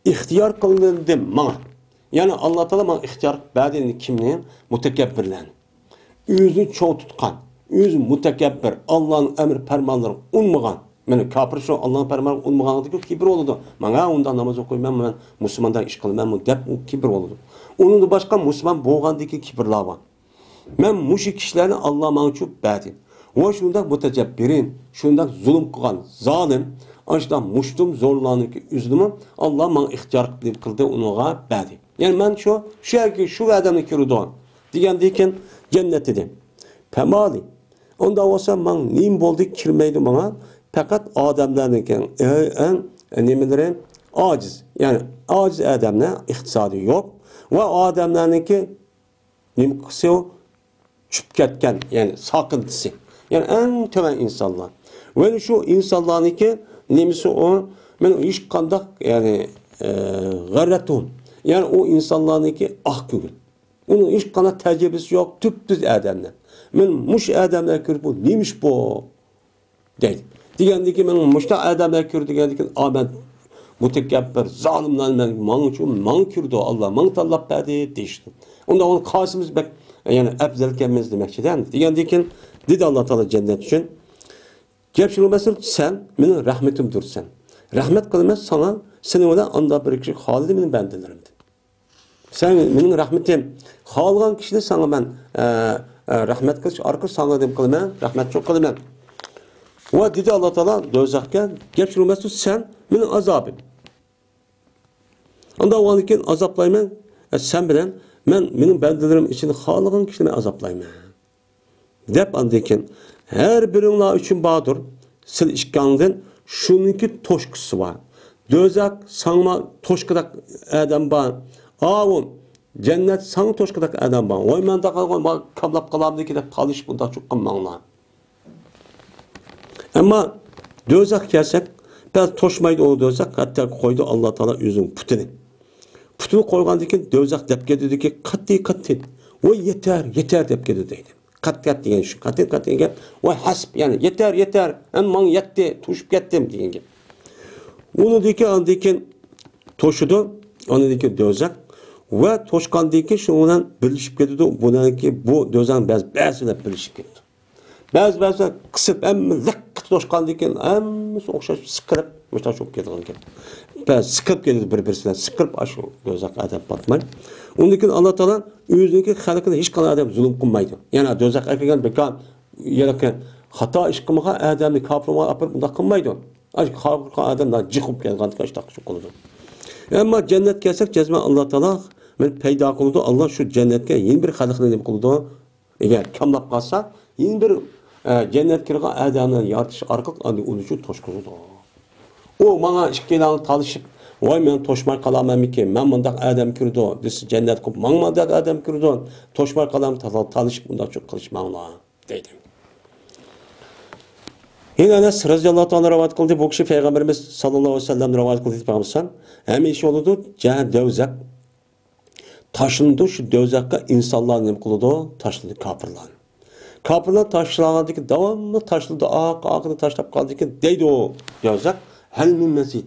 ئىختىيار قىلىندى ماڭا. يەنى ئاللا تائالا ماڭا ئىختىيار بەردى كىمنى؟ مۇتەكەببىرلەرنى. ئۆزىنى چوڭ تۇتقان، ئۆزى مۇتەكەببىر، ئاللانىڭ ئەمر پەرمانلىرىغا ئۇنمىغان، مانا كاپىر شۇ ئاللانىڭ پەرمانىغا ئۇيمىغاندىكى كىبىر بولىدۇ. ماڭا ئۇنداق ناماز ئوقۇيمەن، مەن مۇسۇلماندەك ئىش قىلىمەنمۇ دەپ ئۇ كىبىر بولىدۇ. ئۇنىڭدىن باشقا مۇسۇلمان بولغاندىكى كىبىرلار بار. مەن مۇشۇ كىشىلەرنى ئاللا ماڭا چۈپ بەردى. ۋە شۇنداق مۇتەجەببىرىن، شۇنداق زۇلۇم قىلغان زالىم، ئاشۇنداق مۇشتۇم زورلارنىڭكى ئۆزىنىمۇ ئاللا ماڭا ئىختىيار قىلدى، ئۇنىڭغا بەردى. يەنى مەن شۇ، شۇ يەرگە، شۇ ئادەمنى كىرىدۇ دېگەندىن كېيىن جەننەت دېدى. پەمالى، ئۇنداق بولسا ماڭ نېمە بولدى، كىرمەيدۇ ماڭا؟ پەقەت ئادەملەرنىڭكى ئەڭ، ئەڭ نېمىلىرى ئاجىز. يەنى ئاجىز ئادەملەر، ئىقتىسادى يوق ۋە ئادەملەرنىڭكى نېمە قىلسا ئۇ چۈشۈپ كەتكەن، يەنى ساقىنتىسى. يەنى ئەڭ تۆۋەن ئىنسانلار. ۋە شۇ ئىنسانلارنىڭكى نېمىسى ئۇ؟ مەن ھېچقانداق، يەنى، ئە، غەررەتۇن. يەنى ئۇ ئىنسانلارنىڭكى ئاق كۆڭۈل. ئۇنىڭ ھېچقانداق تەجرىبىسى يوق، تۈپتۈز ئادەملەر. مەن مۇشۇ ئادەملەر كۆرۈپ، بۇ نېمىش بۇ؟ دەيدۇ. دېگەندىن كېيىن، مەن مۇشۇنداق ئادەملەر كۆردۈم دېگەندىن كېيىن، ئا، مەن مۇتەكەببىر، زالىملار مەن، ماڭا شۇ، ماڭا كىردى، ئاللا ماڭا تاللاپ بەردى دېيىشتى. ئۇندا ئۇنى قالسىمىز بەك، يەنى ئەپزەلكەنمىز دېمەكچىدە. دېگەندىن كېيىن دېدى ئاللا تائالا جەننەت ئۈچۈن، گەپ شۇ مەسىلە، سەن مېنىڭ رەھمىتىمدۇرسەن. رەھمەت قىلىمەن ساڭا، سېنىڭ بىلەن ئاندا بىر كىشى خالىدى مېنىڭ بەندىلىرىمدىن. سەن مېنىڭ رەھمىتىم. خالىغان كىشىنى ساڭا مەن، ئە، ئە، رەھمەت قىلىش ئارقىلىق ساڭا نېمە قىلىمەن؟ رەھمەتچىلىك قىلىمەن. ۋە دېدى ئاللا تائالا دوزاخقا، گەپ شۇ مەسىلە، سەن مېنىڭ ئازابىم. ئاندا ئۇنىڭدىن كېيىن ئازابلايمەن، ئە، سەن بىلەن مەن مېنىڭ بەندىلىرىم ئىچىدە خالىغان كىشىنى ئازابلايمەن. دەپ ئاندىن كېيىن، ھەر بىرىڭلار ئۈچۈن باردۇر، سىلەر ئىككىڭلاردىن شۇنىڭكى توشقۇسى بار. دوزاخ ساڭا توشقۇدەك ئادەم بار. ئاۋۇ جەننەت ساڭا توشقۇدەك ئادەم بار. ۋاي، مەن دەقالغان، ما كاملاپ قالامدىكى دەپ تالىشىپ ئۇنداق چوقۇم ماڭلار. ئەمما دوزاخ كەلسەك، بەز توشمايدۇ ئۇ دوزاخ، ھەتتا قويدى ئاللا تائالا ئۆزىنىڭ پۇتىنى. پۇتىنى قويغاندىن كېيىن دوزاخ دەپ كېتىدۇكى، قاتتىق، قاتتىق، ۋاي، يېتەر، يېتەر دەپ كېتىدۇ دەيدۇ. قەت قەت دېگەن شۇ. قەت قەت دېگەن گەپ. ۋاي ھەسپ، يەنى يېتەر، يېتەر. ئەمما ماڭا يەتتى، توشۇپ كەتتىم دېگەن گەپ. ئۇنىڭدىن كېيىن ئاندىن كېيىن توشىدۇ. ئاندىن كېيىن دوزاخ. ۋە توشقاندىن كېيىن شۇنىڭ بىلەن بىرلىشىپ كېتىدۇ. بۇنىڭكى، بۇ دوزاخنىڭ بەزى، بەزى بىلەن بىرلىشىپ كېتىدۇ. بەزى، بەزى قىسىپ، ھەممە لىق توشقاندىن كېيىن ھەممىسى ئوخشاش سىقىرىپ، مۇشۇنداق چوقۇپ كېتىدىغان گەپ. بەزى سىقىرىپ كېتىدۇ بىر-بىرسى بىلەن، سىقىرىپ ئاشۇ دوزاخقا ئادەم پاتماي. ئۇنىڭدىن كېيىن ئاللا تائالا ئۆزىنىڭكى خەلقىنى ھېچقانداق ئادەم زۇلۇم قىلمايدۇ. يەنى دوزاخقا كىرگەن بىكار يەنە خاتا ئىش قىلمىغان ئادەمنى كاپىر بولغان ئاپىرىپ ئۇنداق قىلمايدۇ. ئاشۇ كاپىر قىلغان ئادەم جىق بولۇپ كەلگەندىكىن ئاشۇنداق ئىش قىلىدۇ. ئەمما جەننەت كەلسەك جەزمەن ئاللا تائالا مېنى پەيدا قىلىدۇ. ئاللا شۇ جەننەتكە يەنە بىر خەلقنى نېمە قىلىدۇ؟ ئەگەر كاملاپ قالسا، يەنە بىر، ئە، جەننەتكە كىرگەن ئادەملەرنى يارىتىش ئارقىلىق ئاندىن ئۇنى شۇ توشقۇزىدۇ. ئۇ ماڭا ئىككىيلەن تالىشىپ، ۋاي، مەن توشماي قالامەنمىكىن، مەن مۇنداق ئادەم كىرىدۇ دېسە، جەننەتكە ماڭ مۇنداق ئادەم كىرىدۇ، توشماي قالام تال-، تالىشىپ ئۇنداق چوق قىلىش ماڭلا دەيدۇ. يەنە ئەنەس رەزىياللاھۇ تائالا رىۋايەت قىلدى، بۇ كىشى پەيغەمبىرىمىز ساللاللاھۇ ئەلەيھى ۋەسەللەم رىۋايەت قىلدى، پەيغەمبەر ھەمىشە بولىدۇ، جەھەننەم دوزاخ تاشلىنىدۇ، شۇ دوزاخقا ئىنسانلار نېمە قىلىدۇ؟ تاشلىدى كاپىرلار. كاپىرلار تاشلانغاندىن كېيىن داۋاملىق تاشلىدى، ئاق-، ئاخىرىدا تاشلاپ قالدىكىن دەيدۇ دوزاخ، ھەل مىن مەزىد؟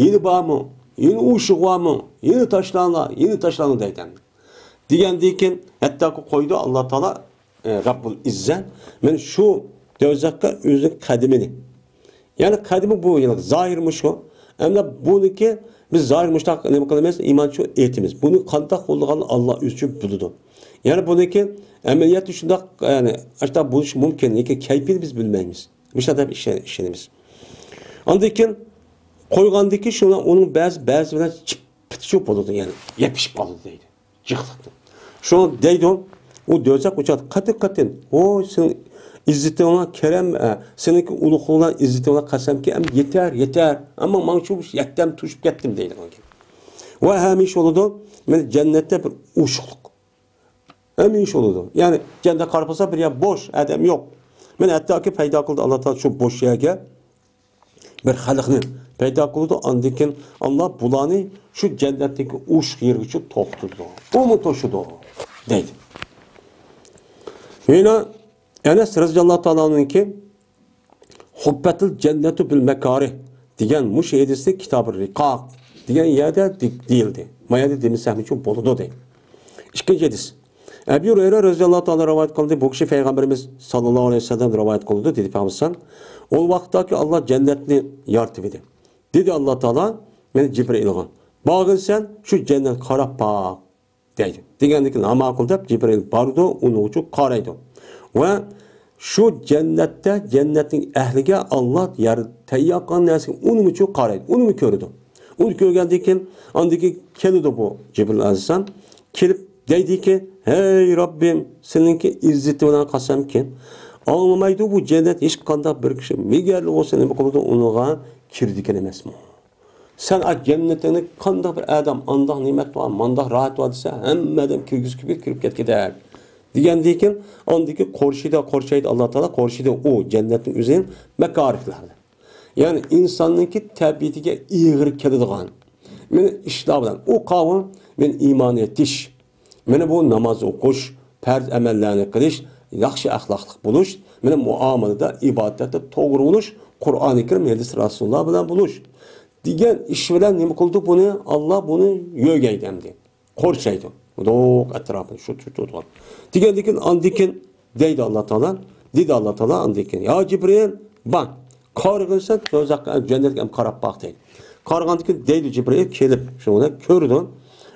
يەنە بارمۇ؟ يەنە ئوشۇق بارمۇ؟ يەنە تاشلاڭلار، يەنە تاشلاڭلار دەيدۇ. دېگەندىن كېيىن ھەتتاكى قويدى ئاللا تائالا، ئە، رەببۇل ئىززە، مەن شۇ دوزاخقا ئۆزىنىڭ قەدىمىنى، يەنى قەدىمى بۇ، يەنى زاھىر مۇشۇ. ئەمدى بۇنىڭكى بىز زاھىر مۇشۇنداق نېمە قىلىمىز؟ ئىمان شۇ ئېيتىمىز. بۇنى قانداق بولىدىغانلىقىنى ئاللا ئۆزى ئۈچۈن بىلىدۇ. يەنى بۇنىڭكى ئەمەلىيەتتە شۇنداق، يەنى شۇنداق بولۇشى مۇمكىن، لېكىن كەيپىيىتىنى بىز بىلمەيمىز. مۇشۇنداق دەپ ئىشەن-، ئىشىنىمىز. ئاندىن كېيىن قويغاندىن كېيىن شۇنىڭ، ئۇنىڭ بەزى، بەزى بىلەن چىپ-، پىتىچۇ بولىدۇ، يەنى يېپىشىپ قالىدۇ دەيدۇ. جىقلىقتىن. شۇڭا دەيدۇ، ئۇ دوزاخ ئۇچۇر قېتىن-قېتىن، ۋوي، سېنىڭ ئىززىتىڭ بىلەن كەرەم، ئە، سېنىڭكى ئۇلۇغلۇقۇڭ بىلەن ئىززىتىڭ بىلەن قەسەمكى، ئەمدى يېتەر، يېتەر. ئەمما ماڭا شۇ يەتتەم توشۇپ كەتتىم دەيدىغان گەپ. ۋە ھەمىشە بولىدۇ، مانا جەننەتتە بىر ئوشۇقلۇق. ھەمىشە بولىدۇ. يەنى جەننەتكە قاراپ قالسا بىر يەر بوش، ئادەم يوق. مانا ھەتتاكى پەيدا قىلدى ئاللا تائالا شۇ بوش يەرگە بىر خەلقنى پەيدا قىلىدۇ. ئاندىن كېيىن ئاللا بۇلارنى شۇ جەننەتتىكى ئوشۇق يېرىگىچە توختىتىدۇ. ئۇمۇ توشىدۇ دەيدۇ. يەنە ئەنەس رەزىياللاھۇ تائالا ئەنھۇنىڭكى «ھۇففەتىل جەننەتۇ بىل مەكارىھ» دېگەن مۇشۇ ھەدىسنى كىتابى رىقاق دېگەن يەردە دې-، دېيىلدى. ما يەردە دېمىسەكمۇ بولىدۇ دەيدۇ. ئىككىنچى ھەدىس. ئەبۇ ھۇرەيرە رەزىياللاھۇ تائالا رىۋايەت قىلدى، بۇ كىشى پەيغەمبىرىمىز ساللاللاھۇ ئەلەيھى ۋەسەللەم رىۋايەت قىلدى، دېدى پەيغەمبەر ئەلەيھىسسالام، ئۇ ۋاقىتتاكى ئاللا جەننەتنى يارىتىۋىدى. دېدى ئاللا تائالا، مېنى جىبرىئىلغا، بارغىن سەن شۇ جەننەتكە قاراپ باق، دەيدۇ. دېگەندىكىن ھاماقۇل دەپ جىبرىئىل بارىدۇ، ئۇنىڭ ئۈچۈن قارايدۇ. ۋە شۇ جەننەتتە، جەننەتنىڭ ئەھلىگە ئاللا يار تەييار قىلغان نەرسىگە ئۇنىڭ ئۈچۈن قارايدۇ، ئۇنىمۇ كۆرىدۇ. ئۇنى كۆرگەندىن كېيىن، ئاندىن كېيىن كېلىدۇ بۇ جىبرىئىل ئەلەيھىسسالام. كېلىپ دەيدىكى، ھەي رەببىم، سېنىڭكى ئىززىتىڭ بىلەن قەسەمكى، ئاڭلىمايدۇ بۇ جەننەت ھېچقانداق بىر كىشى مېگەرلىك بولسا نېمە قىلىدۇ، ئۇنىڭغا كىرىدىكەن ئەمەسمۇ؟ سەن ئا جەننىتىڭنى قانداق بىر ئادەم ئانداق نېمەت بار، مانداق راھەت بار دېسە، ھەممە ئادەم كىرگۈزۈپ كىرىپ كىرىپ كەتكۈدەك. دېگەندىن كېيىن، ئاندىن كېيىن قورشىيدۇ، قورشايدۇ ئاللا تائالا، قورشىيدۇ ئۇ جەننەتنىڭ ئۆزىنى مەكارىھلەردىن. يەنى ئىنساننىڭكى تەبىئىتىگە ئېغىر كېلىدىغان، مېنى ئىشلار بىلەن ئۇ قاۋۇل، مېنى ئىمان ئېيتىش، مېنى بۇ ناماز ئوقۇش، پەرز ئەمەللەرنى قىلىش، ياخشى ئەخلاقلىق بولۇش، مېنى مۇئامىلىدە، ئىبادەتتە توغرا بولۇش، قۇرئانى كەرىم، ھەدىس رەسۇلۇللا بىلەن بولۇش دېگەن ئىش بىلەن نېمە قىلدى بۇنى؟ ئاللا بۇنى يۆگەيدى ئەمدى. قورشايدۇ. مۇنداق ئەتراپىنى شۇ تۇتىدىغان. دېگەندىن كېيىن ئاندىن كېيىن دەيدۇ ئاللا تائالا، دېدى ئاللا تائالا ئاندىن كېيىن، يا جىبرىئىل، بار، قارىغىنسەن دوزاخقا، جەننەتكە ھەم قاراپ باق دەيدۇ. قارىغاندىن كېيىن دەيدۇ جىبرىئىل كېلىپ، شۇنى كۆرىدۇ.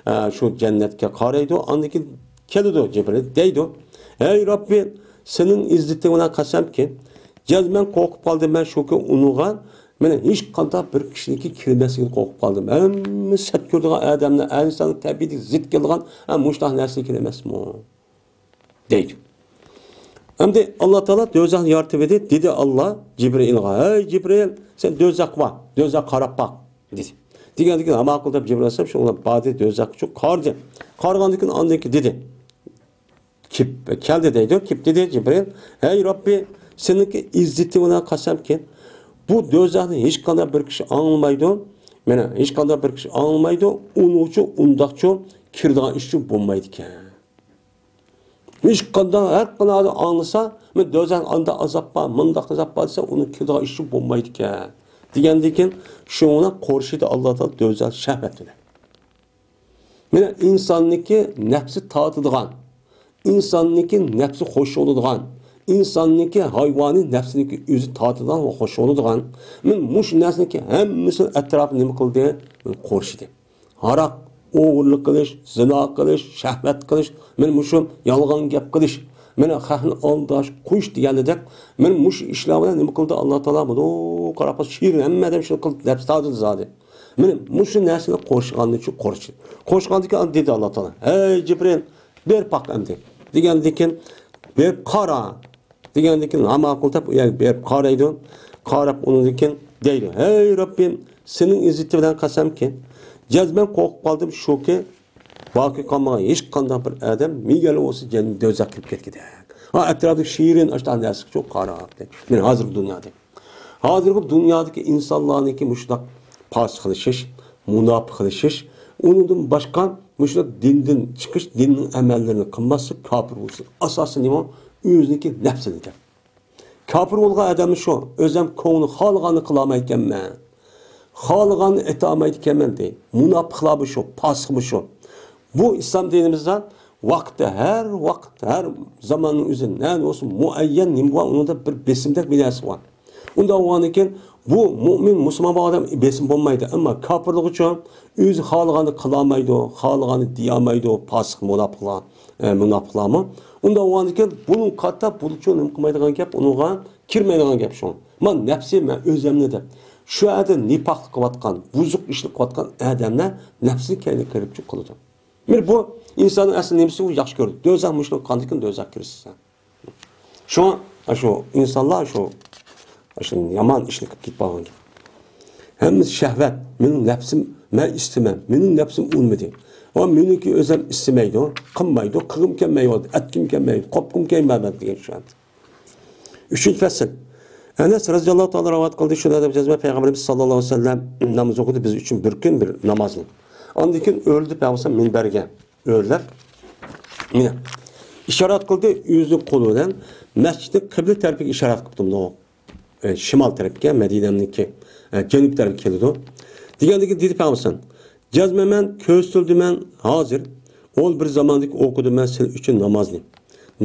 ئە، شۇ جەننەتكە قارايدۇ، ئاندىن كېيىن كېلىدۇ جىبرىئىل دەيدۇ، ھەي رەببى، سېنىڭ ئىززىتىڭ بىلەن قەسەمكى، جەزمەن قورقۇپ قالدىم مەن شۇكى ئۇنىڭغا، مېنىڭ ھېچقانداق بىر كىشىنىڭكى كىرمەسلىكىدىن قورقۇپ قالدىم. ھەممە سەت كۆرىدىغان ئادەملەر، ئىنساننىڭ تەبىئىتىگە زىت كېلىدىغان، ھە، مۇشۇنداق نەرسىلەر ئەمەسمۇ؟ دەيدۇ. ئەمدى ئاللا تائالا دوزاخنى يارىتىۋىدى، دېدى ئاللا جىبرىئىلغا، ھەي جىبرىئىل، سەن دوزاخقا بار، دوزاخقا قاراپ باق، دېدى. دېگەندىن كېيىن ھاماقۇل دەپ جىبرىئىل ئەلەيھىسسالام شۇنىڭ بىلەن باردى، دوزاخقا چۈشۈپ قارىدى. قارىغاندىن كېيىن ئاندىن كېيىن دېدى، كېلىپ، كەلدى دەيدۇ، كېلىپ دېدى جىبرىئىل، ھەي رەببى، سېنىڭكى ئىززىتىڭ بىلەن قەسەمكى، بۇ دوزاخنى ھېچقانداق بىر كىشى ئاڭلىمايدۇ، مانا ھېچقانداق بىر كىشى ئاڭلىمايدۇ، ئۇنىڭ ئۈچۈن ئۇنداقچۇ كىرىدىغان ئىش ئۈچۈن بولمايدىكەن. ھېچقانداق، ھەر قانداق ئادەم ئاڭلىسا، مەن دوزاختا ئانداق ئازاب بار، مۇنداق ئازاب بار دېسە، ئۇنىڭ كىرىدىغان ئىشى بولمايدىكەن. دېگەندىن كېيىن، شۇنىڭ بىلەن قورشىدى ئاللا تائالا دوزاخ شەھۋەت بىلەن. مانا ئىنساننىڭكى نەپسى تارتىدىغان، ئىنساننىڭكى نەپسى خوش بولىدىغان، ئىنساننىڭكى ھايۋانىي نەپسىنىڭكى ئۆزى تارتىدىغان ۋە خوش بولىدىغان، مانا مۇشۇ نەرسىنىڭكى ھەممىسىنى ئەتراپى نېمە قىلدى؟ قورشىدى. ھاراق، ئوغرىلىق قىلىش، زىنا قىلىش، شەھۋەت قىلىش، مانا مۇشۇ يالغان گەپ قىلىش، مانا خەقنى ئالداش، قۇيۇش دېگەندەك، مانا مۇشۇ ئىشلار بىلەن نېمە قىلدى ئاللا تائالا؟ بۇنى قاراپ قالسا، شېرىن، ھەممە ئادەم شۇنى قىلىپ نەپس تارتىدۇ زادى. مانا مۇشۇ نەرسىنى قورشىغاندىن كېيىن قورشىدى. قورشىغاندىن كېيىن دېدى ئاللا تائالا، ھەي جىبرىل، بېرىپ باق ئەمدى، دېگەندىن كېيىن، بېرىپ قارا. دېگەندىن كېيىن ھاماقۇل دەپ ئۇ يەرگە بېرىپ قارايدۇ. قاراپ ئۇنىڭدىن كېيىن دەيدۇ، ھەي رەببىم، سېنىڭ ئىززىتى بىلەن قەسەمكى، جەزمەن قورقۇپ قالدىم، شۇكى، باقىي قالمىغان ھېچقانداق بىر ئادەم مېگەر بولسا جەننەت دوزاخقا كىرىپ كەتكۈدەك. ھا، ئەتراپىدىكى شېرىن ئاشۇنداق نەرسىگە چوق قاراپ. مانا ھازىرقى دۇنيادا. ھازىرقى دۇنيادىكى ئىنسانلارنىڭكى مۇشۇنداق پاسىقلىشىش، مۇناپىقلىشىش، ئۇنىڭدىن باشقا مۇشۇنداق دىندىن چىقىش، دىننىڭ ئەمەللىرىنى قىلماسلىق، كاپىر بولسۇن. ئاساسى نېمە؟ ئۆزىنىڭكى نەپسىنى دەپ. كاپىر بولغان ئادەم شۇ، ئۆزۈم كۆڭلى خالىغاننى قىلالمايدىكەنمەن، خالىغاننى ئېتالمايدىكەنمەن دەيدۇ. مۇناپىقلار بۇ شۇ، پاسىق بۇ شۇ. بۇ ئىسلام دىنىمىزدا ۋاقىتتا، ھەر ۋاقىت، ھەر زاماننىڭ ئۆزى نەدە بولسا مۇئەييەن نېمە بار، ئۇنىڭدا بىر بېسىمدەك بىر نەرسە بار. ئۇنداق بولغاندىن كېيىن بۇ مۇئمىن، مۇسۇلمان بولغان ئادەم بېسىم بولمايدۇ. ئەمما كاپىرلىقىچۇ ئۆزى خالىغاننى قىلالمايدۇ، خالىغاننى دېيەلمەيدۇ، پاسىق مۇناپىقلار، ئە، مۇناپىقلارمۇ. ئۇنداق بولغاندىن كېيىن بۇنىڭ قاتتا بۇلىچۇ نېمە قىلمايدىغان گەپ، ئۇنىڭغا كىرمەيدىغان گەپ شۇ. مانا نەپسى، مەن ئۆزۈمنى دەپ شۇ يەردە نىپاقلىق قىلىۋاتقان، بۇزۇق ئىشنى قىلىۋاتقان ئادەملەر نەپسىنى كەينىگە قېرىپچۇ قىلىدۇ. مانا بۇ ئىنساننىڭ ئەسلى نېمىسى، ئۇ ياخشى كۆرىدۇ. دوزاخ مۇشۇنى قاندىكىن دوزاخ كىرىسىز سەن. شۇڭا شۇ ئىنسانلار شۇ، شۇ يامان ئىشنى قىلىپ كېتىپ قالغان گەپ. ھەممىسى شەھۋەت، مېنىڭ نەپسىم، مەن ئىستىمەن، مېنىڭ نەپسىم ئۇنىمىدى. ئەمما مېنىڭكى ئۆزۈم ئىستىمەيدۇ، قىلمايدۇ، قىلغۇم كەلمەيۋاتىدۇ، ئەتكۈم كەلمەيدۇ، قوپقۇم كەلمەيۋاتىدۇ دېگەن شۇ. ئۈچىنچى پەسىل. ئەنەس رەزىياللاھۇ تائالا رىۋايەت قىلدى، شۇنداق دەپ جەزمە پەيغەمبىرىمىز ساللاللاھۇ ئەلەيھى ۋەسەللەم ناماز ئوقۇدى بىز ئۈچۈن بىر كۈن بىر نامازنى. ئاندىن كېيىن ئۆرلىدى پەيغەمبەر مىنبەرگە. ئۆرلەپ، مانا، ئىشارەت قىلدى ئۆزى قولى بىلەن مەسچىتنىڭ قىبلە تەرىپىگە ئىشارەت قىلىپتۇ. مۇنداق، ئە، شىمال تەرەپكە، مەدىنەمنىڭكى، ئە، جەنۇب تەرەپكە كېلىدۇ. دېگەندىكىن دېدى پەيغەمبەر، جەزمەن مەن كۆرسىتىلدى، مەن ھازىر ئول بىر زاماندىكى ئوقۇدۇم مەن سىلەر ئۈچۈن نامازنى.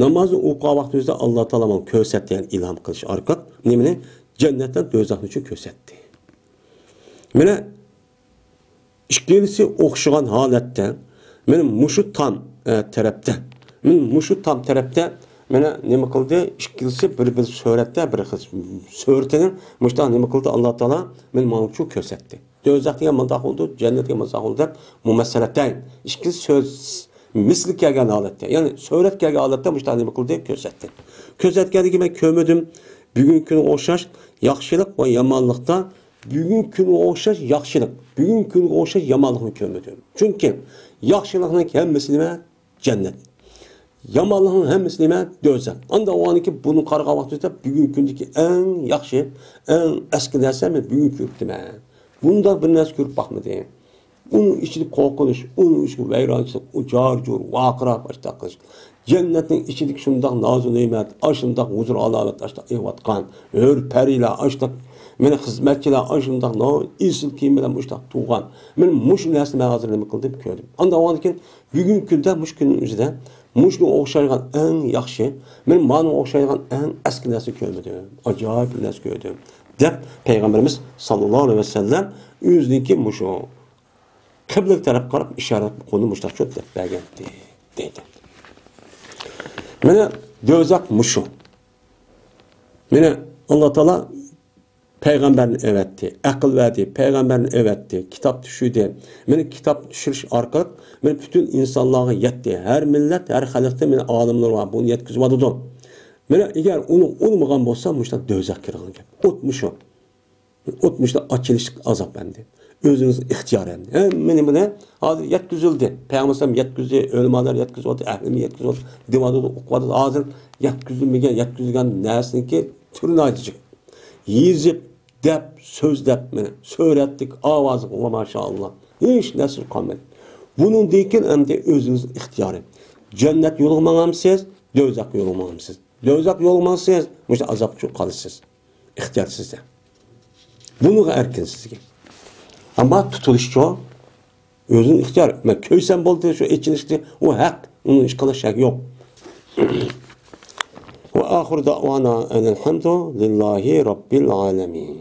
نامازنى ئوقۇغان ۋاقتىمىزدا ئاللا تائالا ماڭا كۆرسەتتى، يەنى ئىلھام قىلىش ئارقىلىق نېمىنى؟ جەننەت ھەم دوزاخنى ئۈچۈن كۆرسەتتى. مانا ئىككىلىسى ئوخشىغان ھالەتتە، مانا مۇشۇ تام، ئە، تەرەپتە، مانا مۇشۇ تام تەرەپتە، مانا نېمە قىلدى؟ ئىككىلىسى بىر، بىر سۈرەتتە، بىر خىل سۈرىتىنى مۇشۇنداق نېمە قىلدى؟ ئاللا تائالا مانا ماڭا شۇ كۆرسەتتى. دوزاخ دېگەن مۇنداق بولىدۇ، جەننەت دېگەن مۇنداق بولىدۇ دەپ مۇمەسسەلەتەين. ئىككىلىسى سۆز مىسلى كەلگەن ھالەتتە، يەنى سۈرەت كەلگەن ھالەتتە مۇشۇنداق نېمە قىلدى؟ كۆرسەتتى. كۆرسەتكەندىن كېيىن مەن كۆرمىدىم. بۈگۈنكى كۈنگە ئوخشاش ياخشىلىق ۋە يامانلىقتا، بۈگۈنكى كۈنگە ئوخشاش ياخشىلىق، بۈگۈنكى كۈنگە ئوخشاش يامانلىقنى كۆرمىدىم. چۈنكى ياخشىلىقنىڭ ھەممىسى نېمە؟ جەننەت. يامانلىقنىڭ ھەممىسى نېمە؟ دوزاخ. ئانداق بولغاندىكىن بۇنى قارىغان ۋاقتىمىزدا بۈگۈنكى كۈندىكى ئەڭ ياخشى، ئەڭ ئەسكى نەرسە مەن بۈگۈن كۆرۈپتىمەن. بۇنداق بىر نەرسە كۆرۈپ باقمىدىم. ئۇنىڭ ئىچىدە قورقۇنچ، ئۇنىڭ ئىچىدە ۋەيرانچىلىق، ئۇ جار-جۇر ۋارقىراپ ئاشتاق قىلىش. جەننەتنىڭ ئىچىدىكى شۇنداق نازۇ نېمەت، ئاشۇنداق ھۇزۇر ھالاۋەت ئاشتاق ئېلىۋاتقان ھۆر پەرىلەر، ئاشتاق مېنى خىزمەتچىلەر ئاشۇنداق ناھايىتى ئېسىل كىيىم بىلەن مۇشتاق تۇرغان. مەن مۇشۇ نەرسىنى مەن ھازىر نېمە قىلدىم، كۆردۈم. ئانداق بولغاندىكىن بۈگۈنكى كۈندە مۇشۇ كۈننىڭ ئۆزىدە مۇشۇنىڭغا ئوخشايدىغان ئەڭ ياخشى، مانا مانىڭغا ئوخشايدىغان ئەڭ ئەسكى نەرسە كۆرمىدىم، ئاجايىپ بىر نەرسە كۆردۈم، دەپ پەيغەمبىرىمىز ساللاللاھۇ ئەلەيھى ۋەسەللەم ئۆزىنىڭكى مۇشۇ قىبلىگە تەرەپ قاراپ ئىشارەت قىلىپ قولىنى مۇشۇنداق چوت دەپ بەرگەنتى، دەيدۇ. مانا دوزاخ مۇشۇ. مانا ئاللا تائالا پەيغەمبەرنى ئەۋەتتى، ئەقىل بەردى، پەيغەمبەرنى ئەۋەتتى، كىتاب چۈشۈردى. مانا كىتاب چۈشۈرۈش ئارقىلىق مانا پۈتۈن ئىنسانلارغا يەتتى. ھەر مىللەت، ھەر خەلقتە مانا ئالىملار بار، بۇنى يەتكۈزۈۋاتىدۇ. مانا ئەگەر ئۇنى ئۇنىمىغان بولسا، مۇشۇنداق دوزاخقا كىرىدىغان گەپ. ئوت مۇشۇ. ئوت مۇشۇنداق ئاچىلىشلىق ئازاب ئەمدى. ئۆزىڭىز ئىختىيار ئەمدى. ھەممىنى مانا ھازىر يەتكۈزۈلدى. پەيغەمبەر ئەلەيھىسسالام يەتكۈزدى، ئۆلىمالار يەتكۈزۈۋاتىدۇ، ئەھلىمۇ يەتكۈزۈۋاتىدۇ، دېۋالدا ئوقۇۋاتىدۇ. ھازىر يەتكۈزۈلمىگەن، يەتكۈزۈلگەن نەرسىنىڭكى تۈرى ناھايىتى جىق. يېزىپ، دەپ، سۆزلەپ، مانا، سۈرەتلىك، ئاۋازلىق، ۋە ماشائاللا. ھېچ نەرسە قالمىدى. بۇنىڭدىن كېيىن ئەمدى ئۆزىڭىز ئىختىيارى. جەننەت يولىغا ماڭامسىز، دوزاخ يولىغا ماڭامسىز؟ دوزاخ يولىغا ماڭسىز، مۇشۇ ئازابقا چۈشۈپ قالىسىز. ئىختىيار سىزدە. بۇنىڭغا ئەركىن سىزگە. ئەمما تۇتۇلۇشچۇ؟ ئۆزىنىڭ ئىختىيارى. مەن كۆيسەم بولدى، شۇ ئېچىنىشتى. ئۇ ھەق. ئۇنىڭ ھېچقانداق شەك يوق. وآخر دعوانا أن الحمد لله رب العالمين.